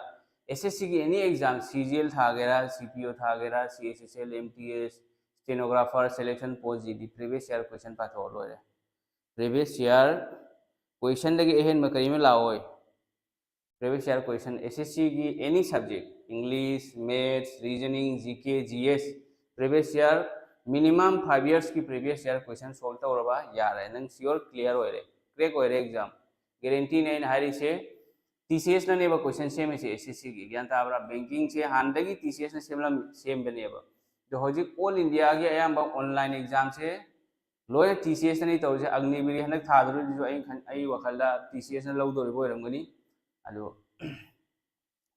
ꯑꯦꯁ ꯑꯦꯁ ꯁꯤꯒꯤ ꯑꯦꯅꯤ ꯑꯦꯛꯖꯥꯝ, ꯁꯤ ꯖꯤ ꯑꯦꯜ ꯊꯥꯒꯦꯔꯥ, ꯁꯤ ꯄꯤ ꯑꯣ ꯊꯥꯒꯦꯔꯥ, ꯁꯤ ꯑꯦꯁ ꯑꯦꯁ ꯑꯦꯜ, ꯑꯦꯝ ꯇꯤ ꯑꯦꯁ, ꯁ꯭ꯇꯦꯅꯣꯒ꯭ꯔꯥꯐꯔ, ꯁꯦꯂꯦꯛꯁꯟ ꯄꯣꯁ, ꯖꯤ ꯗꯤ, ꯄ꯭ꯔꯤꯚꯤꯌꯁ ꯌꯔ ꯀꯣꯏꯁꯟ ꯄꯥꯊꯣꯛꯑ ꯂꯣꯏꯔꯦ꯫ ꯄ꯭ꯔꯤꯚꯤꯌꯁ ꯌꯔ ꯀꯣꯏꯁꯟꯗꯒꯤ ꯑꯍꯦꯟꯕ ꯀꯔꯤꯝ ꯂꯥꯛꯑꯣꯏ꯫ ꯄ꯭ꯔꯤꯚꯤꯌꯁ ꯌꯔ ꯀꯣꯏꯁꯟ, ꯑꯦꯁ ꯑꯦꯁ ꯁꯤꯒꯤ any subject, English, maths, reasoning, G K, G S, previous year, minimum five ꯌꯔꯁꯀꯤ ꯄ꯭ꯔꯤꯚꯤꯌꯁ ꯌꯔ ꯀꯣꯏꯁꯟ ꯁꯣꯜꯕ ꯇꯧꯔꯕ ꯌꯥꯔꯦ, ꯅꯪ ꯁꯤꯌꯣꯔ ꯀ꯭ꯂꯤꯌꯥꯔ ꯑꯣꯏꯔꯦ, ꯀ꯭ꯔꯦꯛ ꯑꯣꯏꯔꯦ ꯑꯦꯛꯖꯥꯝ꯫ ꯒꯦꯔꯦꯟꯇꯤꯅꯦ ꯑꯩꯅ ꯍꯥꯏꯔꯤꯁꯦ꯫ ꯇꯤ ꯁꯤ ꯑꯦꯁꯅꯅꯦꯕ ꯀꯣꯏꯁꯟ ꯁꯦꯝꯃꯤꯁꯦ ꯑꯦꯁ ꯑꯦꯁ ꯁꯤꯒꯤ, ꯒ꯭ꯌꯥꯟ ꯇꯥꯕ꯭ꯔꯥ? ꯕꯦꯡꯀꯤꯡꯁꯦ ꯍꯥꯟꯅꯗꯒꯤ ꯇꯤ ꯁꯤ ꯑꯦꯁꯅ ꯁꯦꯝꯂꯝ-, ꯁꯦꯝꯕꯅꯦꯕ꯫ ꯑꯗꯣ ꯍꯧꯖꯤꯛ ꯑꯣꯜ ꯏꯟꯗꯤꯌꯥꯒꯤ ꯑꯌꯥꯝꯕ ꯑꯣꯟꯂꯥꯏꯟ ꯑꯦꯛꯖꯥꯝꯁꯦ ꯂꯣꯏꯅ ꯇꯤ ꯁꯤ ꯑꯦꯁꯅꯅꯤ ꯇꯧꯔꯤꯁꯦ꯫ ꯑꯒꯅꯤꯕꯤꯔ ꯍꯟꯗꯛ ꯊꯥꯗꯣꯔꯤꯗꯨꯁꯨ ꯑꯩ ꯈꯟ-, ꯑꯩ ꯋꯥꯈꯜꯗ ꯇꯤ ꯁꯤ ꯑꯦꯁꯅ ꯂꯧꯗꯣꯔꯤꯕ ꯑꯣꯏꯔꯝꯒꯅꯤ꯫ ꯑꯗꯣ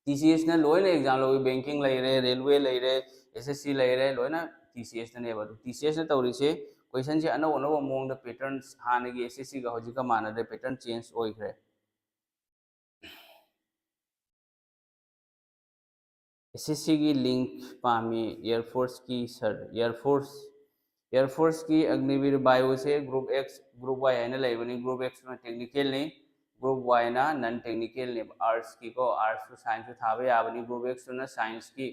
ꯇꯤ ꯁꯤ ꯑꯦꯁꯅ ꯂꯣꯏꯅ ꯑꯦꯛꯖꯥꯝ ꯂꯧꯏ, ꯕꯦꯡꯀꯤꯡ ꯂꯩꯔꯦ, ꯔꯦꯜꯋꯦ ꯂꯩꯔꯦ, ꯑꯦꯁ ꯑꯦꯁ ꯁꯤ ꯂꯩꯔꯦ, ꯂꯣꯏꯅ ꯇꯤ ꯁꯤ ꯑꯦꯁꯅꯅꯦꯕ꯫ ꯑꯗꯣ ꯇꯤ ꯁꯤ ꯑꯦꯁꯅ ꯇꯧꯔꯤꯁꯦ ꯀꯣꯏꯁꯟꯁꯦ ꯑꯅꯧ ꯑꯅꯧꯕ ꯃꯑꯣꯡꯗ, ꯄꯦꯇꯔꯟꯁ ꯍꯥꯟꯅꯒꯤ ꯑꯦꯁ ꯑꯦꯁ ꯁꯤꯒ ꯍꯧꯖꯤꯛꯀ ꯃꯥꯟꯅꯗ꯭ꯔꯦ, ꯄꯦꯇꯔꯟ ꯆꯦꯟꯖ ꯑꯣꯏꯈ꯭ꯔꯦ꯫ ꯑꯦꯁ ꯑꯦꯁ ꯁꯤꯒꯤ ꯂꯤꯡꯛ ꯄꯥꯝꯃꯤ, ꯑꯦꯌꯔ ꯐꯣꯔꯁꯀꯤ ꯁꯥꯔ, ꯑꯦꯌꯔ ꯐꯣꯔꯁ, ꯑꯦꯌꯔ ꯐꯣꯔꯁꯀꯤ ꯑꯒꯅꯤꯕꯤꯔ ꯕꯥꯏꯑꯣꯁꯦ ꯒ꯭ꯔꯨꯞ ꯑꯦꯛꯁ, ꯒ꯭ꯔꯨꯞ ꯋꯥꯏ ꯍꯥꯏꯅ ꯂꯩꯕꯅꯤ꯫ ꯒ꯭ꯔꯨꯞ ꯑꯦꯛꯁꯇꯨꯅ ꯇꯦꯛꯅꯤꯀꯦꯜꯅꯤ, ꯒ꯭ꯔꯨꯞ ꯋꯥꯏꯅ ꯅꯟ ꯇꯦꯛꯅꯤꯀꯦꯜꯅꯦꯕ꯫ ꯑꯥꯔꯠꯁꯀꯤꯀꯣ, ꯑꯥꯔꯠꯁꯁꯨ ꯁꯥꯏꯟꯁꯁꯨ ꯊꯥꯕ ꯌꯥꯕꯅꯤ꯫ ꯒ꯭ꯔꯨꯞ ꯑꯦꯛꯁꯇꯨꯅ ꯁꯥꯏꯟꯁꯀꯤ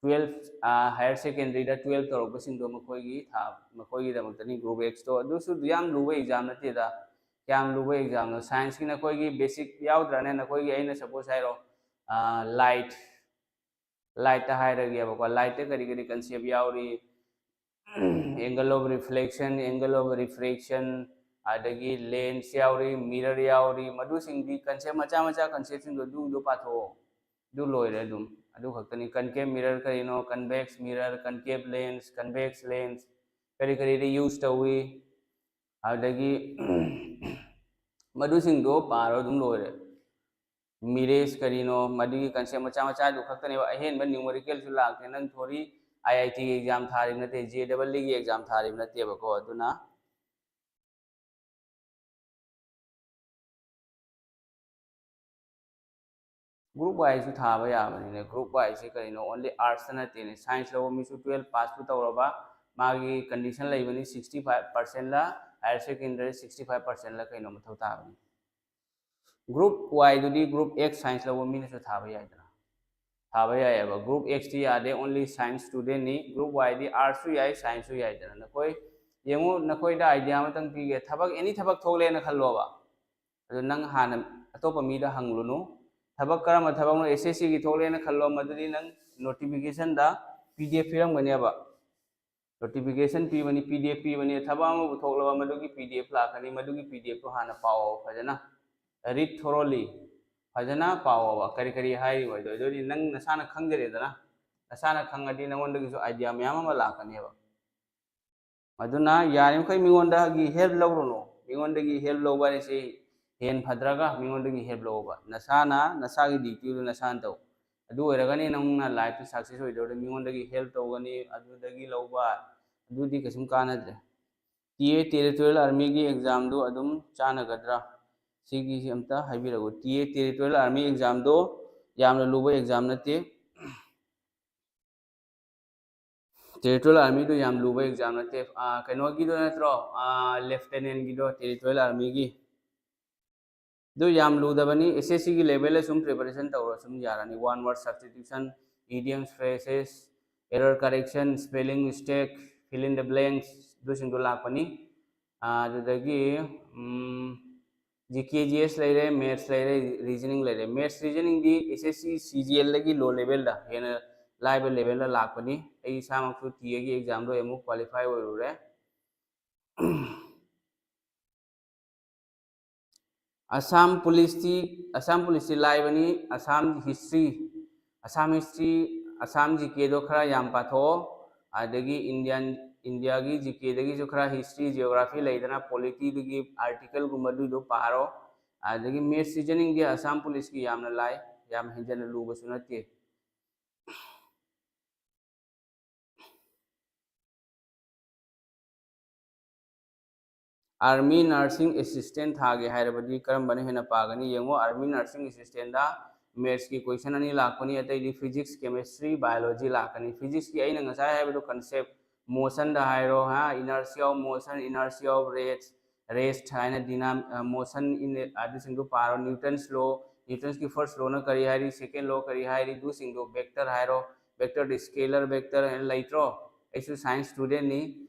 ꯇꯨꯋꯦꯜꯐ, ꯍꯥꯌꯔ ꯁꯦꯀꯦꯟꯗꯔꯤꯗ ꯇꯨꯋꯦꯜꯐ ꯇꯧꯔꯛꯄꯁꯤꯡꯗꯣ ꯃꯈꯣꯏꯒꯤ ꯊꯥ-, ꯃꯈꯣꯏꯒꯤꯗꯃꯛꯇꯅꯤ ꯒ꯭ꯔꯨꯞ ꯑꯦꯛꯁꯇꯣ꯫ ꯑꯗꯨꯁꯨ ꯌꯥꯝ ꯂꯨꯕ ꯑꯦꯛꯖꯥꯝ ꯅꯠꯇꯦꯗ꯫ ꯀꯌꯥꯝ ꯂꯨꯕ ꯑꯦꯛꯖꯥꯝꯅꯣ? ꯁꯥꯏꯟꯁꯀꯤ ꯅꯈꯣꯏꯒꯤ ꯕꯦꯁꯤꯛ ꯌꯥꯎꯗ꯭ꯔꯥꯅꯦ? ꯅꯈꯣꯏꯒꯤ, ꯑꯩꯅ ꯁꯄꯣꯁ ꯍꯥꯏꯔꯣ, ꯂꯥꯏꯠ, ꯂꯥꯏꯠꯇ ꯍꯥꯏꯔꯒꯦꯕꯀꯣ, ꯂꯥꯏꯠꯇ ꯀꯔꯤ ꯀꯔꯤ ꯀꯟꯁꯦꯞ ꯌꯥꯎꯔꯤ? Angle of reflection, angle of refraction, ꯑꯗꯒꯤ ꯂꯦꯟꯁ ꯌꯥꯎꯔꯤ, ꯃꯤꯔꯔ ꯌꯥꯎꯔꯤ, ꯃꯗꯨꯁꯤꯡꯗꯤ ꯀꯟꯁꯦꯞ ꯃꯆꯥ ꯃꯆꯥ ꯀꯟꯁꯦꯞꯁꯤꯡꯗꯣ ꯑꯗꯨꯗꯣ ꯄꯥꯊꯣꯛꯑꯣ꯫ ꯑꯗꯨ ꯂꯣꯏꯔꯦ ꯑꯗꯨꯝ꯫ ꯑꯗꯨ ꯈꯛꯇꯅꯤ꯫ Concave mirror ꯀꯔꯤꯅꯣ, convex mirror, concave lens, convex lens ꯀꯔꯤ ꯀꯔꯤꯗ use ꯇꯧꯏ, ꯑꯗꯨꯗꯒꯤ ꯃꯗꯨꯁꯤꯡꯗꯣ ꯄꯥꯔꯣ, ꯑꯗꯨꯝ ꯂꯣꯏꯔꯦ꯫ Mirage ꯀꯔꯤꯅꯣ, ꯃꯗꯨꯒꯤ concept ꯃꯆꯥ ꯃꯆꯥꯗꯨ ꯈꯛꯇꯅꯦꯕ꯫ ꯑꯍꯦꯟꯕ numerical ꯁꯨ ꯂꯥꯛꯇꯦ꯫ ꯅꯪ theory I I T ꯒꯤ exam ꯊꯥꯔꯤꯕ ꯅꯠꯇꯦ, J E E ꯒꯤ exam ꯊꯥꯔꯤꯕ ꯅꯠꯇꯦꯕꯀꯣ꯫ ꯑꯗꯨꯅ group wise ꯁꯨ ꯊꯥꯕ ꯌꯥꯕꯅꯤꯅꯦ꯫ Group wise ꯁꯦ ꯀꯔꯤꯅꯣ, only arts ꯇ ꯅꯠꯇꯦꯅꯦ, science ꯂꯧꯕ ꯃꯤꯁꯨ twelve pass ꯄꯨ ꯇꯧꯔꯕ, ꯃꯥꯒꯤ condition ꯂꯩꯕꯅꯤ, sixty five percent ꯂ, higher secondary sixty five percent ꯂ ꯀꯩꯅꯣ ꯃꯊꯧ ꯇꯥꯕꯅꯤ꯫ Group Y ꯗꯨꯗꯤ group X science ꯂꯧꯕ ꯃꯤꯅꯁꯨ ꯊꯥꯕ ꯌꯥꯏꯗꯅ, ꯊꯥꯕ ꯌꯥꯏꯑꯕ꯫ Group X ꯇꯤ ꯌꯥꯗꯦ, only science student ꯅꯤ꯫ Group Y ꯗꯤ arts ꯁꯨ ꯌꯥꯏ, science ꯁꯨ ꯌꯥꯏꯗꯅ꯫ ꯅꯈꯣꯏ ꯌꯦꯡꯉꯨ, ꯅꯈꯣꯏꯗ idea ꯑꯃꯇꯪ ꯄꯤꯒꯦ꯫ ꯊꯕꯛ, any ꯊꯕꯛ ꯊꯣꯛꯂꯦꯅ ꯈꯜꯂꯣꯕ, ꯑꯗꯣ ꯅꯪ ꯍꯥꯟꯅ ꯑꯇꯣꯞꯄ ꯃꯤꯗ ꯍꯪꯂꯨꯅꯨ꯫ ꯊꯕꯛ ꯀꯔꯝꯕ ꯊꯕꯛꯅꯣ, S S C ꯒꯤ ꯊꯣꯛꯂꯦꯅ ꯈꯜꯂꯣ, ꯃꯗꯨꯗꯤ ꯅꯪ notification ꯗ P D F ꯄꯤꯔꯝꯒꯅꯦꯕ꯫ Notification ꯄꯤꯕꯅꯤ, P D F ꯄꯤꯕꯅꯤ, ꯊꯕꯛ ꯑꯃꯕꯨ ꯊꯣꯛꯂꯕ ꯃꯗꯨꯒꯤ P D F ꯂꯥꯛꯀꯅꯤ, ꯃꯗꯨꯒꯤ P D F ꯇꯨ ꯍꯥꯟꯅ ꯄꯥꯎ ꯐꯖꯅ, read thoroughly, ꯐꯖꯅ ꯄꯥꯎꯕ, ꯀꯔꯤ ꯀꯔꯤ ꯍꯥꯏꯔꯤꯕ ꯍꯥꯏꯗꯣ꯫ ꯑꯗꯨꯗꯤ ꯅꯪ ꯅꯁꯥꯅ ꯈꯪꯖꯔꯦꯗꯅ, ꯅꯁꯥꯅ ꯈꯪꯉꯗꯤ ꯅꯉꯣꯟꯗꯒꯤꯁꯨ idea ꯃꯌꯥꯝ ꯑꯃ ꯂꯥꯛꯀꯅꯦꯕ꯫ ꯑꯗꯨꯅ ꯌꯥꯔꯤꯃꯈꯩ ꯃꯤꯉꯣꯟꯗꯒꯤ help ꯂꯧꯔꯨꯅꯨ꯫ ꯃꯤꯉꯣꯟꯗꯒꯤ help ꯂꯧꯕ ꯍꯥꯏꯁꯤ ꯍꯦꯟ ꯐꯗ꯭ꯔꯒ ꯃꯤꯉꯣꯟꯗꯒꯤ help ꯂꯧꯕ꯫ ꯅꯁꯥꯅ ꯅꯁꯥꯒꯤ duty ꯗꯨ ꯅꯁꯥꯅ ꯇꯧ꯫ ꯑꯗꯨ ꯑꯣꯏꯔꯒꯅꯤ ꯅꯪꯅ life ꯇ success ꯑꯣꯏꯗꯧꯗꯣ꯫ ꯃꯤꯉꯣꯟꯗꯒꯤ help ꯇꯧꯒꯅꯤ, ꯑꯗꯨꯗꯒꯤ ꯂꯧꯕ, ꯑꯗꯨꯗꯤ ꯀꯩꯁꯨꯝ ꯀꯥꯟꯅꯗ꯭ꯔꯦ꯫ T A Territorial Army ꯒꯤ exam ꯗꯨ ꯑꯗꯨꯝ ꯆꯥꯟꯅꯒꯗ꯭ꯔꯥ? ꯁꯤꯒꯤꯁꯤ ꯑꯝꯇ ꯍꯥꯏꯕꯤꯔꯛꯎ꯫ T A Territorial Army exam ꯗꯣ ꯌꯥꯝꯅ ꯂꯨꯕ exam ꯅꯠꯇꯦ꯫ Territorial Army ꯗꯨ ꯌꯥꯝ ꯂꯨꯕ exam ꯅꯠꯇꯦ꯫ ꯑꯥ, ꯀꯩꯅꯣꯒꯤꯗꯣ ꯅꯠꯇ꯭ꯔꯣ? ꯑꯥ, Lieutenant ꯒꯤꯗꯣ, Territorial Army ꯒꯤ꯫ ꯑꯗꯨ ꯌꯥꯝ ꯂꯨꯗꯕꯅꯤ꯫ S S C ꯒꯤ level ꯗ ꯁꯨꯝ preparation ꯇꯧꯔꯣ, ꯁꯨꯝ ꯌꯥꯔꯅꯤ꯫ One word substitution, idioms, phrases, error correction, spelling mistake, fill in the blanks, ꯑꯗꯨꯁꯤꯡꯗꯣ ꯂꯥꯛꯄꯅꯤ꯫ ꯑꯥ, ꯑꯗꯨꯗꯒꯤ, ꯎꯝ, G K G S ꯂꯩꯔꯦ, maths ꯂꯩꯔꯦ, reasoning ꯂꯩꯔꯦ꯫ Maths, reasoning ꯗꯤ S S C C G L ꯗꯒꯤ low level ꯗ, ꯍꯦꯟꯅ ꯂꯥꯏꯕ level ꯗ ꯂꯥꯛꯄꯅꯤ꯫ ꯑꯩ ꯏꯁꯥꯃꯛꯁꯨ T A ꯒꯤ exam ꯗꯣ ꯑꯃꯨꯛ qualify ꯑꯣꯏꯔꯨꯔꯦ꯫ ꯑꯁꯥꯝ ꯄꯨꯂꯤꯁꯇꯤ ꯑꯁꯥꯝ ꯄꯨꯂꯤꯁꯇꯤ ꯂꯥꯏꯕꯅꯤ꯫ Assam history Assam history Assam G ꯀꯦꯗꯣ ꯈꯔ ꯌꯥꯝ ꯄꯥꯊꯣꯛꯑꯣ꯫ ꯑꯗꯒꯤ ꯏꯟꯗꯤꯌꯥꯟ ꯏꯟꯗꯤꯌꯥꯒꯤ ꯖꯤ ꯀꯦꯗꯒꯤꯁꯨ ꯈꯔ ꯍꯤꯁꯇ꯭ꯔꯤ ꯖꯤꯑꯣꯒ꯭ꯔꯥꯐꯤ ꯂꯩꯗꯅ ꯄꯣꯂꯤꯇꯤꯗꯨꯒꯤ ꯑꯥꯔꯇꯤꯀꯜꯒꯨꯝꯕꯗꯨꯗꯣ ꯄꯥꯔꯣ꯫ ꯑꯗꯒꯤ ꯃꯦꯠꯁ ꯔꯤꯖꯅꯤꯡꯗꯤ ꯑꯁꯥꯝ ꯄꯨꯂꯤꯁꯀꯤ ꯌꯥꯝꯅ ꯂꯥꯏ, ꯌꯥꯝ ꯍꯦꯟꯖꯟꯅ ꯂꯨꯕꯁꯨ ꯅꯠꯇꯦ꯫ ꯑꯥꯔꯃꯤ ꯅꯔꯁꯤꯡ ꯑꯦꯁꯤꯁꯇꯦꯟ ꯊꯥꯒꯦ ꯍꯥꯏꯔꯕꯗꯤ ꯀꯔꯝꯕꯅ ꯍꯦꯟꯅ ꯄꯥꯒꯅꯤ ꯌꯦꯡꯉꯣ꯫ ꯑꯥꯔꯃꯤ ꯅꯔꯁꯤꯡ ꯑꯦꯁꯤꯁꯇꯦꯟꯗ ꯃꯦꯠꯁꯀꯤ ꯀꯣꯏꯁꯟ ꯑꯅꯤ ꯂꯥꯛꯄꯅꯤ, ꯑꯇꯩꯗꯤ ꯐꯤꯖꯤꯛꯁ, ꯀꯦꯃꯤꯁꯇ꯭ꯔꯤ, ꯕꯥꯏꯑꯣꯂꯣꯖꯤ ꯂꯥꯛꯀꯅꯤ꯫ ꯐꯤꯖꯤꯛꯁꯀꯤ ꯑꯩꯅ ꯉꯁꯥꯏ ꯍꯥꯏꯕꯗꯣ ꯀꯟꯁꯦꯞ, ꯃꯣꯁꯟꯗ ꯍꯥꯏꯔꯣ, ꯍꯥ, inertia of motion, inertia of rest, rest ꯍꯥꯏꯅ ꯗꯤꯅꯥꯝ ꯃꯣꯁꯟ ꯏꯟ ꯑꯗꯨꯁꯤꯡꯗꯨ ꯄꯥꯔꯣ꯫ ꯅ꯭ꯌꯨꯇꯟꯁ ꯂꯣ, ꯅ꯭ꯌꯨꯇꯟꯁꯀꯤ ꯐꯥꯔꯁ ꯂꯣꯅ ꯀꯔꯤ ꯍꯥꯏꯔꯤ, ꯁꯦꯀꯦꯟ ꯂꯣ ꯀꯔꯤ ꯍꯥꯏꯔꯤ, ꯑꯗꯨꯁꯤꯡꯗꯣ ꯚꯦꯛꯇꯔ ꯍꯥꯏꯔꯣ꯫ ꯚꯦꯛꯇꯔꯗꯤ ꯁ꯭ꯀꯦꯂꯔ ꯚꯦꯛꯇꯔ ꯍꯥꯏꯅ ꯂꯩꯇ꯭ꯔꯣ? ꯑꯩꯁꯨ ꯁꯥꯏꯟꯁ ꯁ꯭ꯇꯨꯗꯦꯟꯅꯤ,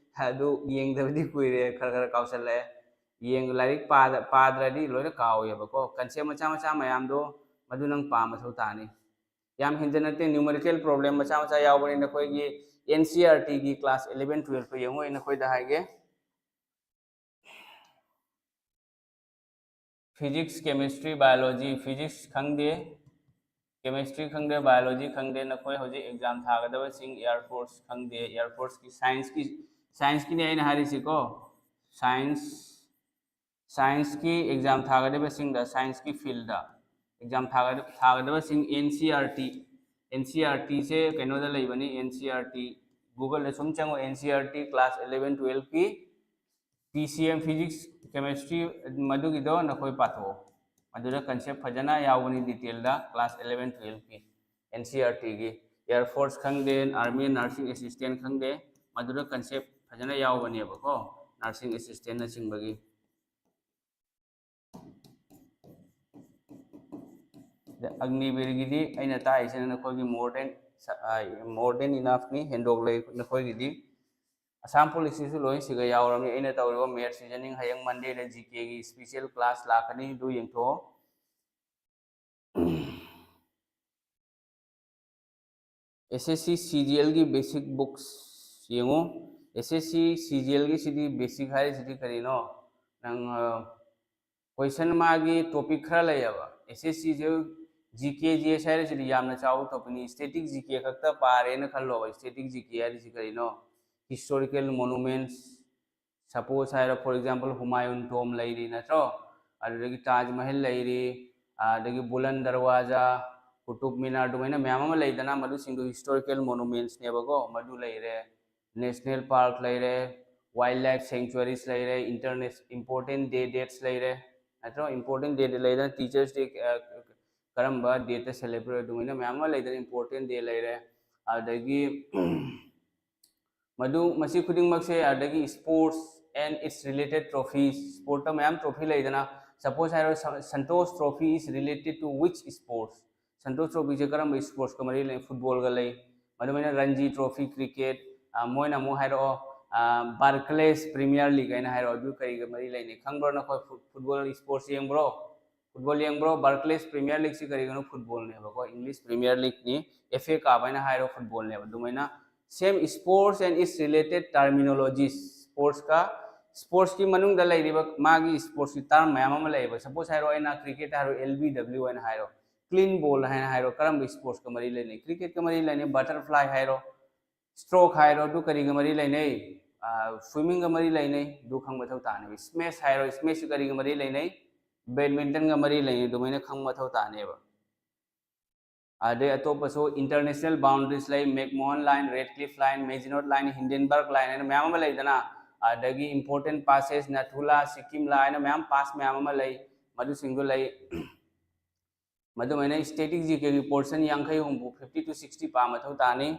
ꯑꯗꯨ ꯌꯦꯡꯗꯕꯗꯤ ꯀꯨꯏꯔꯦ, ꯈꯔ ꯈꯔ ꯀꯥꯎꯁꯜꯂꯛꯑꯦ꯫ ꯌꯦꯡ ꯂꯥꯏꯔꯤꯛ ꯄꯥꯗ ꯄꯥꯗ꯭ꯔꯗꯤ ꯂꯣꯏꯅ ꯀꯥꯎꯋꯦꯕꯀꯣ꯫ ꯀꯟꯁꯦꯞ ꯃꯆꯥ ꯃꯆꯥ ꯃꯌꯥꯝꯗꯣ ꯃꯗꯨ ꯅꯪ ꯄꯥ ꯃꯊꯧ ꯇꯥꯅꯤ꯫ ꯌꯥꯝ ꯍꯦꯟꯖꯟꯅ ꯅꯠꯇꯦ, ꯅ꯭ꯌꯨꯃꯔꯤꯀꯦꯜ ꯄ꯭ꯔꯣꯕ꯭ꯂꯦꯝ ꯃꯆꯥ ꯃꯆꯥ ꯌꯥꯎꯕꯅꯤ꯫ ꯅꯈꯣꯏꯒꯤ ꯑꯦꯟ ꯁꯤ ꯑꯥꯔ ꯇꯤꯒꯤ ꯀ꯭ꯂꯥꯁ ꯑꯦꯂꯦꯚꯦꯟ ꯇꯨꯋꯦꯜꯐꯇꯣ ꯌꯦꯡꯉꯣ, ꯑꯩ ꯅꯈꯣꯏꯗ ꯍꯥꯏꯒꯦ꯫ ꯐꯤꯖꯤꯛꯁ, ꯀꯦꯃꯤꯁꯇ꯭ꯔꯤ, ꯕꯥꯏꯑꯣꯂꯣꯖꯤ, ꯐꯤꯖꯤꯛꯁ ꯈꯪꯗꯦ, ꯀꯦꯃꯤꯁꯇ꯭ꯔꯤ ꯈꯪꯗꯦ, ꯕꯥꯏꯑꯣꯂꯣꯖꯤ ꯈꯪꯗꯦ꯫ ꯅꯈꯣꯏ ꯍꯧꯖꯤꯛ ꯑꯦꯛꯖꯥꯝ ꯊꯥꯒꯗꯕꯁꯤꯡ ꯑꯦꯌꯥꯔ ꯐꯣꯔꯁ ꯈꯪꯗꯦ, ꯑꯦꯌꯥꯔ ꯐꯣꯔꯁꯀꯤ ꯁꯥꯏꯟꯁꯀꯤ ꯁꯥꯏꯟꯁꯀꯤꯅꯦ ꯑꯩꯅ ꯍꯥꯏꯔꯤꯁꯤꯀꯣ꯫ ꯁꯥꯏꯟꯁ ꯁꯥꯏꯟꯁꯀꯤ ꯑꯦꯛꯖꯥꯝ ꯊꯥꯒꯗꯕꯁꯤꯡꯗ, ꯁꯥꯏꯟꯁꯀꯤ ꯐꯤꯜꯗ ꯑꯦꯛꯖꯥꯝ ꯊꯥꯒꯗꯕꯁꯤꯡ N C R T, N C R ꯇꯤꯁꯦ ꯀꯩꯅꯣꯗ ꯂꯩꯕꯅꯤ, ꯑꯦꯟ ꯁꯤ ꯑꯥꯔ ꯇꯤ ꯒꯨꯒꯜꯗ ꯁꯨꯝ ꯆꯪꯉꯣ, N C R T class eleven ꯇꯨꯋꯦꯜꯐꯀꯤ P C M, physics, chemistry, ꯃꯗꯨꯒꯤꯗꯣ ꯅꯈꯣꯏ ꯄꯥꯊꯣꯛꯑꯣ꯫ ꯃꯗꯨꯗ ꯀꯟꯁꯦꯞ ꯐꯖꯅ ꯌꯥꯎꯕꯅꯤ ꯗꯤꯇꯦꯜꯗ, ꯀ꯭ꯂꯥꯁ ꯑꯦꯂꯦꯚꯦꯟ ꯇꯨꯋꯦꯜꯐꯀꯤ ꯑꯦꯟ ꯁꯤ ꯑꯥꯔ ꯇꯤꯒꯤ꯫ ꯑꯦꯌꯥꯔ ꯐꯣꯔꯁ ꯈꯪꯗꯦ, ꯑꯥꯔꯃꯤ ꯅꯔꯁꯤꯡ ꯑꯦꯁꯤꯁꯇꯦꯟ ꯈꯪꯗꯦ, ꯃꯗꯨꯗ ꯀꯟꯁꯦꯞ ꯐꯖꯅ ꯌꯥꯎꯕꯅꯦꯕꯀꯣ, ꯅꯔꯁꯤꯡ ꯑꯦꯁꯤꯁꯇꯦꯟꯅꯆꯤꯡꯕꯒꯤ꯫ ꯑꯗ ꯑꯒꯅꯤꯕꯤꯔꯒꯤꯗꯤ ꯑꯩꯅ ꯇꯥꯛꯏꯁꯤꯅ ꯅꯈꯣꯏꯒꯤ more than, more than enoughꯅꯤ, ꯍꯦꯟꯗꯣꯛꯂꯦ ꯅꯈꯣꯏꯒꯤꯗꯤ꯫ Assam ꯄꯨꯂꯤꯁꯀꯤꯁꯨ ꯂꯣꯏ ꯁꯤꯒ ꯌꯥꯎꯔꯕꯅꯤ꯫ ꯑꯩꯅ ꯇꯧꯔꯤꯕ ꯃꯦꯠꯁ ꯔꯤꯖꯅꯤꯡ ꯍꯌꯦꯡ ꯃꯟꯗꯦꯗ ꯖꯤ ꯀꯦꯒꯤ ꯏꯁꯄꯤꯁꯦꯜ ꯀ꯭ꯂꯥꯁ ꯂꯥꯛꯀꯅꯤ, ꯑꯗꯨ ꯌꯦꯡꯊꯣꯛꯑꯣ꯫ ꯑꯦꯁ ꯑꯦꯁ ꯁꯤ ꯁꯤ ꯖꯤ ꯑꯦꯜꯒꯤ ꯕꯦꯁꯤꯛ ꯕꯨꯛꯁ ꯌꯦꯡꯉꯨ꯫ ꯑꯦꯁ ꯑꯦꯁ ꯁꯤ ꯁꯤ ꯖꯤ ꯑꯦꯜꯒꯤꯁꯤꯗꯤ ꯕꯦꯁꯤꯛ ꯍꯥꯏꯔꯤꯁꯤꯗꯤ ꯀꯔꯤꯅꯣ? ꯅꯪ, ꯑ, ꯀꯣꯏꯁꯟ ꯃꯥꯒꯤ ꯇꯣꯄꯤꯛ ꯈꯔ ꯂꯩꯌꯦꯕ꯫ ꯑꯦꯁ ꯑꯦꯁ ꯁꯤꯁꯦ ꯖꯤ ꯀꯦ ꯖꯤ ꯑꯦꯁ ꯍꯥꯏꯔꯤꯁꯤꯗꯤ ꯌꯥꯝꯅ ꯆꯥꯎꯕ ꯇꯣꯄꯤꯛꯅꯤ꯫ ꯁ꯭ꯇꯦꯇꯤꯛ ꯖꯤ ꯀꯦ ꯈꯛꯇ ꯄꯥꯔꯦꯅ ꯈꯜꯂꯣꯕ꯫ ꯁ꯭ꯇꯦꯇꯤꯛ ꯖꯤ ꯀꯦ ꯍꯥꯏꯔꯤꯁꯤ ꯀꯔꯤꯅꯣ? ꯍꯤꯁꯇꯣꯔꯤꯀꯦꯜ ꯃꯣꯅꯨꯃꯦꯟꯠꯁ, ꯁꯄꯣꯁ ꯍꯥꯏꯔꯣ, ꯐꯣꯔ ꯑꯦꯛꯖꯥꯝꯄꯜ, ꯍꯨꯃꯥꯌꯨꯟ ꯇꯣꯝ ꯂꯩꯔꯤ, ꯅꯠꯇ꯭ꯔꯣ? ꯑꯗꯨꯗꯒꯤ ꯇꯥꯖ ꯃꯍꯜ ꯂꯩꯔꯤ, ꯑꯗꯒꯤ ꯕꯨꯂꯟ ꯗꯔꯋꯥꯖꯥ, ꯀꯨꯇꯨꯕ ꯃꯤꯅꯥꯔ, ꯑꯗꯨꯃꯥꯏꯅ ꯃꯌꯥꯝ ꯑꯃ ꯂꯩꯗꯅ, ꯃꯗꯨꯁꯤꯡꯗꯨ ꯍꯤꯁꯇꯣꯔꯤꯀꯦꯜ ꯃꯣꯅꯨꯃꯦꯟꯠꯁꯅꯦꯕꯀꯣ꯫ ꯃꯗꯨ ꯂꯩꯔꯦ, ꯅꯦꯁꯅꯦꯜ ꯄꯥꯔꯛ ꯂꯩꯔꯦ, ꯋꯥꯏꯜ ꯂꯥꯏꯐ ꯁꯦꯡꯆꯨꯋꯥꯔꯤꯁ ꯂꯩꯔꯦ, ꯏꯟꯇꯔꯅꯦꯁ ꯏꯝꯄꯣꯔꯇꯦꯟ ꯗꯦ ꯗꯦꯠꯁ ꯂꯩꯔꯦ, ꯅꯠꯇ꯭ꯔꯣ? ꯏꯝꯄꯣꯔꯇꯦꯟ ꯗꯦ ꯂꯩꯗꯅ, ꯇꯤꯆꯔꯁ ꯗꯦ ꯀꯔꯝꯕ ꯗꯦꯠꯇ ꯁꯦꯂꯦꯕ꯭ꯔꯦꯠ, ꯑꯗꯨꯃꯥꯏꯅ ꯃꯌꯥꯝ ꯑꯃ ꯂꯩꯗꯅ, ꯏꯝꯄꯣꯔꯇꯦꯟ ꯗꯦ ꯂꯩꯔꯦ꯫ ꯑꯗꯒꯤ ꯃꯗꯨ, ꯃꯁꯤ ꯈꯨꯗꯤꯡꯃꯛꯁꯦ, ꯑꯗꯒꯤ sports and its related trophies, ꯁ꯭ꯄꯣꯔꯠꯇ ꯃꯌꯥꯝ ꯇ꯭ꯔꯣꯐꯤ ꯂꯩꯗꯅ, ꯁꯄꯣꯁ ꯍꯥꯏꯔꯣ, ꯁ- Santosh Trophy is related to which sports? Santosh ꯇ꯭ꯔꯣꯐꯤꯁꯦ ꯀꯔꯝꯕ ꯁ꯭ꯄꯣꯔꯠꯁꯀ ꯃꯔꯤ ꯂꯩ? ꯐꯨꯠꯕꯣꯜꯒ ꯂꯩ꯫ ꯑꯗꯨꯃꯥꯏꯅ ꯔꯟꯖꯤ ꯇ꯭ꯔꯣꯐꯤ, ꯀ꯭ꯔꯤꯀꯦꯠ, ꯃꯣꯏꯅ ꯑꯃꯨꯛ ꯍꯥꯏꯔꯛꯑꯣ, ꯕꯥꯔꯀ꯭ꯂꯦꯁ ꯄ꯭ꯔꯤꯃꯤꯌꯔ ꯂꯤꯒ ꯍꯥꯏꯅ ꯍꯥꯏꯔꯛꯑꯣ, ꯑꯗꯨ ꯀꯔꯤꯒ ꯃꯔꯤ ꯂꯩꯅꯩ ꯈꯪꯕ꯭ꯔꯣ ꯅꯈꯣꯏ? ꯐꯨ- ꯐꯨꯠꯕꯣꯜ ꯁ꯭ꯄꯣꯔꯠꯁ ꯌꯦꯡꯕ꯭ꯔꯣ? ꯐꯨꯠꯕꯣꯜ ꯌꯦꯡꯕ꯭ꯔꯣ? ꯕꯥꯔꯀ꯭ꯂꯦꯁ ꯄ꯭ꯔꯤꯃꯤꯌꯔ ꯂꯤꯒꯁꯤ ꯀꯔꯤꯒꯤꯅꯣ? ꯐꯨꯠꯕꯣꯜꯅꯦꯕꯀꯣ, ꯏꯪꯂꯤꯁ ꯄ꯭ꯔꯤꯃꯤꯌꯔ ꯂꯤꯒꯅꯤ, ꯑꯦꯐ ꯑꯦ ꯀꯞ ꯍꯥꯏꯅ ꯍꯥꯏꯔꯣ, ꯐꯨꯠꯕꯣꯜꯅꯦꯕ꯫ ꯑꯗꯨꯃꯥꯏꯅ same sports and its related terminologies, ꯁ꯭ꯄꯣꯔꯠꯁꯀ, ꯁ꯭ꯄꯣꯔꯠꯁꯀꯤ ꯃꯅꯨꯡꯗ ꯂꯩꯔꯤꯕ ꯃꯥꯒꯤ ꯁ꯭ꯄꯣꯔꯠꯁꯀꯤ ꯇꯔꯝ ꯃꯌꯥꯝ ꯑꯃ ꯂꯩꯌꯦꯕ꯫ ꯁꯄꯣꯁ ꯍꯥꯏꯔꯣ, ꯑꯩꯅ ꯀ꯭ꯔꯤꯀꯦꯠ ꯍꯥꯏꯔꯣ, ꯑꯦꯜ ꯕꯤ ꯗꯕ꯭ꯂꯤꯎ ꯍꯥꯏꯅ ꯍꯥꯏꯔꯣ, ꯀ꯭ꯂꯤꯟ ꯕꯣꯜ ꯍꯥꯏꯅ ꯍꯥꯏꯔꯣ, ꯀꯔꯝꯕ ꯁ꯭ꯄꯣꯔꯠꯁꯀ ꯃꯔꯤ ꯂꯩꯅꯩ? ꯀ꯭ꯔꯤꯀꯦꯠꯀ ꯃꯔꯤ ꯂꯩꯅꯩ꯫ ꯕꯇꯔꯐ꯭ꯂꯥꯏ ꯍꯥꯏꯔꯣ, ꯁ꯭ꯇ꯭ꯔꯣꯛ ꯍꯥꯏꯔꯣ, ꯑꯗꯨ ꯀꯔꯤꯒ ꯃꯔꯤ ꯂꯩꯅꯩ? ꯁ꯭ꯋꯤꯃꯤꯡꯒ ꯃꯔꯤ ꯂꯩꯅꯩ, ꯑꯗꯨ ꯈꯪꯕ ꯃꯊꯧ ꯇꯥꯅꯦꯕ꯫ ꯁ꯭ꯃꯦꯁ ꯍꯥꯏꯔꯣ, ꯁ꯭ꯃꯦꯁꯁꯨ ꯀꯔꯤꯒ ꯃꯔꯤ ꯂꯩꯅꯩ? ꯕꯦꯗꯃꯤꯟꯇꯟꯒ ꯃꯔꯤ ꯂꯩꯅꯩ, ꯑꯗꯨꯃꯥꯏꯅ ꯈꯪꯕ ꯃꯊꯧ ꯇꯥꯅꯦꯕ꯫ ꯑꯗꯩ ꯑꯇꯣꯞꯄꯁꯨ ꯏꯟꯇꯔꯅꯦꯁꯅꯦꯜ ꯕꯥꯎꯟꯗꯔꯤꯁ ꯂꯩ, ꯃꯦꯛꯃꯣꯍꯟ ꯂꯥꯏꯟ, ꯔꯦꯗꯀ꯭ꯂꯤꯐ ꯂꯥꯏꯟ, ꯃꯦꯖꯤꯅꯣꯠ ꯂꯥꯏꯟ, ꯍꯤꯟꯗꯦꯟꯕꯔꯒ ꯂꯥꯏꯟ ꯍꯥꯏꯅ ꯃꯌꯥꯝ ꯑꯃ ꯂꯩꯗꯅ, ꯑꯗꯒꯤ ꯏꯝꯄꯣꯔꯇꯦꯟ ꯄꯥꯁꯦꯁ, ꯅꯥꯊꯨꯂꯥ, ꯁꯤꯛꯀꯤꯝ ꯂꯥꯏꯟ ꯍꯥꯏꯅ ꯃꯌꯥꯝ, ꯄꯥꯁ ꯃꯌꯥꯝ ꯑꯃ ꯂꯩ, ꯃꯗꯨꯁꯤꯡꯗꯨ ꯂꯩ꯫ ꯃꯗꯨꯃꯥꯏꯅ ꯁ꯭ꯇꯦꯇꯤꯛ ꯖꯤ ꯀꯦꯒꯤ ꯄꯣꯔꯁꯟ ꯌꯥꯡꯈꯩ ꯍꯨꯝꯐꯨ, fifty to sixty ꯄꯥ ꯃꯊꯧ ꯇꯥꯅꯤ꯫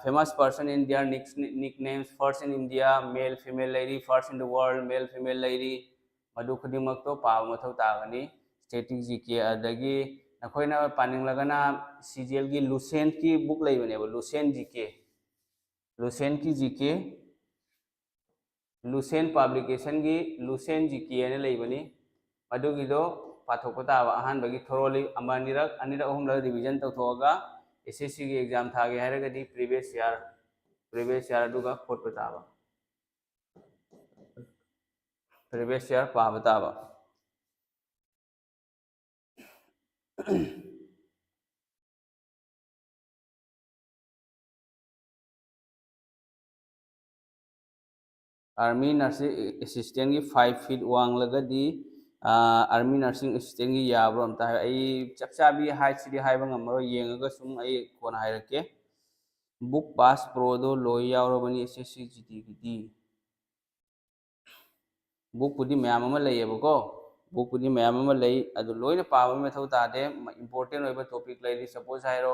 Famous person in their nick names, first in India, male female ꯂꯩꯔꯤ, first in the world, male female ꯂꯩꯔꯤ, ꯃꯗꯨ ꯈꯨꯗꯤꯡꯃꯛꯇꯣ ꯄꯥꯕ ꯃꯊꯧ ꯇꯥꯒꯅꯤ꯫ ꯁ꯭ꯇꯦꯇꯤꯛ ꯖꯤ ꯀꯦ, ꯑꯗꯒꯤ ꯅꯈꯣꯏꯅ ꯄꯥꯅꯤꯡꯂꯒꯅ ꯁꯤ ꯖꯤ ꯑꯦꯜꯒꯤ ꯂꯨꯁꯦꯟꯠꯀꯤ ꯕꯨꯛ ꯂꯩꯕꯅꯦꯕ, ꯂꯨꯁꯦꯟꯠ ꯖꯤ ꯀꯦ, ꯂꯨꯁꯦꯟꯠꯀꯤ ꯖꯤ ꯀꯦ, ꯂꯨꯁꯦꯟꯠ ꯄꯕ꯭ꯂꯤꯀꯦꯁꯟꯒꯤ ꯂꯨꯁꯦꯟꯠ ꯖꯤ ꯀꯦ ꯍꯥꯏꯅ ꯂꯩꯕꯅꯤ꯫ ꯃꯗꯨꯒꯤꯗꯣ ꯄꯥꯊꯣꯛꯄ ꯇꯥꯕ, ꯑꯍꯥꯟꯕꯒꯤ ꯊꯣꯔꯣꯂꯤ ꯑꯃ ꯑꯅꯤꯔꯛ, ꯑꯅꯤꯔꯛ ꯑꯍꯨꯝꯂꯛ ꯔꯤꯚꯤꯖꯟ ꯇꯧꯊꯣꯛꯑꯒ, ꯑꯦꯁ ꯑꯦꯁ ꯁꯤꯒꯤ ꯑꯦꯛꯖꯥꯝ ꯊꯥꯒꯦ ꯍꯥꯏꯔꯒꯗꯤ ꯄ꯭ꯔꯤꯚꯤꯌꯁ ꯌꯥꯔ, ꯄ꯭ꯔꯤꯚꯤꯌꯁ ꯌꯥꯔ ꯑꯗꯨꯒ ꯈꯣꯠꯄ ꯇꯥꯕ, ꯄ꯭ꯔꯤꯚꯤꯌꯁ ꯌꯥꯔ ꯄꯥꯕ ꯇꯥꯕ꯫ ꯑꯥꯔꯃꯤ ꯅꯔꯁꯤꯡ ꯑꯦꯁꯤꯁꯇꯦꯟꯒꯤ ꯐꯥꯏꯚ ꯐꯤꯠ ꯋꯥꯡꯂꯒꯗꯤ ꯑꯥꯔꯃꯤ ꯅꯔꯁꯤꯡ ꯑꯦꯁꯤꯁꯇꯦꯟꯒꯤ ꯌꯥꯕ꯭ꯔꯣ ꯑꯝꯇ ꯍꯥꯏ꯫ ꯑꯩ ꯆꯞ ꯆꯥꯕꯤ ꯍꯥꯏꯠꯁꯤꯗꯤ ꯍꯥꯏꯕ ꯉꯝꯃꯔꯣꯏ, ꯌꯦꯡꯉꯒ ꯁꯨꯝ ꯑꯩ ꯀꯣꯟꯅ ꯍꯥꯏꯔꯛꯀꯦ꯫ ꯕꯨꯛ ꯄꯥꯁ ꯄ꯭ꯔꯣꯗꯣ ꯂꯣꯏ ꯌꯥꯎꯔꯕꯅꯤ ꯑꯦꯁ ꯑꯦꯁ ꯁꯤ ꯖꯤ ꯗꯤꯒꯤꯗꯤ꯫ ꯕꯨꯛꯄꯨꯗꯤ ꯃꯌꯥꯝ ꯑꯃ ꯂꯩꯌꯦꯕꯀꯣ, ꯕꯨꯛꯄꯨꯗꯤ ꯃꯌꯥꯝ ꯑꯃ ꯂꯩ, ꯑꯗꯨ ꯂꯣꯏꯅ ꯄꯥꯕꯒꯤ ꯃꯊꯧ ꯇꯥꯗꯦ꯫ ꯏꯝꯄꯣꯔꯇꯦꯟ ꯑꯣꯏꯕ ꯇꯣꯄꯤꯛ ꯂꯩꯔꯤ, ꯁꯄꯣꯁ ꯍꯥꯏꯔꯣ,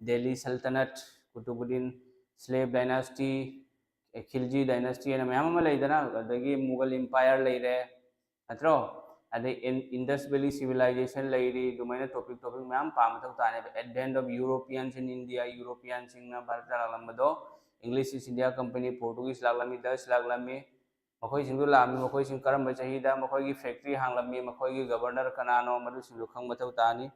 ꯗꯦꯜꯂꯤ ꯁꯜꯇꯅꯠ, ꯀꯨꯇꯨꯕꯨꯗꯤꯟ, ꯁ꯭ꯂꯦꯕ ꯗꯥꯏꯅꯥꯁꯇꯤ, ꯈꯤꯜꯖꯤ ꯗꯥꯏꯅꯥꯁꯇꯤ ꯍꯥꯏꯅ ꯃꯌꯥꯝ ꯑꯃ ꯂꯩꯗꯅ, ꯑꯗꯒꯤ ꯃꯨꯒꯜ ꯏꯝꯄꯥꯌꯔ ꯂꯩꯔꯦ, ꯅꯠꯇ꯭ꯔꯣ? ꯑꯗꯩ ꯏꯟꯗꯁ ꯚꯦꯂꯤ ꯁꯤꯚꯤꯂꯥꯏꯖꯦꯁꯟ ꯂꯩꯔꯤ, ꯑꯗꯨꯃꯥꯏꯅ ꯇꯣꯄꯤꯛ ꯇꯣꯄꯤꯛ ꯃꯌꯥꯝ ꯄꯥꯕ ꯃꯊꯧ ꯇꯥꯅꯦꯕ꯫ Advent of Europeans in India, ꯌꯨꯔꯣꯄꯤꯌꯥꯟꯁꯤꯡꯅ ꯚꯥꯔꯠꯇ ꯂꯥꯛꯂꯝꯕꯗꯣ, English East India Company, Portuguese ꯂꯥꯛꯂꯝꯃꯤ, ꯗꯁ ꯂꯥꯛꯂꯝꯃꯤ, ꯃꯈꯣꯏꯁꯤꯡꯗꯨ ꯂꯥꯛꯂꯝꯃꯤ, ꯃꯈꯣꯏꯁꯤꯡ ꯀꯔꯝꯕ ꯆꯍꯤꯗ ꯃꯈꯣꯏꯒꯤ ꯐꯦꯛꯇ꯭ꯔꯤ ꯍꯥꯡꯂꯝꯃꯤ, ꯃꯈꯣꯏꯒꯤ ꯒꯕꯔꯅꯔ ꯀꯅꯥꯅꯣ, ꯃꯗꯨꯁꯤꯡꯗꯨ ꯈꯪꯕ ꯃꯊꯧ ꯇꯥꯅꯤ꯫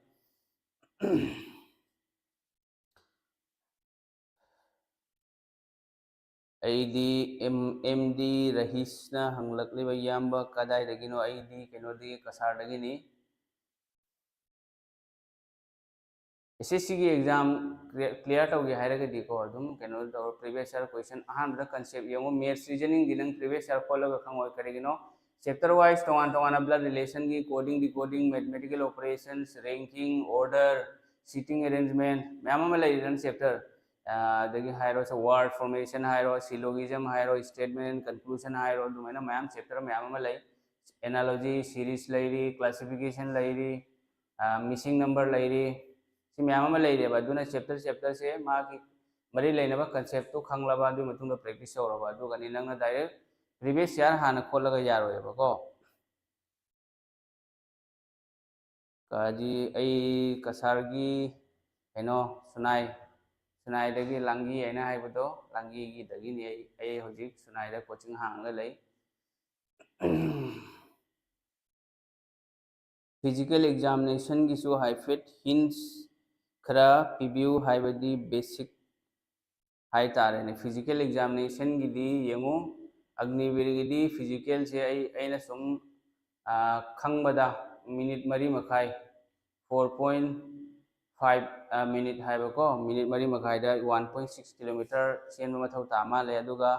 ꯑꯩꯗꯤ ꯑꯦꯝ ꯑꯦꯝ ꯗꯤ ꯔꯍꯤꯁꯅ ꯍꯪꯂꯛꯂꯤꯕ, ꯏꯌꯥꯝꯕ ꯀꯗꯥꯏꯗꯒꯤꯅꯣ? ꯑꯩꯗꯤ ꯀꯩꯅꯣꯗꯒꯤ, ꯀꯁꯥꯔꯗꯒꯤꯅꯤ꯫ ꯑꯦꯁ ꯑꯦꯁ ꯁꯤꯒꯤ ꯑꯦꯛꯖꯥꯝ ꯀ꯭ꯂꯤꯌꯥꯔ ꯇꯧꯒꯦ ꯍꯥꯏꯔꯒꯗꯤꯀꯣ, ꯑꯗꯨꯝ ꯀꯩꯅꯣ ꯇꯧꯔꯣ, previous year question ꯑꯍꯥꯟꯕꯗ ꯀꯟꯁꯦꯞ ꯌꯦꯡꯉꯣ꯫ ꯃꯦꯠꯁ ꯔꯤꯖꯅꯤꯡꯗꯤ ꯅꯪ previous year ꯈꯣꯠꯂꯒ ꯈꯪꯉꯣꯏ꯫ ꯀꯔꯤꯒꯤꯅꯣ? ꯆꯦꯞꯇꯔ ꯋꯥꯏꯁ ꯇꯣꯉꯥꯟ ꯇꯣꯉꯥꯟꯅ blood relationꯒꯤ coding, decoding, mathematical operations, ranking, order, seating arrangement ꯃꯌꯥꯝ ꯑꯃ ꯂꯩꯔꯤꯗꯅ ꯆꯦꯞꯇꯔ꯫ ꯑꯗꯒꯤ ꯍꯥꯏꯔꯣ, word formation ꯍꯥꯏꯔꯣ, syllogism ꯍꯥꯏꯔꯣ, statement and conclusion ꯍꯥꯏꯔꯣ, ꯑꯗꯨꯃꯥꯏꯅ ꯃꯌꯥꯝ ꯆꯦꯞꯇꯔ ꯃꯌꯥꯝ ꯑꯃ ꯂꯩ꯫ Analogy, series ꯂꯩꯔꯤ, classification ꯂꯩꯔꯤ, missing number ꯂꯩꯔꯤ, ꯁꯤ ꯃꯌꯥꯝ ꯑꯃ ꯂꯩꯔꯦꯕ꯫ ꯑꯗꯨꯅ ꯆꯦꯞꯇꯔ ꯆꯦꯞꯇꯔꯁꯦ ꯃꯥꯒꯤ ꯃꯔꯤ ꯂꯩꯅꯕ ꯀꯟꯁꯦꯞꯇꯨ ꯈꯪꯂꯕ, ꯑꯗꯨꯒꯤ ꯃꯇꯨꯡꯗ ꯄ꯭ꯔꯦꯛꯇꯤꯁ ꯇꯧꯔꯕ, ꯑꯗꯨꯒꯅꯤ ꯅꯪꯅ ꯗꯥꯏꯔꯦꯛ ꯄ꯭ꯔꯤꯚꯤꯌꯁ ꯌꯥꯔ ꯍꯥꯟꯅ ꯈꯣꯠꯂꯒ ꯌꯥꯔꯣꯏꯕꯀꯣ꯫ ꯀꯥꯖꯤ, ꯑꯩ ꯀꯁꯥꯔꯒꯤ ꯀꯩꯅꯣ, ꯁꯨꯅꯥꯏ, ꯁꯨꯅꯥꯏꯗꯒꯤ ꯂꯥꯡꯒꯤ ꯍꯥꯏꯅ ꯍꯥꯏꯕꯗꯣ, ꯂꯥꯡꯒꯤꯒꯤꯗꯒꯤꯅꯤ꯫ ꯑꯩ ꯑꯩ ꯍꯧꯖꯤꯛ ꯁꯨꯅꯥꯏꯗ ꯀꯣꯆꯤꯡ ꯍꯥꯡꯉꯒ ꯂꯩ꯫ ꯐꯤꯖꯤꯀꯦꯜ ꯑꯦꯛꯖꯥꯃꯤꯅꯦꯁꯟꯒꯤꯁꯨ ꯍꯥꯏꯐꯦꯠ ꯍꯤꯟꯁ ꯈꯔ ꯄꯤꯕꯤꯌꯨ, ꯍꯥꯏꯕꯗꯤ ꯕꯦꯁꯤꯛ ꯍꯥꯏꯇꯥꯔꯦꯅꯦ꯫ ꯐꯤꯖꯤꯀꯦꯜ ꯑꯦꯛꯖꯥꯃꯤꯅꯦꯁꯟꯒꯤꯗꯤ ꯌꯦꯡꯉꯨ, ꯑꯒꯅꯤꯕꯤꯔꯒꯤꯗꯤ ꯐꯤꯖꯤꯀꯦꯜꯁꯦ ꯑꯩ ꯑꯩꯅ ꯁꯨꯝ ꯈꯪꯕꯗ ꯃꯤꯅꯤꯠ ꯃꯔꯤ ꯃꯈꯥꯏ, four point five minute ꯍꯥꯏꯕꯀꯣ, ꯃꯤꯅꯤꯠ ꯃꯔꯤ ꯃꯈꯥꯏꯗ one point six kilometer ꯆꯦꯟꯕ ꯃꯊꯧ ꯇꯥ ꯃꯥꯜꯂꯦ꯫ ꯑꯗꯨꯒ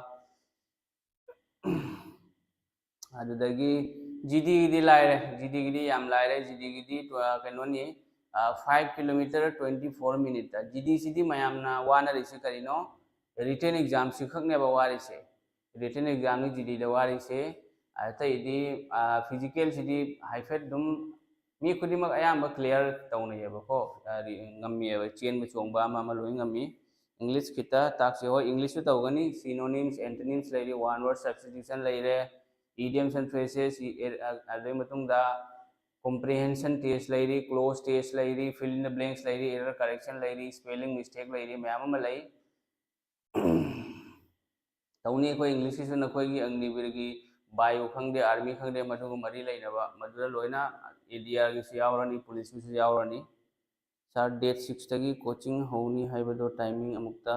ꯑꯗꯨꯗꯒꯤ ꯖꯤꯗꯤꯒꯤꯗꯤ ꯂꯥꯏꯔꯦ, ꯖꯤꯗꯤꯒꯤꯗꯤ ꯌꯥꯝ ꯂꯥꯏꯔꯦ꯫ ꯖꯤꯗꯤꯒꯤꯗꯤ ꯀꯩꯅꯣꯅꯤ, five kilometer twenty four minute꯫ ꯖꯤꯗꯤꯁꯤꯗꯤ ꯃꯌꯥꯝꯅ ꯋꯥꯅꯔꯤꯁꯤ ꯀꯔꯤꯅꯣ? Written examꯁꯤ ꯈꯛꯅꯦꯕ ꯋꯥꯔꯤꯁꯦ꯫ Written examꯅꯤ ꯖꯤꯗꯤꯗ ꯋꯥꯔꯤꯁꯦ꯫ ꯑꯇꯩꯗꯤ ꯐꯤꯖꯤꯀꯦꯜꯁꯤꯗꯤ ꯍꯥꯏꯐꯦꯠ ꯑꯗꯨꯝ ꯃꯤ ꯈꯨꯗꯤꯡꯃꯛ ꯑꯌꯥꯝꯕ clear ꯇꯧꯅꯩꯌꯦꯕꯀꯣ, ꯉꯝꯃꯤꯑꯕ, ꯆꯦꯟꯕ ꯆꯣꯡꯕ ꯑꯃ ꯑꯃ ꯂꯣꯏ ꯉꯝꯃꯤ꯫ ꯏꯪꯂꯤꯁ ꯈꯤꯇ ꯇꯥꯛꯁꯤ, ꯍꯣꯏ, ꯏꯪꯂꯤꯁꯁꯨ ꯇꯧꯒꯅꯤ꯫ Synonyms, antonyms ꯂꯩꯔꯤ, one word substitution ꯂꯩꯔꯦ, idioms and phrases, ꯑꯗꯨꯒꯤ ꯃꯇꯨꯡꯗ comprehension test ꯂꯩꯔꯤ, clause test ꯂꯩꯔꯤ, fill in the blanks ꯂꯩꯔꯤ, error correction ꯂꯩꯔꯤ, spelling mistake ꯂꯩꯔꯤ, ꯃꯌꯥꯝ ꯑꯃ ꯂꯩ꯫ ꯇꯧꯅꯤ꯫ ꯑꯩꯈꯣꯏ ꯏꯪꯂꯤꯁꯀꯤꯁꯨ ꯅꯈꯣꯏꯒꯤ ꯑꯒꯅꯤꯕꯤꯔꯒꯤ bio ꯈꯪꯗꯦ, army ꯈꯪꯗꯦ, ꯃꯗꯨꯒ ꯃꯔꯤ ꯂꯩꯅꯕ, ꯃꯗꯨꯗ ꯂꯣꯏꯅ ADRꯒꯤꯁꯨ ꯌꯥꯎꯔꯅꯤ, ꯄꯨꯂꯤꯁꯀꯤꯁꯨ ꯌꯥꯎꯔꯅꯤ꯫ Sir, date sixꯇꯒꯤ coaching ꯍꯧꯅꯤ ꯍꯥꯏꯕꯗꯣ timing ꯑꯃꯨꯛꯇ꯫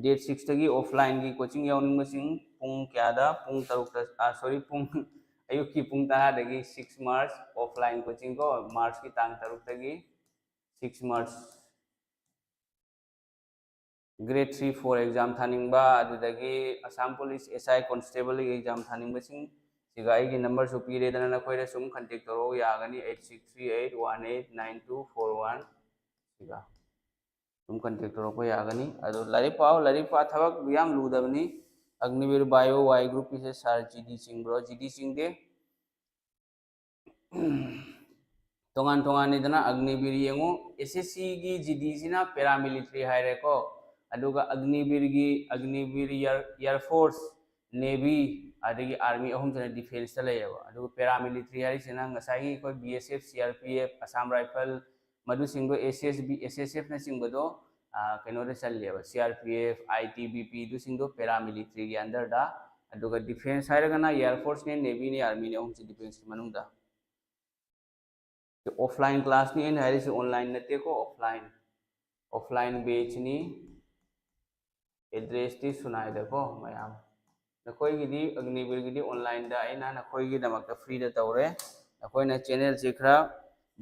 Date sixꯇꯒꯤ offlineꯒꯤ coaching ꯌꯥꯎꯅꯤꯡꯕꯁꯤꯡ ꯄꯨꯡ ꯀꯌꯥꯗ? ꯄꯨꯡ ꯇꯔꯨꯛꯇ, sorry, ꯄꯨꯡ ꯑꯌꯨꯛꯀꯤ ꯄꯨꯡ ꯇꯔꯥꯗꯒꯤ, six March offline coaching ꯀꯣ, Marchꯀꯤ ꯇꯥꯡ ꯇꯔꯨꯛꯇꯒꯤ, six March꯫ Grade three four exam ꯊꯥꯅꯤꯡꯕ, ꯑꯗꯨꯗꯒꯤ Assam Police SI Constableꯒꯤ exam ꯊꯥꯅꯤꯡꯕꯁꯤꯡ, ꯁꯤꯒ ꯑꯩꯒꯤ numberꯁꯨ ꯄꯤꯔꯦꯗꯅ, ꯅꯈꯣꯏꯗ ꯁꯨꯝ contact ꯇꯧꯔꯛꯑꯣ ꯌꯥꯒꯅꯤ, eight six three eight one eight nine two four one꯫ ꯁꯤꯒ ꯁꯨꯝ contact ꯇꯧꯔꯛꯄ ꯌꯥꯒꯅꯤ꯫ ꯑꯗꯣ ꯂꯥꯏꯔꯤꯛ ꯄꯥꯎ, ꯂꯥꯏꯔꯤꯛ ꯄꯥ, ꯊꯕꯛ ꯌꯥꯝ ꯂꯨꯗꯕꯅꯤ꯫ ꯑꯒꯅꯤꯕꯤꯔ bio Y groupꯀꯤꯁꯦ꯫ Sir, ꯖꯤꯗꯤ ꯆꯤꯡꯕ꯭ꯔꯣ? ꯖꯤꯗꯤ ꯆꯤꯡꯗꯦ꯫ ꯇꯣꯉꯥꯟ ꯇꯣꯉꯥꯟꯅꯤꯗꯅ꯫ ꯑꯒꯅꯤꯕꯤꯔ ꯌꯦꯡꯉꯨ, SSCꯒꯤ ꯖꯤꯗꯤꯁꯤꯅ paramilitary ꯍꯥꯏꯔꯦꯀꯣ, ꯑꯗꯨꯒ ꯑꯒꯅꯤꯕꯤꯔꯒꯤ, ꯑꯒꯅꯤꯕꯤꯔ air, air force, navy, ꯑꯗꯒꯤ army ꯑꯍꯨꯝꯁꯤꯅ defenceꯇ ꯂꯩꯌꯦꯕ꯫ ꯑꯗꯨꯒ paramilitary ꯍꯥꯏꯔꯤꯁꯤꯅ ꯉꯁꯥꯏꯒꯤ ꯑꯩꯈꯣꯏ BSF, CRPF, Assam Rifle, ꯃꯗꯨꯁꯤꯡꯗꯣ, SSB, SSFꯅꯆꯤꯡꯕꯗꯣ ꯀꯩꯅꯣꯗ ꯆꯜꯂꯦꯕ, CRPF, ITBP ꯑꯗꯨꯁꯤꯡꯗꯣ paramilitaryꯒꯤ underꯗ꯫ ꯑꯗꯨꯒ defence ꯍꯥꯏꯔꯒꯅ air forceꯅꯦ, navyꯅꯦ, armyꯅꯦ, ꯑꯍꯨꯝꯁꯤ defenceꯀꯤ ꯃꯅꯨꯡꯗ꯫ Offline classꯅꯤ ꯑꯩꯅ ꯍꯥꯏꯔꯤꯁꯤ, online ꯅꯠꯇꯦꯀꯣ, offline, offline batchꯅꯤ꯫ Addressꯇꯤ ꯁꯨꯅꯥꯏꯗꯀꯣ ꯃꯌꯥꯝ꯫ ꯅꯈꯣꯏꯒꯤꯗꯤ ꯑꯒꯅꯤꯕꯤꯔꯒꯤꯗꯤ onlineꯗ ꯑꯩꯅ ꯅꯈꯣꯏꯒꯤꯗꯃꯛꯇ freeꯗ ꯇꯧꯔꯦ꯫ ꯅꯈꯣꯏꯅ channelꯁꯤ ꯈꯔ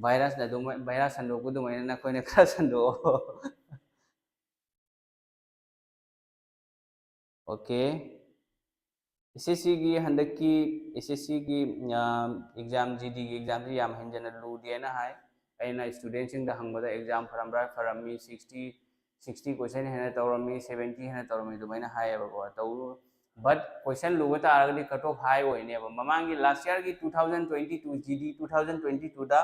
ꯚꯥꯏꯔꯁꯅ ꯑꯗꯨꯝ, ꯚꯥꯏꯔꯁ ꯁꯟꯗꯣꯛꯄ ꯑꯗꯨꯃꯥꯏꯅ ꯅꯈꯣꯏꯅ ꯈꯔ ꯁꯟꯗꯣꯛꯑꯣ꯫ ꯑꯣꯀꯦ꯫ ꯑꯦꯁ ꯑꯦꯁ ꯁꯤꯒꯤ ꯍꯟꯗꯛꯀꯤ ꯑꯦꯁ ꯑꯦꯁ ꯁꯤꯒꯤ ꯑꯦꯛꯖꯥꯝ, ꯖꯤ ꯗꯤꯒꯤ ꯑꯦꯛꯖꯥꯝꯁꯤ ꯌꯥꯝ ꯍꯦꯟꯖꯟꯅ ꯂꯨꯗꯦꯅ ꯍꯥꯏ꯫ ꯑꯩꯅ ꯏꯁꯇꯨꯗꯦꯟꯁꯤꯡꯗ ꯍꯪꯕꯗ ꯑꯦꯛꯖꯥꯝ ꯐꯔꯝꯕ꯭ꯔꯥ? ꯐꯔꯝꯃꯤ꯫ ꯁꯤꯛꯁꯇꯤ, ꯁꯤꯛꯁꯇꯤ ꯀꯣꯏꯁꯟ ꯍꯦꯟꯅ ꯇꯧꯔꯝꯃꯤ, ꯁꯕꯦꯟꯇꯤ ꯍꯦꯟꯅ ꯇꯧꯔꯝꯃꯤ ꯑꯗꯨꯃꯥꯏꯅ ꯍꯥꯏꯌꯦꯕꯀꯣ꯫ ꯇꯧ, ꯕꯠ ꯀꯣꯏꯁꯟ ꯂꯨꯕ ꯇꯥꯔꯒꯗꯤ ꯀꯠ ꯑꯣꯐ ꯍꯥꯏ ꯑꯣꯏꯅꯦꯕ꯫ ꯃꯃꯥꯡꯒꯤ ꯂꯥꯁ ꯌꯥꯔꯒꯤ two thousand twenty two, G D two thousand twenty ꯇꯨꯗ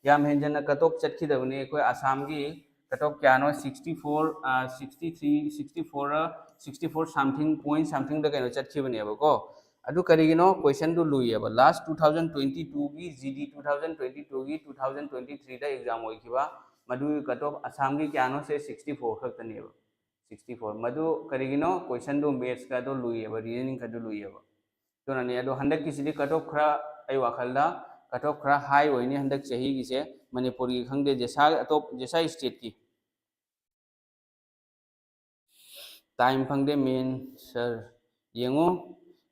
ꯌꯥꯝ ꯍꯦꯟꯖꯟꯅ ꯀꯠ ꯑꯣꯐ ꯆꯠꯈꯤꯗꯕꯅꯤ꯫ ꯑꯩꯈꯣꯏ ꯑꯁꯥꯝꯒꯤ ꯀꯠ ꯑꯣꯐ ꯀꯌꯥꯅꯣ, sixty four, sixty three, sixty four, sixty four something, point ꯁꯝꯊꯤꯡꯗ ꯀꯩꯅꯣ ꯆꯠꯈꯤꯕꯅꯦꯕꯀꯣ꯫ ꯑꯗꯨ ꯀꯔꯤꯒꯤꯅꯣ? ꯀꯣꯏꯁꯟꯗꯨ ꯂꯨꯏꯌꯦꯕ꯫ ꯂꯥꯁ ꯇꯨ ꯊꯥꯎꯖꯟ ꯇ꯭ꯋꯦꯟꯇꯤ ꯇꯨꯒꯤ, G D two thousand twenty ꯇꯨꯒꯤ, ꯇꯨ ꯊꯥꯎꯖꯟ ꯇ꯭ꯋꯦꯟꯇꯤ ꯊ꯭ꯔꯤꯗ ꯑꯦꯛꯖꯥꯝ ꯑꯣꯏꯈꯤꯕ, ꯃꯗꯨꯒꯤ ꯀꯠ ꯑꯣꯐ ꯑꯁꯥꯝꯒꯤ ꯀꯌꯥꯅꯣꯁꯦ ꯁꯤꯛꯁꯇꯤ ꯐꯣꯔ ꯈꯛꯇꯅꯦꯕ꯫ Sixty four. ꯃꯗꯨ ꯀꯔꯤꯒꯤꯅꯣ? ꯀꯣꯏꯁꯟꯗꯨ ꯃꯦꯠꯁꯀ ꯑꯗꯨ ꯂꯨꯏꯌꯦꯕ, ꯔꯤꯖꯅꯤꯡ ꯈꯔꯗꯨ ꯂꯨꯏꯌꯦꯕ꯫ ꯑꯗꯨꯅꯅꯦ꯫ ꯑꯗꯣ ꯍꯟꯗꯛꯀꯤꯁꯤꯗꯤ ꯀꯠ ꯑꯣꯐ ꯈꯔ, ꯑꯩ ꯋꯥꯈꯜꯗ ꯀꯠ ꯑꯣꯐ ꯈꯔ ꯍꯥꯏ ꯑꯣꯏꯅꯤ ꯍꯟꯗꯛ ꯆꯍꯤꯒꯤꯁꯦ, ꯃꯅꯤꯄꯨꯔꯒꯤ ꯈꯪꯗꯦ, ꯖꯦꯁꯥ ꯑꯇꯣꯞ-, ꯖꯦꯁꯥ ꯁ꯭ꯇꯦꯠꯀꯤ꯫ ꯇꯥꯏꯝ ꯐꯪꯗꯦ ꯃꯦꯟ ꯁꯔ꯫ ꯌꯦꯡꯉꯨ,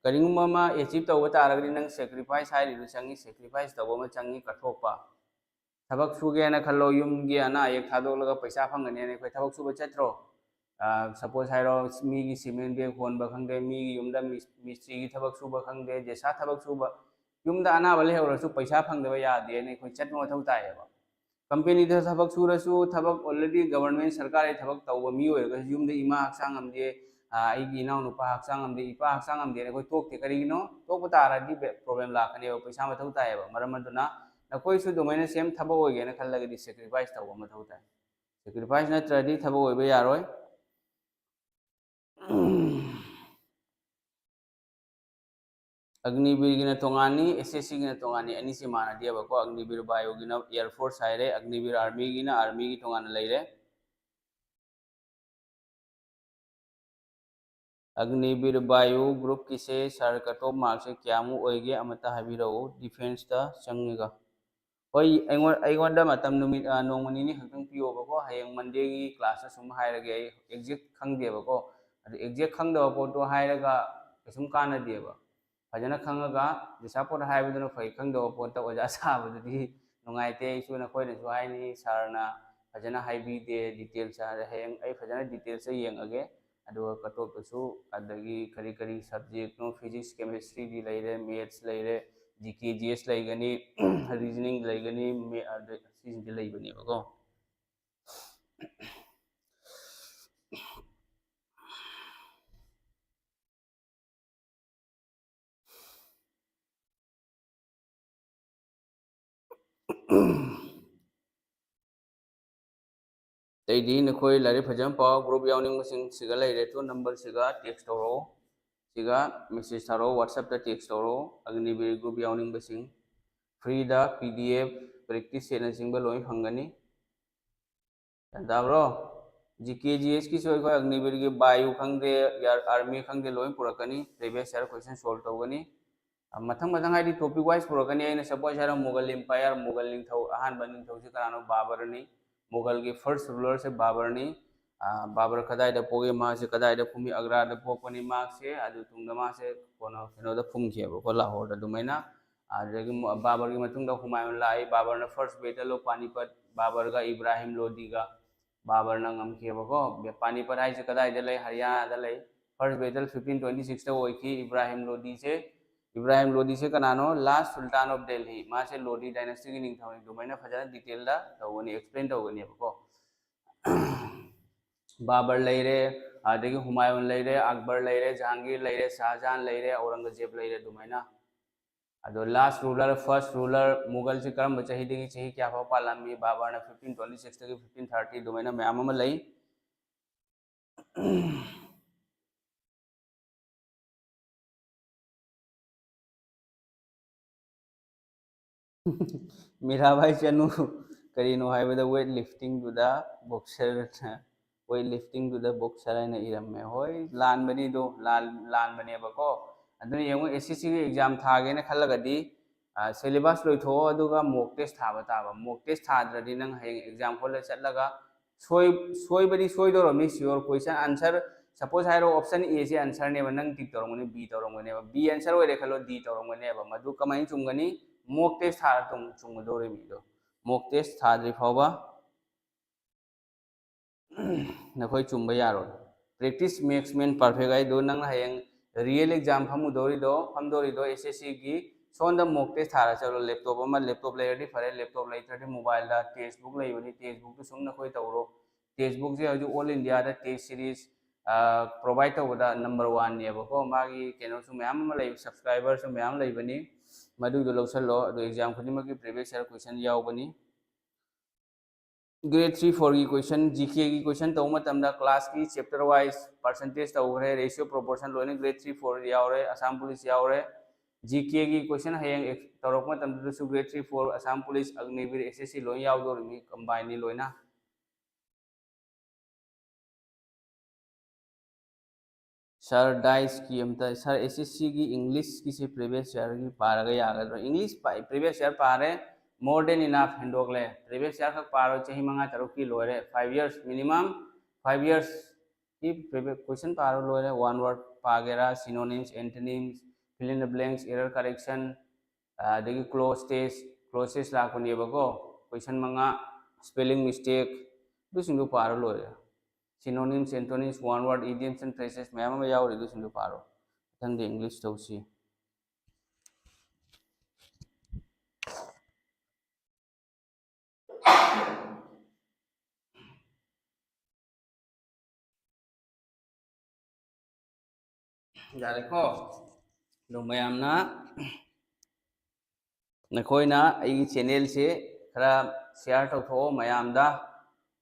ꯀꯔꯤꯒꯨꯝꯕ ꯑꯃ ꯑꯦꯆꯤꯞ ꯇꯧꯕ ꯇꯥꯔꯒꯗꯤ ꯅꯪ ꯁꯦꯀ꯭ꯔꯤꯐꯥꯏꯁ ꯍꯥꯏꯔꯤꯗꯨ ꯆꯪꯉꯤ, ꯁꯦꯀ꯭ꯔꯤꯐꯥꯏꯁ ꯇꯧꯕ ꯑꯃ ꯆꯪꯉꯤ, ꯀꯠꯊꯣꯛꯄ꯫ ꯊꯕꯛ ꯁꯨꯒꯦꯅ ꯈꯜꯂꯣ, ꯌꯨꯝꯒꯤ ꯑꯅꯥ ꯑꯌꯦꯛ ꯊꯥꯗꯣꯛꯂꯒ ꯄꯩꯁꯥ ꯐꯪꯒꯅꯦꯅ ꯑꯩꯈꯣꯏ ꯊꯕꯛ ꯁꯨꯕ ꯆꯠꯇ꯭ꯔꯣ? ꯁꯄꯣꯁ ꯍꯥꯏꯔꯣ, ꯃꯤꯒꯤ ꯁꯤꯃꯦꯟ ꯕꯦꯒ ꯍꯣꯟꯕ ꯈꯪꯗꯦ, ꯃꯤꯒꯤ ꯌꯨꯝꯗ ꯃꯤꯁ-, ꯃꯤꯁꯇ꯭ꯔꯤꯒꯤ ꯊꯕꯛ ꯁꯨꯕ ꯈꯪꯗꯦ, ꯖꯦꯁꯥ ꯊꯕꯛ ꯁꯨꯕ, ꯌꯨꯝꯗ ꯑꯅꯥꯕ ꯂꯩꯍꯧꯔꯁꯨ ꯄꯩꯁꯥ ꯐꯪꯗꯕ ꯌꯥꯗꯦꯅ ꯑꯩꯈꯣꯏ ꯆꯠꯄ ꯃꯊꯧ ꯇꯥꯏꯌꯦꯕ꯫ ꯀꯝꯄꯦꯅꯤꯗ ꯊꯕꯛ ꯁꯨꯔꯁꯨ, ꯊꯕꯛ already ꯒꯕꯔꯟꯃꯦꯟ ꯁꯔꯀꯥꯔꯒꯤ ꯊꯕꯛ ꯇꯧꯕ ꯃꯤ ꯑꯣꯏꯔꯒꯁꯨ, ꯌꯨꯝꯗ ꯏꯃꯥ ꯍꯛꯆꯥꯡ ꯉꯝꯗꯦ, ꯑ, ꯑꯩꯒꯤ ꯏꯅꯥꯎꯅꯨꯄꯥ ꯍꯛꯆꯥꯡ ꯉꯝꯗꯦ, ꯏꯄꯥ ꯍꯛꯆꯥꯡ ꯉꯝꯗꯦꯅ ꯑꯩꯈꯣꯏ ꯇꯣꯛꯇꯦ꯫ ꯀꯔꯤꯒꯤꯅꯣ? ꯇꯣꯛꯄ ꯇꯥꯔꯗꯤ ꯄ꯭ꯔꯣꯕ꯭ꯂꯦꯝ ꯂꯥꯛꯀꯅꯦꯕ, ꯄꯩꯁꯥ ꯃꯊꯧ ꯇꯥꯏꯌꯦꯕ꯫ ꯃꯔꯝ ꯑꯗꯨꯅ ꯅꯈꯣꯏꯁꯨ ꯑꯗꯨꯃꯥꯏꯅ ꯁꯦꯝ ꯊꯕꯛ ꯑꯣꯏꯒꯦꯅ ꯈꯜꯂꯒꯗꯤ ꯁꯦꯀ꯭ꯔꯤꯐꯥꯏꯁ ꯇꯧꯕ ꯃꯊꯧ ꯇꯥꯏ꯫ ꯁꯦꯀ꯭ꯔꯤꯐꯥꯏꯁ ꯅꯠꯇ꯭ꯔꯗꯤ ꯊꯕꯛ ꯑꯣꯏꯕ ꯌꯥꯔꯣꯏ꯫ ꯑꯒꯅꯤꯕꯤꯔꯒꯤꯅ ꯇꯣꯉꯥꯟꯅꯤ, ꯑꯦꯁ ꯑꯦꯁ ꯁꯤꯒꯤꯅ ꯇꯣꯉꯥꯟꯅꯤ, ꯑꯅꯤꯁꯤ ꯃꯥꯟꯅꯗꯦꯕꯀꯣ꯫ ꯑꯒꯅꯤꯕꯤꯔ ꯕꯥꯌꯨꯒꯤꯅ ꯑꯦꯌꯔ ꯐꯣꯔꯁ ꯍꯥꯏꯔꯦ, ꯑꯒꯅꯤꯕꯤꯔ ꯑꯥꯔꯃꯤꯒꯤꯅ ꯑꯥꯔꯃꯤꯒꯤ ꯇꯣꯉꯥꯟꯅ ꯂꯩꯔꯦ꯫ ꯑꯒꯅꯤꯕꯤꯔ ꯕꯥꯌꯨ ꯒ꯭ꯔꯨꯞꯀꯤꯁꯦ ꯁꯥꯔ ꯀꯠ ꯑꯣꯐ ꯃꯥꯔꯛꯁꯦ ꯀꯌꯥꯃꯨꯛ ꯑꯣꯏꯒꯦ ꯑꯃꯇ ꯍꯥꯏꯕꯤꯔꯛꯎ, ꯗꯤꯐꯦꯟꯁꯇ ꯆꯪꯉꯒ꯫ ꯍꯣꯏ, ꯑꯩꯉꯣꯟ-, ꯑꯩꯉꯣꯟꯗ ꯃꯇꯝ ꯅꯨꯃꯤꯠ, ꯑ, ꯅꯣꯡꯃ ꯅꯤꯅꯤ ꯈꯛꯇꯪ ꯄꯤꯌꯣꯕꯀꯣ꯫ ꯍꯌꯦꯡ ꯃꯟꯗꯦꯒꯤ ꯀ꯭ꯂꯥꯁꯇ ꯁꯨꯝ ꯍꯥꯏꯔꯒꯦ꯫ ꯑꯩ ꯑꯦꯛꯖꯦꯛ ꯈꯪꯗꯦꯕꯀꯣ꯫ ꯑꯗꯨ ꯑꯦꯛꯖꯦꯛ ꯈꯪꯗꯕ ꯄꯣꯠꯇꯣ ꯍꯥꯏꯔꯒ ꯀꯩꯁꯨꯝ ꯀꯥꯟꯅꯗꯦꯕ꯫ ꯐꯖꯅ ꯈꯪꯉꯒ ꯖꯦꯁꯥ ꯄꯣꯠ ꯍꯥꯏꯕꯗꯨꯅ ꯐꯩ, ꯈꯪꯗꯕ ꯄꯣꯠꯇ ꯑꯣꯖꯥ ꯁꯥꯕꯗꯨꯗꯤ ꯅꯨꯡꯉꯥꯏꯇꯦ꯫ ꯑꯩꯁꯨ ꯅꯈꯣꯏꯅꯁꯨ ꯍꯥꯏꯅꯤ, ꯁꯥꯔꯅ ꯐꯖꯅ ꯍꯥꯏꯕꯤꯗꯦ, ꯗꯤꯇꯦꯜꯁ꯫ ꯍꯌꯦꯡ ꯑꯩ ꯐꯖꯅ ꯗꯤꯇꯦꯜꯁꯇ ꯌꯦꯡꯉꯒꯦ꯫ ꯑꯗꯨꯒ ꯀꯠ ꯑꯣꯐꯇꯁꯨ, ꯑꯗꯒꯤ ꯀꯔꯤ ꯀꯔꯤ ꯁꯕꯖꯦꯛꯅꯣ, ꯐꯤꯖꯤꯛꯁ, ꯀꯦꯃꯤꯁꯇ꯭ꯔꯤꯗꯤ ꯂꯩꯔꯦ, ꯃꯦꯠꯁ ꯂꯩꯔꯦ, ꯖꯤ ꯀꯦ ꯖꯤ ꯑꯦꯁ ꯂꯩꯒꯅꯤ, ꯔꯤꯖꯅꯤꯡ ꯂꯩꯒꯅꯤ, ꯃꯦ-, ꯑꯗ ꯁꯤꯁꯤꯡꯁꯦ ꯂꯩꯕꯅꯦꯕꯀꯣ꯫ ꯑꯇꯩꯗꯤ ꯅꯈꯣꯏ ꯂꯥꯏꯔꯤꯛ ꯐꯖꯅ ꯄꯥꯎ꯫ ꯒ꯭ꯔꯨꯞ ꯌꯥꯎꯅꯤꯡꯕꯁꯤꯡ ꯁꯤꯒ ꯂꯩꯔꯦ, ꯇꯨ ꯅꯝꯕꯔꯁꯤꯒ ꯇꯦꯛꯁ ꯇꯧꯔꯛꯑꯣ꯫ ꯁꯤꯒ ꯃꯦꯁꯦꯖ ꯊꯥꯔꯛꯑꯣ, ꯋꯥꯆꯞꯇ ꯇꯦꯛꯁ ꯇꯧꯔꯛꯑꯣ꯫ ꯑꯒꯅꯤꯕꯤꯔ ꯒ꯭ꯔꯨꯞ ꯌꯥꯎꯅꯤꯡꯕꯁꯤꯡ ꯐ꯭ꯔꯤꯗ ꯄꯤ ꯗꯤ ꯑꯦꯐ, ꯄ꯭ꯔꯦꯛꯇꯤꯁ ꯁꯦꯠꯅꯆꯤꯡꯕ ꯂꯣꯏ ꯐꯪꯒꯅꯤ꯫ ꯒ꯭ꯌꯥꯟ ꯇꯥꯕ꯭ꯔꯣ? ꯖꯤ ꯀꯦ ꯖꯤ ꯑꯦꯁꯀꯤꯁꯨ ꯑꯩꯈꯣꯏ ꯑꯒꯅꯤꯕꯤꯔꯒꯤ ꯕꯥꯌꯨ ꯈꯪꯗꯦ, ꯑꯥꯔꯃꯤ ꯈꯪꯗꯦ, ꯂꯣꯏ ꯄꯨꯔꯛꯀꯅꯤ꯫ ꯄ꯭ꯔꯤꯚꯤꯌꯁ ꯏꯌꯥꯔ ꯀꯣꯏꯁꯟ ꯁꯣꯜꯕ ꯇꯧꯒꯅꯤ꯫ ꯑ, ꯃꯊꯪ ꯃꯊꯪ ꯍꯥꯏꯗꯤ ꯇꯣꯄꯤꯛ ꯋꯥꯏꯁ ꯄꯨꯔꯛꯀꯅꯤ꯫ ꯑꯩꯅ ꯁꯄꯣꯁ ꯍꯥꯏꯔꯣ, ꯃꯨꯒꯜ ꯏꯝꯄꯥꯌꯔ, ꯃꯨꯒꯜ ꯅꯤꯡꯊꯧ, ꯑꯍꯥꯟꯕ ꯅꯤꯡꯊꯧꯁꯦ ꯀꯅꯥꯅꯣ? ꯕꯥꯕꯔꯅꯤ꯫ ꯃꯨꯒꯜꯒꯤ ꯐꯥꯔꯁ ꯔꯨꯂꯔꯁꯦ ꯕꯥꯕꯔꯅꯤ꯫ ꯑ, ꯕꯥꯕꯔ ꯀꯗꯥꯏꯗ ꯄꯣꯛꯏ? ꯃꯥꯁꯦ ꯀꯗꯥꯏꯗ ꯐꯨꯝꯃꯤ? ꯑꯒ꯭ꯔꯥꯗ ꯄꯣꯛꯄꯅꯤ ꯃꯥꯁꯦ꯫ ꯑꯗꯨ ꯇꯨꯡꯗ ꯃꯥꯁꯦ ꯀꯩꯅꯣ, ꯀꯩꯅꯣꯗ ꯐꯨꯝꯈꯤꯑꯕꯀꯣ, ꯂꯥꯍꯣꯔꯗ꯫ ꯑꯗꯨꯃꯥꯏꯅ ꯑꯗꯨꯗꯒꯤ ꯃꯨ-, ꯕꯥꯕꯔꯒꯤ ꯃꯇꯨꯡꯗ ꯍꯨꯃꯥꯌꯨꯟ ꯂꯥꯛꯏ꯫ ꯕꯥꯕꯔꯅ ꯐꯥꯔꯁ ꯕꯦꯇꯜ ꯑꯣꯐ ꯄꯥꯅꯤꯄꯠ, ꯕꯥꯕꯔꯒ ꯏꯕ꯭ꯔꯥꯍꯤꯝ ꯂꯣꯗꯤꯒ ꯕꯥꯕꯔꯅ ꯉꯝꯈꯤꯑꯕꯀꯣ꯫ ꯄꯥꯅꯤꯄꯠ ꯍꯥꯏꯁꯦ ꯀꯗꯥꯏꯗ ꯂꯩ? ꯍꯔꯤꯌꯥꯅꯥꯗ ꯂꯩ꯫ ꯐꯥꯔꯁ ꯕꯦꯇꯜ ꯐꯤꯐꯇꯤꯟ ꯇ꯭ꯋꯦꯟꯇꯤ ꯁꯤꯛꯁꯇ ꯑꯣꯏꯈꯤ꯫ ꯏꯕ꯭ꯔꯥꯍꯤꯝ ꯂꯣꯗꯤꯁꯦ, ꯏꯕ꯭ꯔꯥꯍꯤꯝ ꯂꯣꯗꯤꯁꯦ ꯀꯅꯥꯅꯣ? ꯂꯥꯁ ꯁꯨꯜꯇꯥꯟ ꯑꯣꯐ ꯗꯦꯜꯍꯤ꯫ ꯃꯥꯁꯦ ꯂꯣꯗꯤ ꯗꯥꯏꯅꯦꯁꯇꯤꯒꯤ ꯅꯤꯡꯊꯧꯅꯤ꯫ ꯑꯗꯨꯃꯥꯏꯅ ꯐꯖꯅ ꯗꯤꯇꯦꯜꯗ ꯇꯧꯒꯅꯤ, ꯑꯦꯛꯁꯄ꯭ꯂꯦꯟ ꯇꯧꯒꯅꯦꯕꯀꯣ꯫ ꯕꯥꯕꯔ ꯂꯩꯔꯦ, ꯑꯗꯒꯤ ꯍꯨꯃꯥꯌꯨꯟ ꯂꯩꯔꯦ, ꯑꯛꯕꯔ ꯂꯩꯔꯦ, ꯖꯍꯥꯡꯒꯤꯔ ꯂꯩꯔꯦ, ꯁꯥꯍꯖꯍꯥꯟ ꯂꯩꯔꯦ, ꯑꯧꯔꯪꯒꯖꯦꯕ ꯂꯩꯔꯦ꯫ ꯑꯗꯨꯃꯥꯏꯅ ꯑꯗꯣ ꯂꯥꯁ ꯔꯨꯂꯔ, ꯐꯥꯔꯁ ꯔꯨꯂꯔ, ꯃꯨꯒꯜꯁꯤ ꯀꯔꯝꯕ ꯆꯍꯤꯗꯒꯤ ꯆꯍꯤ ꯀꯌꯥ ꯐꯥꯎ ꯄꯥꯜꯂꯝꯃꯤ? ꯕꯥꯕꯔꯅ ꯐꯤꯐꯇꯤꯟ ꯇ꯭ꯋꯦꯟꯇꯤ ꯁꯤꯛꯁꯇꯒꯤ ꯐꯤꯐꯇꯤꯟ ꯊꯥꯔꯇꯤ ꯑꯗꯨꯃꯥꯏꯅ ꯃꯌꯥꯝ ꯑꯃ ꯂꯩ꯫ ꯃꯤꯔꯥꯕꯥꯏ ꯆꯅꯨ ꯀꯔꯤꯅꯣ ꯍꯥꯏꯕꯗ ꯋꯦꯠ ꯂꯤꯐꯇꯤꯡꯗꯨꯗ ꯕꯣꯛꯁꯔ, ꯋꯦꯠ ꯂꯤꯐꯇꯤꯡꯗꯨꯗ ꯕꯣꯛꯁꯔ ꯍꯥꯏꯅ ꯏꯔꯝꯃꯦ꯫ ꯍꯣꯏ, ꯂꯥꯟꯕꯅꯤꯗꯣ, ꯂꯥꯟ-, ꯂꯥꯟꯕꯅꯦꯕꯀꯣ꯫ ꯑꯗꯨꯅ ꯌꯦꯡꯉꯨ, ꯑꯦꯁ ꯑꯦꯁ ꯁꯤꯒꯤ ꯑꯦꯛꯖꯥꯝ ꯊꯥꯒꯦꯅ ꯈꯜꯂꯒꯗꯤ, ꯑ, ꯁꯦꯂꯦꯕꯁ ꯂꯣꯏꯊꯣꯛꯑꯣ, ꯑꯗꯨꯒ ꯃꯣꯛ ꯇꯦꯁ ꯊꯥꯕ ꯇꯥꯕ꯫ ꯃꯣꯛ ꯇꯦꯁ ꯊꯥꯗ꯭ꯔꯗꯤ ꯅꯪ ꯍꯌꯦꯡ ꯑꯦꯛꯖꯥꯝ ꯍꯣꯜꯗ ꯆꯠꯂꯒ ꯁꯣꯏ-, ꯁꯣꯏꯕꯗꯤ ꯁꯣꯏꯗꯧꯔꯕꯅꯤ ꯁꯤꯌꯣꯔ꯫ ꯀꯣꯏꯁꯟ ꯑꯟꯁꯔ, ꯁꯄꯣꯁ ꯍꯥꯏꯔꯣ, ꯑꯣꯞꯁꯟ ꯑꯦꯁꯦ ꯑꯟꯁꯔꯅꯦꯕ, ꯅꯪ ꯇꯤꯛ ꯇꯧꯔꯝꯒꯅꯤ, ꯕꯤ ꯇꯧꯔꯝꯒꯅꯦꯕ, ꯕꯤ ꯑꯟꯁꯔ ꯑꯣꯏꯔꯦ ꯈꯜꯂꯣ, ꯗꯤ ꯇꯧꯔꯝꯒꯅꯦꯕ꯫ ꯃꯗꯨ ꯀꯃꯥꯏꯅ ꯆꯨꯝꯒꯅꯤ? Mock test ꯊꯥꯔ ꯇꯨꯡ ꯆꯨꯝꯒꯗꯧꯔꯤꯕ ꯃꯤꯗꯣ, mock test ꯊꯥꯗ꯭ꯔꯤ ꯐꯥꯎꯕ ꯅꯈꯣꯏ ꯆꯨꯝꯕ ꯌꯥꯔꯣꯏ꯫ Practice makes man perfect ꯍꯥꯏꯗꯣ, ꯅꯪꯅ ꯍꯌꯦꯡ real exam ꯐꯝꯃꯨꯗꯧꯔꯤꯗꯣ, ꯐꯝꯗꯧꯔꯤꯗꯣ S S C ꯒꯤ, ꯁꯣꯝꯗ mock test ꯊꯥꯔ ꯆꯠꯂꯣ꯫ Laptop ꯑꯃ, laptop ꯂꯩꯔꯗꯤ ꯐꯔꯦ, laptop ꯂꯩꯇ꯭ꯔꯗꯤ mobile ꯗ test book ꯂꯩꯕꯅꯤ, test book ꯇꯨ ꯁꯨꯝ ꯅꯈꯣꯏ ꯇꯧꯔꯣ꯫ Test book ꯁꯦ ꯍꯧꯖꯤꯛ all India ꯗ test series provide ꯇꯧꯕꯗ number one ꯅꯦꯕꯀꯣ꯫ ꯃꯥꯒꯤ ꯀꯩꯅꯣꯁꯨ ꯃꯌꯥꯝ ꯑꯃ ꯂꯩ, subscriber ꯁꯨ ꯃꯌꯥꯝ ꯂꯩꯕꯅꯤ, ꯃꯗꯨꯗꯣ ꯂꯧꯁꯜꯂꯣ꯫ ꯑꯗꯣ exam ꯈꯨꯗꯤꯡꯃꯛꯀꯤ previous year question ꯌꯥꯎꯕꯅꯤ꯫ Grade three four ꯒꯤ question, G K ꯒꯤ question ꯇꯧꯕ ꯃꯇꯝꯗ class ꯀꯤ chapter wise percentage ꯇꯧꯈ꯭ꯔꯦ, ratio proportion ꯂꯣꯏꯅ grade three four ꯌꯥꯎꯔꯦ, Assam Police ꯌꯥꯎꯔꯦ꯫ G K ꯒꯤ question ꯍꯌꯦꯡ ex- ꯇꯧꯔꯛꯄ ꯃꯇꯝꯗꯁꯨ grade three four, Assam Police, Agniveer, S S C ꯂꯣꯏꯅ ꯌꯥꯎꯗꯧꯔꯤꯕꯅꯤ, combine ꯅꯤ ꯂꯣꯏꯅ꯫ Sir, dice ꯀꯤ ꯑꯝꯇ, sir, S S C ꯒꯤ English ꯀꯤꯁꯦ previous year ꯒꯤ ꯄꯥꯔꯒ ꯌꯥꯒꯗ꯭ꯔꯣ? English ꯄꯥ-, previous year ꯄꯥꯔꯦ, more than enough, ꯍꯦꯟꯗꯣꯛꯂꯦ꯫ Previous year ꯈꯛ ꯄꯥꯔꯣ, ꯆꯍꯤ ꯃꯉꯥ ꯇꯔꯨꯛꯀꯤ ꯂꯣꯏꯔꯦ, five years, minimum five years ꯀꯤ previous question ꯄꯥꯔꯣ, ꯂꯣꯏꯔꯦ꯫ One word ꯄꯥꯒꯦꯔꯥ, synonyms, antonyms, fill in the blanks, error correction, ꯑꯗꯒꯤ clause test, clause test ꯂꯥꯛꯄꯅꯦꯕꯀꯣ, question ꯃꯉꯥ, spelling mistake, ꯑꯗꯨꯁꯤꯡꯗꯣ ꯄꯥꯔ ꯂꯣꯏꯔꯦ꯫ Synonyms, antonyms, one word, idioms and phrases ꯃꯌꯥꯝ ꯑꯃ ꯌꯥꯎꯔꯤ, ꯑꯗꯨꯁꯤꯡꯗꯣ ꯄꯥꯔꯣ꯫ ꯃꯊꯪꯗꯤ English ꯇꯧꯁꯤ꯫ ꯌꯥꯔꯦꯀꯣ? ꯑꯗꯣ ꯃꯌꯥꯝꯅ, ꯅꯈꯣꯏꯅ ꯑꯩꯒꯤ channel ꯁꯦ ꯈꯔ share ꯇꯧꯊꯣꯛꯑꯣ ꯃꯌꯥꯝꯗ꯫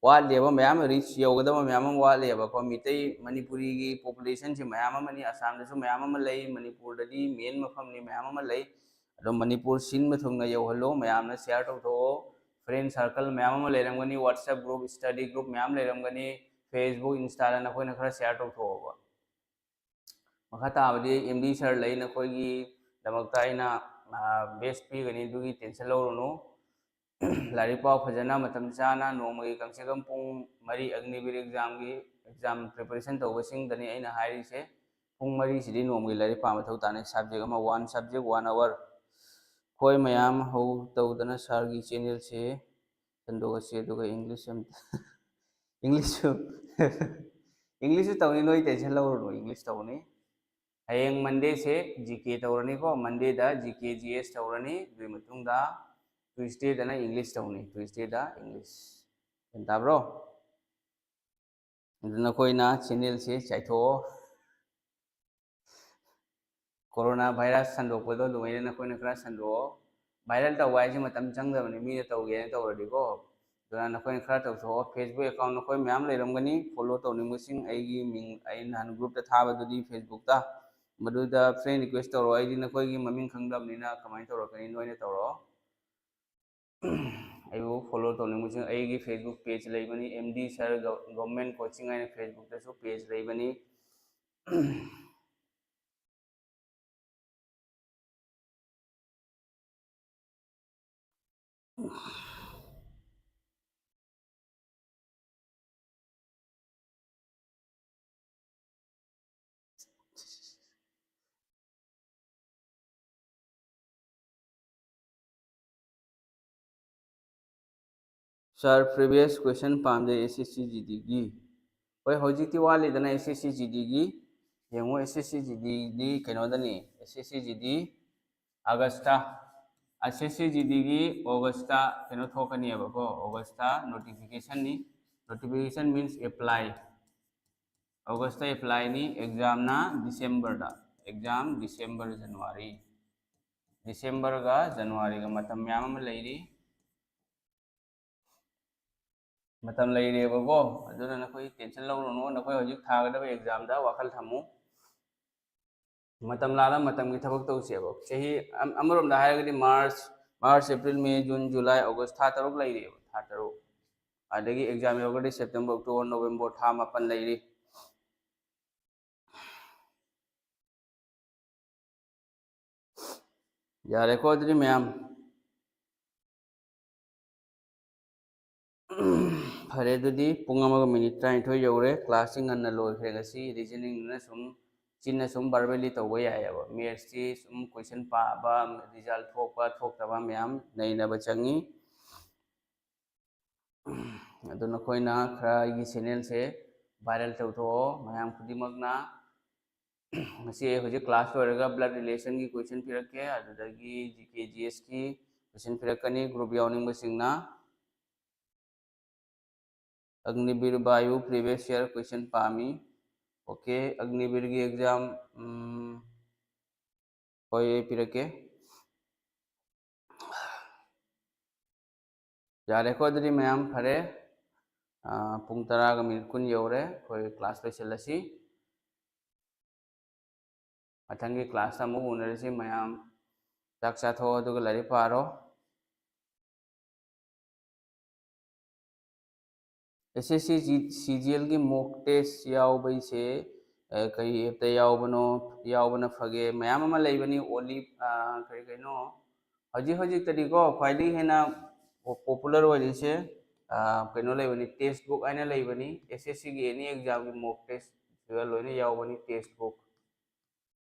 ꯋꯥꯠꯂꯤꯕ ꯃꯌꯥꯝ, reach ꯌꯧꯒꯗꯕ ꯃꯌꯥꯝ ꯑꯃ ꯋꯥꯠꯂꯤꯕꯀꯣ꯫ ꯃꯤꯇꯩ, ꯃꯅꯤꯄꯨꯔꯤꯒꯤ population ꯁꯦ ꯃꯌꯥꯝ ꯑꯃꯅꯤ, ꯑꯁꯥꯝꯗꯁꯨ ꯃꯌꯥꯝ ꯑꯃ ꯂꯩ, ꯃꯅꯤꯄꯨꯔꯗꯗꯤ main ꯃꯐꯝꯅꯤ, ꯃꯌꯥꯝ ꯑꯃ ꯂꯩ꯫ ꯑꯗꯣ ꯃꯅꯤꯄꯨꯔ ꯁꯤꯟꯕ ꯊꯨꯡꯅ ꯌꯧꯍꯜꯂꯣ, ꯃꯌꯥꯝꯅ share ꯇꯧꯊꯣꯛꯑꯣ꯫ Friend circle ꯃꯌꯥꯝ ꯑꯃ ꯂꯩꯔꯝꯒꯅꯤ, WhatsApp group, study group ꯃꯌꯥꯝ ꯂꯩꯔꯝꯒꯅꯤ, Facebook, Insta ꯗ ꯅꯈꯣꯏꯅ ꯈꯔ share ꯇꯧꯊꯣꯛꯑꯣꯕ꯫ ꯃꯈꯥ ꯇꯥꯕꯗꯤ M D sir ꯂꯩ, ꯅꯈꯣꯏꯒꯤꯗꯃꯛꯇ ꯑꯩꯅ, ꯑ, best ꯄꯤꯒꯅꯤ, ꯑꯗꯨꯒꯤ tension ꯂꯧꯔꯨꯅꯨ꯫ ꯂꯥꯏꯔꯤꯛ ꯄꯥꯎ ꯐꯖꯅ, ꯃꯇꯝ ꯆꯥꯅ, ꯅꯣꯡꯃꯒꯤ ꯀꯝꯁꯦ ꯀꯝ ꯄꯨꯡ ꯃꯔꯤ, Agniveer exam ꯒꯤ exam preparation ꯇꯧꯕꯁꯤꯡꯗꯅꯤ ꯑꯩꯅ ꯍꯥꯏꯔꯤꯁꯦ꯫ ꯄꯨꯡ ꯃꯔꯤꯁꯤꯗꯤ ꯅꯣꯡꯃꯒꯤ ꯂꯥꯏꯔꯤꯛ ꯄꯥꯕ ꯃꯊꯧ ꯇꯥꯅꯤ꯫ Subject ꯑꯃ, one subject, one hour꯫ ꯑꯩꯈꯣꯏ ꯃꯌꯥꯝ ꯍꯧ ꯇꯧꯗꯅ ꯁꯥꯔꯒꯤ ꯆꯦꯅꯦꯜꯁꯦ ꯁꯟꯗꯣꯛꯑꯁꯤ, ꯑꯗꯨꯒ ꯏꯪꯂꯤꯁ ꯑꯝꯇ ꯏꯪꯂꯤꯁꯁꯨ ꯏꯪꯂꯤꯁꯁꯨ ꯇꯧꯅꯤ, ꯅꯣꯏ ꯇꯦꯟꯁꯟ ꯂꯧꯔꯨꯅꯨ, ꯏꯪꯂꯤꯁ ꯇꯧꯅꯤ꯫ ꯍꯌꯦꯡ ꯃꯟꯗꯦꯁꯦ ꯖꯤ ꯀꯦ ꯇꯧꯔꯅꯤꯀꯣ, ꯃꯟꯗꯦꯗ ꯖꯤ ꯀꯦ ꯖꯤ ꯑꯦꯁ ꯇꯧꯔꯅꯤ, ꯑꯗꯨꯒꯤ ꯃꯇꯨꯡꯗ ꯇ꯭ꯌꯨꯁꯗꯦꯗꯅ ꯏꯪꯂꯤꯁ ꯇꯧꯅꯤ, ꯇ꯭ꯌꯨꯁꯗꯦꯗ ꯏꯪꯂꯤꯁ꯫ ꯒ꯭ꯌꯥꯟ ꯇꯥꯕ꯭ꯔꯣ? ꯑꯗꯨ ꯅꯈꯣꯏꯅ ꯆꯦꯅꯦꯜꯁꯦ ꯆꯥꯏꯊꯣꯛꯑꯣ꯫ ꯀꯣꯔꯣꯅꯥ ꯚꯥꯏꯔꯁ ꯁꯟꯗꯣꯛꯄꯗꯣ ꯑꯗꯨꯃꯥꯏꯅ ꯅꯈꯣꯏꯅ ꯈꯔ ꯁꯟꯗꯣꯛꯑꯣ꯫ ꯚꯥꯏꯔꯦꯜ ꯇꯧꯕ ꯍꯥꯏꯁꯦ ꯃꯇꯝ ꯆꯪꯗꯕꯅꯤ, ꯃꯤꯅ ꯇꯧꯒꯦꯅ ꯇꯧꯔꯗꯤꯀꯣ꯫ ꯑꯗꯨꯅ ꯅꯈꯣꯏꯅ ꯈꯔ ꯇꯧꯊꯣꯛꯑꯣ꯫ ꯐꯦꯁꯕꯨꯛ ꯑꯦꯀꯥꯎꯟ ꯅꯈꯣꯏ ꯃꯌꯥꯝ ꯂꯩꯔꯝꯒꯅꯤ ꯐꯣꯂꯣ ꯇꯧꯅꯤꯡꯕꯁꯤꯡ꯫ ꯑꯩꯒꯤ ꯃꯤꯡ, ꯑꯩ ꯅꯍꯥꯟ ꯒ꯭ꯔꯨꯞꯇ ꯊꯥꯕꯗꯨꯗꯤ ꯐꯦꯁꯕꯨꯛꯇ, ꯃꯗꯨꯗ ꯐ꯭ꯔꯦꯟ ꯔꯤꯀ꯭ꯋꯦꯁ ꯇꯧꯔꯛꯑꯣ꯫ ꯑꯩꯗꯤ ꯅꯈꯣꯏꯒꯤ ꯃꯃꯤꯡ ꯈꯪꯗꯕꯅꯤꯅ ꯀꯃꯥꯏꯅ ꯇꯧꯔꯛꯀꯅꯤ? ꯅꯣꯏꯅ ꯇꯧꯔꯛꯑꯣ꯫ ꯑꯩꯕꯨ ꯐꯣꯂꯣ ꯇꯧꯅꯤꯡꯕꯁꯤꯡ, ꯑꯩꯒꯤ ꯐꯦꯁꯕꯨꯛ ꯄꯦꯖ ꯂꯩꯕꯅꯤ, ꯑꯦꯝ ꯗꯤ ꯁꯔ ꯒ-, ꯒꯣꯔꯃꯦꯟ ꯀꯣꯆꯤꯡ ꯍꯥꯏꯅ ꯐꯦꯁꯕꯨꯛꯇꯁꯨ ꯄꯦꯖ ꯂꯩꯕꯅꯤ꯫ Sir, previous question ꯄꯥꯝꯗꯦ ꯑꯦꯁ ꯑꯦꯁ ꯁꯤ ꯖꯤ ꯗꯤꯒꯤ꯫ ꯍꯣꯏ, ꯍꯧꯖꯤꯛꯇꯤ ꯋꯥꯠꯂꯤꯗꯅ ꯑꯦꯁ ꯑꯦꯁ ꯁꯤ ꯖꯤ ꯗꯤꯒꯤ꯫ ꯌꯦꯡꯉꯣ, ꯑꯦꯁ ꯑꯦꯁ ꯁꯤ ꯖꯤ ꯗꯤꯗꯤ ꯀꯩꯅꯣꯗꯅꯤ, ꯑꯦꯁ ꯑꯦꯁ ꯁꯤ ꯖꯤ ꯗꯤ ꯑꯥꯒꯁꯇ, ꯑꯦꯁ ꯑꯦꯁ ꯁꯤ ꯖꯤ ꯗꯤꯒꯤ ꯑꯣꯒꯁꯇ ꯀꯩꯅꯣ ꯊꯣꯛꯀꯅꯤꯕꯀꯣ, August ꯅꯣꯇꯤꯐꯤꯀꯦꯁꯟꯅꯤ꯫ Notification means apply꯫ August ꯑꯦꯄ꯭ꯂꯥꯏꯅꯤ, ꯑꯦꯛꯖꯥꯝꯅ ꯗꯤꯁꯦꯝꯕꯔꯗ꯫ ꯑꯦꯛꯖꯥꯝ ꯗꯤꯁꯦꯝꯕꯔ, ꯖꯅꯋꯥꯔꯤ, ꯗꯤꯁꯦꯝꯕꯔꯒ ꯖꯅꯋꯥꯔꯤꯒ ꯃꯇꯝ ꯃꯌꯥꯝ ꯑꯃ ꯂꯩꯔꯤ꯫ ꯃꯇꯝ ꯂꯩꯔꯦꯕꯀꯣ, ꯑꯗꯨꯅ ꯅꯈꯣꯏ ꯇꯦꯟꯁꯟ ꯂꯧꯔꯨꯅꯨ꯫ ꯅꯈꯣꯏ ꯍꯧꯖꯤꯛ ꯊꯥꯒꯗꯕ ꯑꯦꯛꯖꯥꯝꯗ ꯋꯥꯈꯜ ꯊꯝꯃꯨ꯫ ꯃꯇꯝ ꯂꯥꯜꯂ ꯃꯇꯝꯒꯤ ꯊꯕꯛ ꯇꯧꯁꯦꯕ꯫ ꯆꯍꯤ ꯑꯝ-, ꯑꯃꯔꯣꯝꯗ ꯍꯥꯏꯔꯒꯗꯤ ꯃꯥꯔꯆ, ꯃꯥꯔꯆ, ꯑꯦꯄ꯭ꯔꯤꯜ, ꯃꯦ, ꯖꯨꯟ, ꯖꯨꯂꯥꯏ, ꯑꯣꯒꯁ, ꯊꯥ ꯇꯔꯨꯛ ꯂꯩꯔꯤꯑꯕ, ꯊꯥ ꯇꯔꯨꯛ꯫ ꯑꯗꯒꯤ ꯑꯦꯛꯖꯥꯝ ꯌꯧꯔꯒꯗꯤ ꯁꯦꯞꯇꯦꯝꯕꯔ, ꯑꯣꯛꯇꯣꯕꯔ, ꯅꯣꯕꯦꯝꯕꯔ, ꯊꯥ ꯃꯥꯄꯟ ꯂꯩꯔꯤ꯫ ꯌꯥꯔꯦꯀꯣ ꯑꯗꯨꯗꯤ ꯃꯌꯥꯝ? ꯐꯔꯦ, ꯑꯗꯨꯗꯤ ꯄꯨꯡ ꯑꯃꯒ ꯃꯤꯅꯤꯠ ꯇꯔꯥꯅꯤꯊꯣꯏ ꯌꯧꯔꯦ꯫ ꯀ꯭ꯂꯥꯁꯁꯤ ꯉꯟꯅ ꯂꯣꯏꯈ꯭ꯔꯦ ꯉꯁꯤ꯫ ꯔꯤꯖꯅꯤꯡꯗꯨꯅ ꯁꯨꯝ ꯆꯤꯟꯅ ꯁꯨꯝ verbally ꯇꯧꯕ ꯌꯥꯏꯑꯕ꯫ Mathsꯇꯤ ꯁꯨꯝ question ꯄꯥꯕ, result ꯊꯣꯛꯄ ꯊꯣꯛꯇꯕ ꯃꯌꯥꯝ ꯅꯩꯅꯕ ꯆꯪꯉꯤ꯫ ꯑꯗꯨ ꯅꯈꯣꯏꯅ ꯈꯔ ꯑꯩꯒꯤ channelꯁꯦ viral ꯇꯧꯊꯣꯛꯑꯣ, ꯃꯌꯥꯝ ꯈꯨꯗꯤꯡꯃꯛꯅ꯫ ꯉꯁꯤ ꯑꯩ ꯍꯧꯖꯤꯛ class ꯂꯣꯏꯔꯒ blood relationꯒꯤ question ꯄꯤꯔꯛꯀꯦ, ꯑꯗꯨꯗꯒꯤ G K G Sꯀꯤ question ꯄꯤꯔꯛꯀꯅꯤ꯫ Group ꯌꯥꯎꯅꯤꯡꯕꯁꯤꯡꯅ ꯑꯒꯅꯤꯕꯤꯔ ꯕꯥꯌꯨ previous year question ꯄꯥꯝꯃꯤ꯫ Okay, ꯑꯒꯅꯤꯕꯤꯔꯒꯤ exam, ꯎꯝ, ꯍꯣꯏ, ꯑꯩ ꯄꯤꯔꯛꯀꯦ꯫ ꯌꯥꯔꯦꯀꯣ, ꯑꯗꯨꯗꯤ ꯃꯌꯥꯝ ꯐꯔꯦ꯫ ꯑꯥ, ꯄꯨꯡ ꯇꯔꯥꯒ minute ꯀꯨꯟ ꯌꯧꯔꯦ꯫ ꯑꯩꯈꯣꯏ class ꯂꯣꯏꯁꯤꯜꯂꯁꯤ꯫ ꯃꯊꯪꯒꯤ classꯇ ꯑꯃꯨꯛ ꯎꯅꯔꯁꯤ ꯃꯌꯥꯝ꯫ ꯆꯥꯛ ꯆꯥꯊꯣꯛꯑꯣ, ꯑꯗꯨꯒ ꯂꯥꯏꯔꯤꯛ ꯄꯥꯔꯣ꯫ S S C G-, C G Lꯒꯤ mock test ꯌꯥꯎꯕꯩꯁꯦ, ꯑ, ꯀꯔꯤ appꯇ ꯌꯥꯎꯕꯅꯣ, ꯌꯥꯎꯕꯅ ꯐꯒꯦ? ꯃꯌꯥꯝ ꯑꯃ ꯂꯩꯕꯅꯤ, ꯑꯣꯂꯤꯞ, ꯑ, ꯀꯔꯤ ꯀꯩꯅꯣ, ꯍꯧꯖꯤꯛ ꯍꯧꯖꯤꯛꯇꯗꯤꯀꯣ ꯈ꯭ꯋꯥꯏꯗꯒꯤ ꯍꯦꯟꯅ ꯄꯣ-, popular ꯑꯣꯏꯔꯤꯁꯦ, ꯑ, ꯀꯩꯅꯣ ꯂꯩꯕꯅꯤ, test book ꯍꯥꯏꯅ ꯂꯩꯕꯅꯤ꯫ S S Cꯒꯤ any examꯒꯤ mock test ꯁꯤꯗ ꯂꯣꯏꯅ ꯌꯥꯎꯕꯅꯤ, test book꯫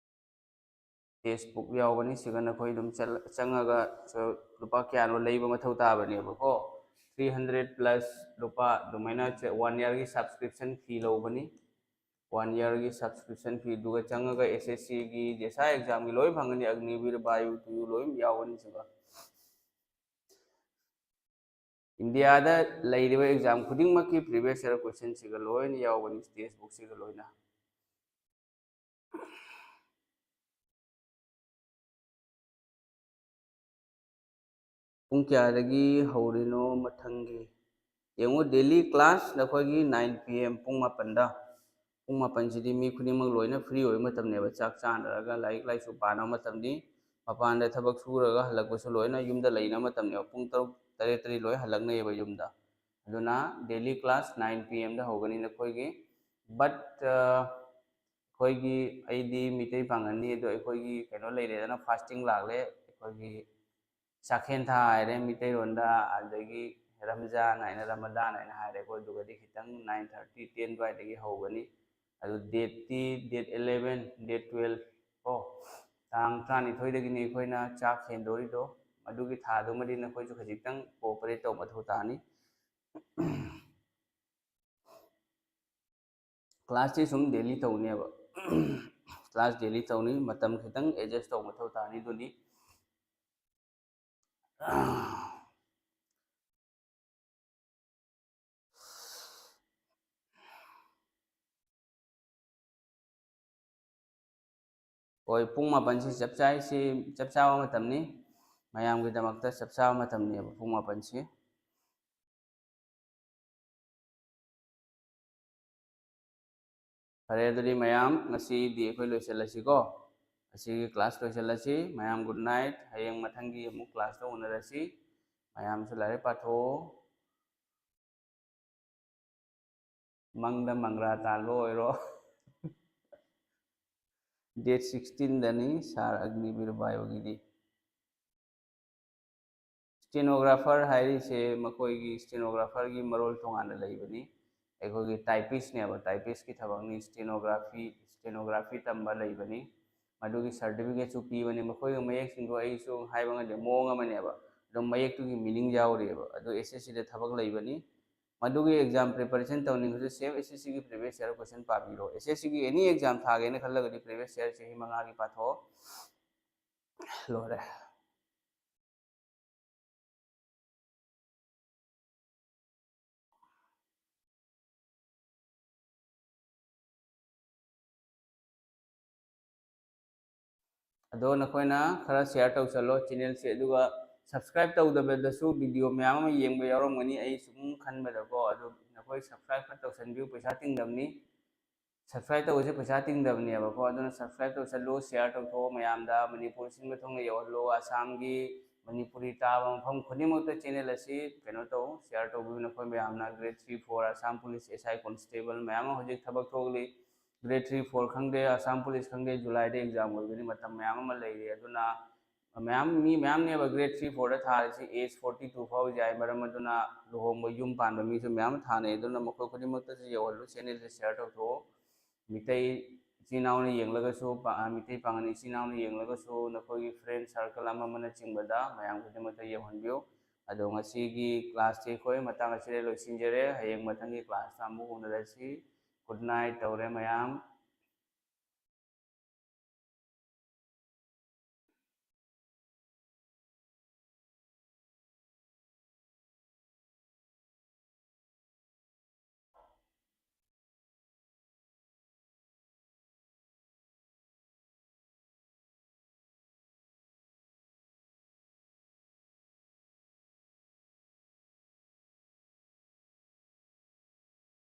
Test book ꯌꯥꯎꯕꯅꯤ꯫ ꯁꯤꯒ ꯅꯈꯣꯏ ꯑꯗꯨꯝ ꯆꯠꯂ-, ꯆꯪꯉꯒ ꯁ-, ꯂꯨꯄꯥ ꯀꯌꯥꯅꯣ ꯂꯩꯕ ꯃꯊꯧ ꯇꯥꯕꯅꯦꯕꯀꯣ꯫ Three hundred plus ꯂꯨꯄꯥ ꯑꯗꯨꯃꯥꯏꯅ ꯆ-, one yearꯒꯤ subscription fee ꯂꯧꯕꯅꯤ꯫ One yearꯒꯤ subscription feeꯗꯨꯒ ꯆꯪꯉꯒ S S Cꯒꯤ JSI examꯒꯤ ꯂꯣꯏ ꯐꯪꯒꯅꯤ, ꯑꯒꯅꯤꯕꯤꯔ, ꯕꯥꯌꯨ, ꯇꯨꯌꯨ ꯂꯣꯏ ꯌꯥꯎꯒꯅꯤ ꯁꯤꯒ꯫ ꯏꯟꯗꯤꯌꯥꯗ ꯂꯩꯔꯤꯕ exam ꯈꯨꯗꯤꯡꯃꯛꯀꯤ previous year questionꯁꯤꯒ ꯂꯣꯏꯅ ꯌꯥꯎꯒꯅꯤ, test bookꯁꯤꯒ ꯂꯣꯏꯅ꯫ ꯄꯨꯡ ꯀꯌꯥꯗꯒꯤ ꯍꯧꯔꯤꯅꯣ ꯃꯊꯪꯒꯤ? ꯌꯦꯡꯉꯨ, daily class ꯅꯈꯣꯏꯒꯤ nine P M, ꯄꯨꯡ ꯃꯥꯄꯟꯗ꯫ ꯄꯨꯡ ꯃꯥꯄꯟꯁꯤꯗꯤ ꯃꯤ ꯈꯨꯗꯤꯡꯃꯛ ꯂꯣꯏꯅ free ꯑꯣꯏꯕ ꯃꯇꯝꯅꯦꯕ, ꯆꯥꯛ ꯆꯥꯅꯔꯒ ꯂꯥꯏꯔꯤꯛ ꯂꯥꯏꯁꯨ ꯄꯥꯅꯕ ꯃꯇꯝꯅꯤ꯫ ꯃꯄꯥꯟꯗ ꯊꯕꯛ ꯁꯨꯔꯒ ꯍꯜꯂꯛꯄꯁꯨ ꯂꯣꯏꯅ ꯌꯨꯝꯗ ꯂꯩꯅꯕ ꯃꯇꯝꯅꯦꯕ꯫ ꯄꯨꯡ ꯇꯔꯨꯛ ꯇꯔꯦꯠꯇꯗꯤ ꯂꯣꯏ ꯍꯜꯂꯛꯅꯩꯌꯦꯕ ꯌꯨꯝꯗ꯫ ꯑꯗꯨꯅ daily class nine P M ꯗ ꯍꯧꯒꯅꯤ ꯅꯈꯣꯏꯒꯤ꯫ But, ꯑ, ꯑꯩꯈꯣꯏꯒꯤ, ꯑꯩꯗꯤ ꯃꯤꯇꯩ ꯄꯥꯡꯒꯜꯅꯤ, ꯑꯗꯣ ꯑꯩꯈꯣꯏꯒꯤ ꯀꯩꯅꯣ ꯂꯩꯔꯦꯗꯅ, fasting ꯂꯥꯛꯂꯦ, ꯑꯩꯈꯣꯏꯒꯤ ꯆꯥꯛꯈꯦꯟ ꯊꯥ ꯍꯥꯏꯔꯦ ꯃꯤꯇꯩꯔꯣꯟꯗ, ꯑꯗꯒꯤ ꯔꯝꯖꯥꯟ ꯍꯥꯏꯅ, ꯔꯃꯗꯥꯟ ꯍꯥꯏꯅ ꯍꯥꯏꯔꯦꯀꯣ꯫ ꯑꯗꯨꯒꯗꯤ ꯈꯤꯇꯪ nine thirty, ten ꯑꯗꯨꯋꯥꯏꯗꯒꯤ ꯍꯧꯒꯅꯤ꯫ ꯑꯗꯨ ꯗꯦꯠꯇꯤ ꯗꯦꯠ ꯑꯦꯂꯦꯚꯦꯟ, ꯗꯦꯠ ꯇꯨꯋꯦꯜꯐ ꯀꯣ, ꯇꯥꯡ ꯇꯔꯥꯅꯤꯊꯣꯏꯗꯒꯤꯅꯤ ꯑꯩꯈꯣꯏꯅ ꯆꯥꯛ ꯍꯦꯟꯗꯣꯔꯤꯗꯣ꯫ ꯑꯗꯨꯒꯤ ꯊꯥꯗꯨꯃꯗꯤ ꯅꯈꯣꯏꯁꯨ ꯈꯖꯤꯛꯇꯪ ꯀꯣꯑꯣꯄꯔꯦꯠ ꯇꯧꯕ ꯃꯊꯧ ꯇꯥꯅꯤ꯫ ꯀ꯭ꯂꯥꯁꯇꯤ ꯁꯨꯝ ꯗꯦꯂꯤ ꯇꯧꯅꯦꯕ꯫ ꯀ꯭ꯂꯥꯁ ꯗꯦꯂꯤ ꯇꯧꯅꯤ, ꯃꯇꯝ ꯈꯤꯇꯪ ꯑꯦꯗꯖꯁ ꯇꯧꯕ ꯃꯊꯧ ꯇꯥꯅꯤ꯫ ꯑꯗꯨꯅꯤ ꯍꯣꯏ, ꯄꯨꯡ ꯃꯥꯄꯟꯁꯤ ꯆꯞ ꯆꯥꯏ, ꯁꯤ ꯆꯞ ꯆꯥꯕ ꯃꯇꯝꯅꯤ꯫ ꯃꯌꯥꯝꯒꯤꯗꯃꯛꯇ ꯆꯞ ꯆꯥꯕ ꯃꯇꯝꯅꯦꯕ ꯄꯨꯡ ꯃꯥꯄꯟꯁꯤ꯫ ꯐꯔꯦ, ꯑꯗꯨꯗꯤ ꯃꯌꯥꯝ, ꯉꯁꯤꯗꯤ ꯑꯩꯈꯣꯏ ꯂꯣꯏꯁꯤꯜꯂꯁꯤꯀꯣ꯫ ꯉꯁꯤꯒꯤ ꯀ꯭ꯂꯥꯁ ꯂꯣꯏꯁꯤꯜꯂꯁꯤ꯫ ꯃꯌꯥꯝ ꯒꯨꯗ ꯅꯥꯏꯠ꯫ ꯍꯌꯦꯡ ꯃꯊꯪꯒꯤ ꯑꯃꯨꯛ ꯀ꯭ꯂꯥꯁꯇ ꯎꯅꯔꯁꯤ꯫ ꯃꯌꯥꯝꯁꯨ ꯂꯥꯏꯔꯤꯛ ꯄꯥꯊꯣꯛꯑꯣ꯫ ꯃꯪꯗ ꯃꯪꯒ꯭ꯔꯥ ꯇꯥꯟꯕ ꯑꯣꯏꯔꯣ꯫ ꯗꯦꯠ ꯁꯤꯛꯁꯇꯤꯟꯗꯅꯤ ꯁꯥꯔ ꯑꯒꯅꯤꯕꯤꯔ ꯕꯥꯏꯌꯣꯒꯤꯗꯤ꯫ ꯁ꯭ꯇꯦꯅꯣꯒ꯭ꯔꯥꯐꯔ ꯍꯥꯏꯔꯤꯁꯦ ꯃꯈꯣꯏꯒꯤ ꯁ꯭ꯇꯦꯅꯣꯒ꯭ꯔꯥꯐꯔꯒꯤ ꯃꯔꯣꯜ ꯇꯣꯉꯥꯟꯅ ꯂꯩꯕꯅꯤ꯫ ꯑꯩꯈꯣꯏꯒꯤ ꯇꯥꯏꯄꯤꯁꯅꯦꯕ, ꯇꯥꯏꯄꯤꯁꯀꯤ ꯊꯕꯛꯅꯤ꯫ ꯁ꯭ꯇꯦꯅꯣꯒ꯭ꯔꯥꯐꯤ, ꯁ꯭ꯇꯦꯅꯣꯒ꯭ꯔꯥꯐꯤ ꯇꯝꯕ ꯂꯩꯕꯅꯤ꯫ ꯃꯗꯨꯒꯤ ꯁꯥꯔꯇꯤꯐꯤꯀꯦꯠꯁꯨ ꯄꯤꯕꯅꯤ꯫ ꯃꯈꯣꯏꯒꯤ ꯃꯌꯦꯛꯁꯤꯡꯗꯣ ꯑꯩꯁꯨ ꯍꯥꯏꯕ ꯉꯝꯗꯦ, ꯃꯑꯣꯡ ꯑꯃꯅꯦꯕ꯫ ꯑꯗꯨꯝ ꯃꯌꯦꯛꯇꯨꯒꯤ ꯃꯤꯅꯤꯡ ꯌꯥꯎꯔꯤꯑꯕ꯫ ꯑꯗꯨ ꯑꯦꯁ ꯑꯦꯁ ꯁꯤꯗ ꯊꯕꯛ ꯂꯩꯕꯅꯤ꯫ ꯃꯗꯨꯒꯤ ꯑꯦꯛꯖꯥꯝ ꯄ꯭ꯔꯤꯄꯦꯔꯦꯁꯟ ꯇꯧꯅꯤꯡꯕꯁꯨ ꯁꯦꯝ ꯑꯦꯁ ꯑꯦꯁ ꯁꯤꯒꯤ ꯄ꯭ꯔꯤꯚꯤꯌꯁ ꯏꯌꯔ ꯀꯣꯏꯁꯟ ꯄꯥꯕꯤꯔꯣ꯫ ꯑꯦꯁ ꯑꯦꯁ ꯁꯤꯒꯤ ꯑꯦꯅꯤ ꯑꯦꯛꯖꯥꯝ ꯊꯥꯒꯦꯅ ꯈꯜꯂꯒꯗꯤ ꯄ꯭ꯔꯤꯚꯤꯌꯁ ꯏꯌꯔ ꯆꯍꯤ ꯃꯉꯥꯒꯤ ꯄꯥꯊꯣꯛꯑꯣ꯫ ꯂꯣꯏꯔꯦ꯫ ꯑꯗꯣ ꯅꯈꯣꯏꯅ ꯈꯔ ꯁꯤꯌꯥꯔ ꯇꯧꯁꯜꯂꯣ ꯆꯦꯅꯦꯜꯁꯦ, ꯑꯗꯨꯒ ꯁꯕꯁꯀ꯭ꯔꯥꯏꯕ ꯇꯧꯗꯕꯗꯁꯨ ꯚꯤꯗꯤꯑꯣ ꯃꯌꯥꯝ ꯑꯃ ꯌꯦꯡꯕ ꯌꯥꯎꯔꯝꯒꯅꯤ ꯑꯩ ꯁꯨꯝ ꯈꯟꯕꯗꯀꯣ꯫ ꯑꯗꯣ ꯅꯈꯣꯏ ꯁꯕꯁꯀ꯭ꯔꯥꯏꯕ ꯈꯔ ꯇꯧꯁꯟꯕꯤꯌꯨ, ꯄꯩꯁꯥ ꯇꯤꯡꯗꯕꯅꯤ꯫ ꯁꯕꯁꯀ꯭ꯔꯥꯏꯕ ꯇꯧꯕꯁꯦ ꯄꯩꯁꯥ ꯇꯤꯡꯗꯕꯅꯦꯕꯀꯣ꯫ ꯑꯗꯨꯅ ꯁꯕꯁꯀ꯭ꯔꯥꯏꯕ ꯇꯧꯁꯜꯂꯨ, ꯁꯤꯌꯥꯔ ꯇꯧꯊꯣꯛꯑꯣ, ꯃꯌꯥꯝꯗ ꯃꯅꯤꯄꯨꯔ ꯁꯤꯟꯕ ꯊꯨꯡꯅ ꯌꯧꯍꯜꯂꯨ꯫ ꯑꯁꯥꯝꯒꯤ, ꯃꯅꯤꯄꯨꯔꯤ ꯇꯥꯕ ꯃꯐꯝ ꯈꯨꯗꯤꯡꯃꯛꯇ ꯆꯦꯅꯦꯜ ꯑꯁꯤ ꯀꯩꯅꯣ ꯇꯧ, ꯁꯤꯌꯥꯔ ꯇꯧꯕꯤꯌꯨ꯫ ꯅꯈꯣꯏ ꯃꯌꯥꯝꯅ grade three four, Assam police, S I constable ꯃꯌꯥꯝ ꯑꯃ ꯍꯧꯖꯤꯛ ꯊꯕꯛ ꯊꯣꯛꯂꯤ꯫ ꯒ꯭ꯔꯦꯗ ꯊ꯭ꯔꯤ ꯐꯣꯔ ꯈꯪꯗꯦ, ꯑꯁꯥꯝ ꯄꯨꯂꯤꯁ ꯈꯪꯗꯦ, ꯖꯨꯂꯥꯏꯗ ꯑꯦꯛꯖꯥꯝ ꯑꯣꯏꯒꯅꯤ, ꯃꯇꯝ ꯃꯌꯥꯝ ꯑꯃ ꯂꯩꯔꯤ꯫ ꯑꯗꯨꯅ ꯃꯌꯥꯝ, ꯃꯤ ꯃꯌꯥꯝꯅꯦꯕ ꯒ꯭ꯔꯦꯗ ꯊ꯭ꯔꯤ ꯐꯣꯔꯗ ꯊꯥꯔꯤꯁꯤ, ꯑꯦꯖ ꯐꯣꯔꯇꯤ ꯇꯨ ꯐꯥꯎ ꯌꯥꯏ꯫ ꯃꯔꯝ ꯑꯗꯨꯅ ꯂꯨꯍꯣꯡꯕ, ꯌꯨꯝ ꯄꯥꯟꯕ ꯃꯤꯁꯨ ꯃꯌꯥꯝ ꯊꯥꯅꯩ꯫ ꯑꯗꯨꯅ ꯃꯈꯣꯏ ꯈꯨꯗꯤꯡꯃꯛꯇꯁꯨ ꯌꯧꯍꯜꯂꯨ, ꯆꯦꯅꯦꯜꯁꯦ ꯁꯤꯌꯥꯔ ꯇꯧꯊꯣꯛꯑꯣ꯫ ꯃꯤꯇꯩ ꯏꯆꯤꯟ ꯏꯅꯥꯎꯅ ꯌꯦꯡꯂꯒꯁꯨ, ꯄꯥ-, ꯑ, ꯃꯤꯇꯩ ꯄꯥꯉꯜ ꯏꯆꯤꯟ ꯏꯅꯥꯎꯅ ꯌꯦꯡꯂꯒꯁꯨ, ꯅꯈꯣꯏꯒꯤ friend circle ꯑꯃ ꯑꯃꯅꯆꯤꯡꯕꯗ ꯃꯌꯥꯝ ꯈꯨꯗꯤꯡꯃꯛꯇ ꯌꯧꯍꯟꯕꯤꯌꯨ꯫ ꯑꯗꯣ ꯉꯁꯤꯒꯤ classꯁꯦ ꯑꯩꯈꯣꯏ ꯃꯇꯥꯡ ꯑꯁꯤꯗ ꯂꯣꯏꯁꯤꯟꯖꯔꯦ꯫ ꯍꯌꯦꯡ ꯃꯊꯪꯒꯤ classꯇ ꯑꯃꯨꯛ ꯎꯅꯔꯁꯤ꯫ Good night ꯇꯧꯔꯦ ꯃꯌꯥꯝ꯫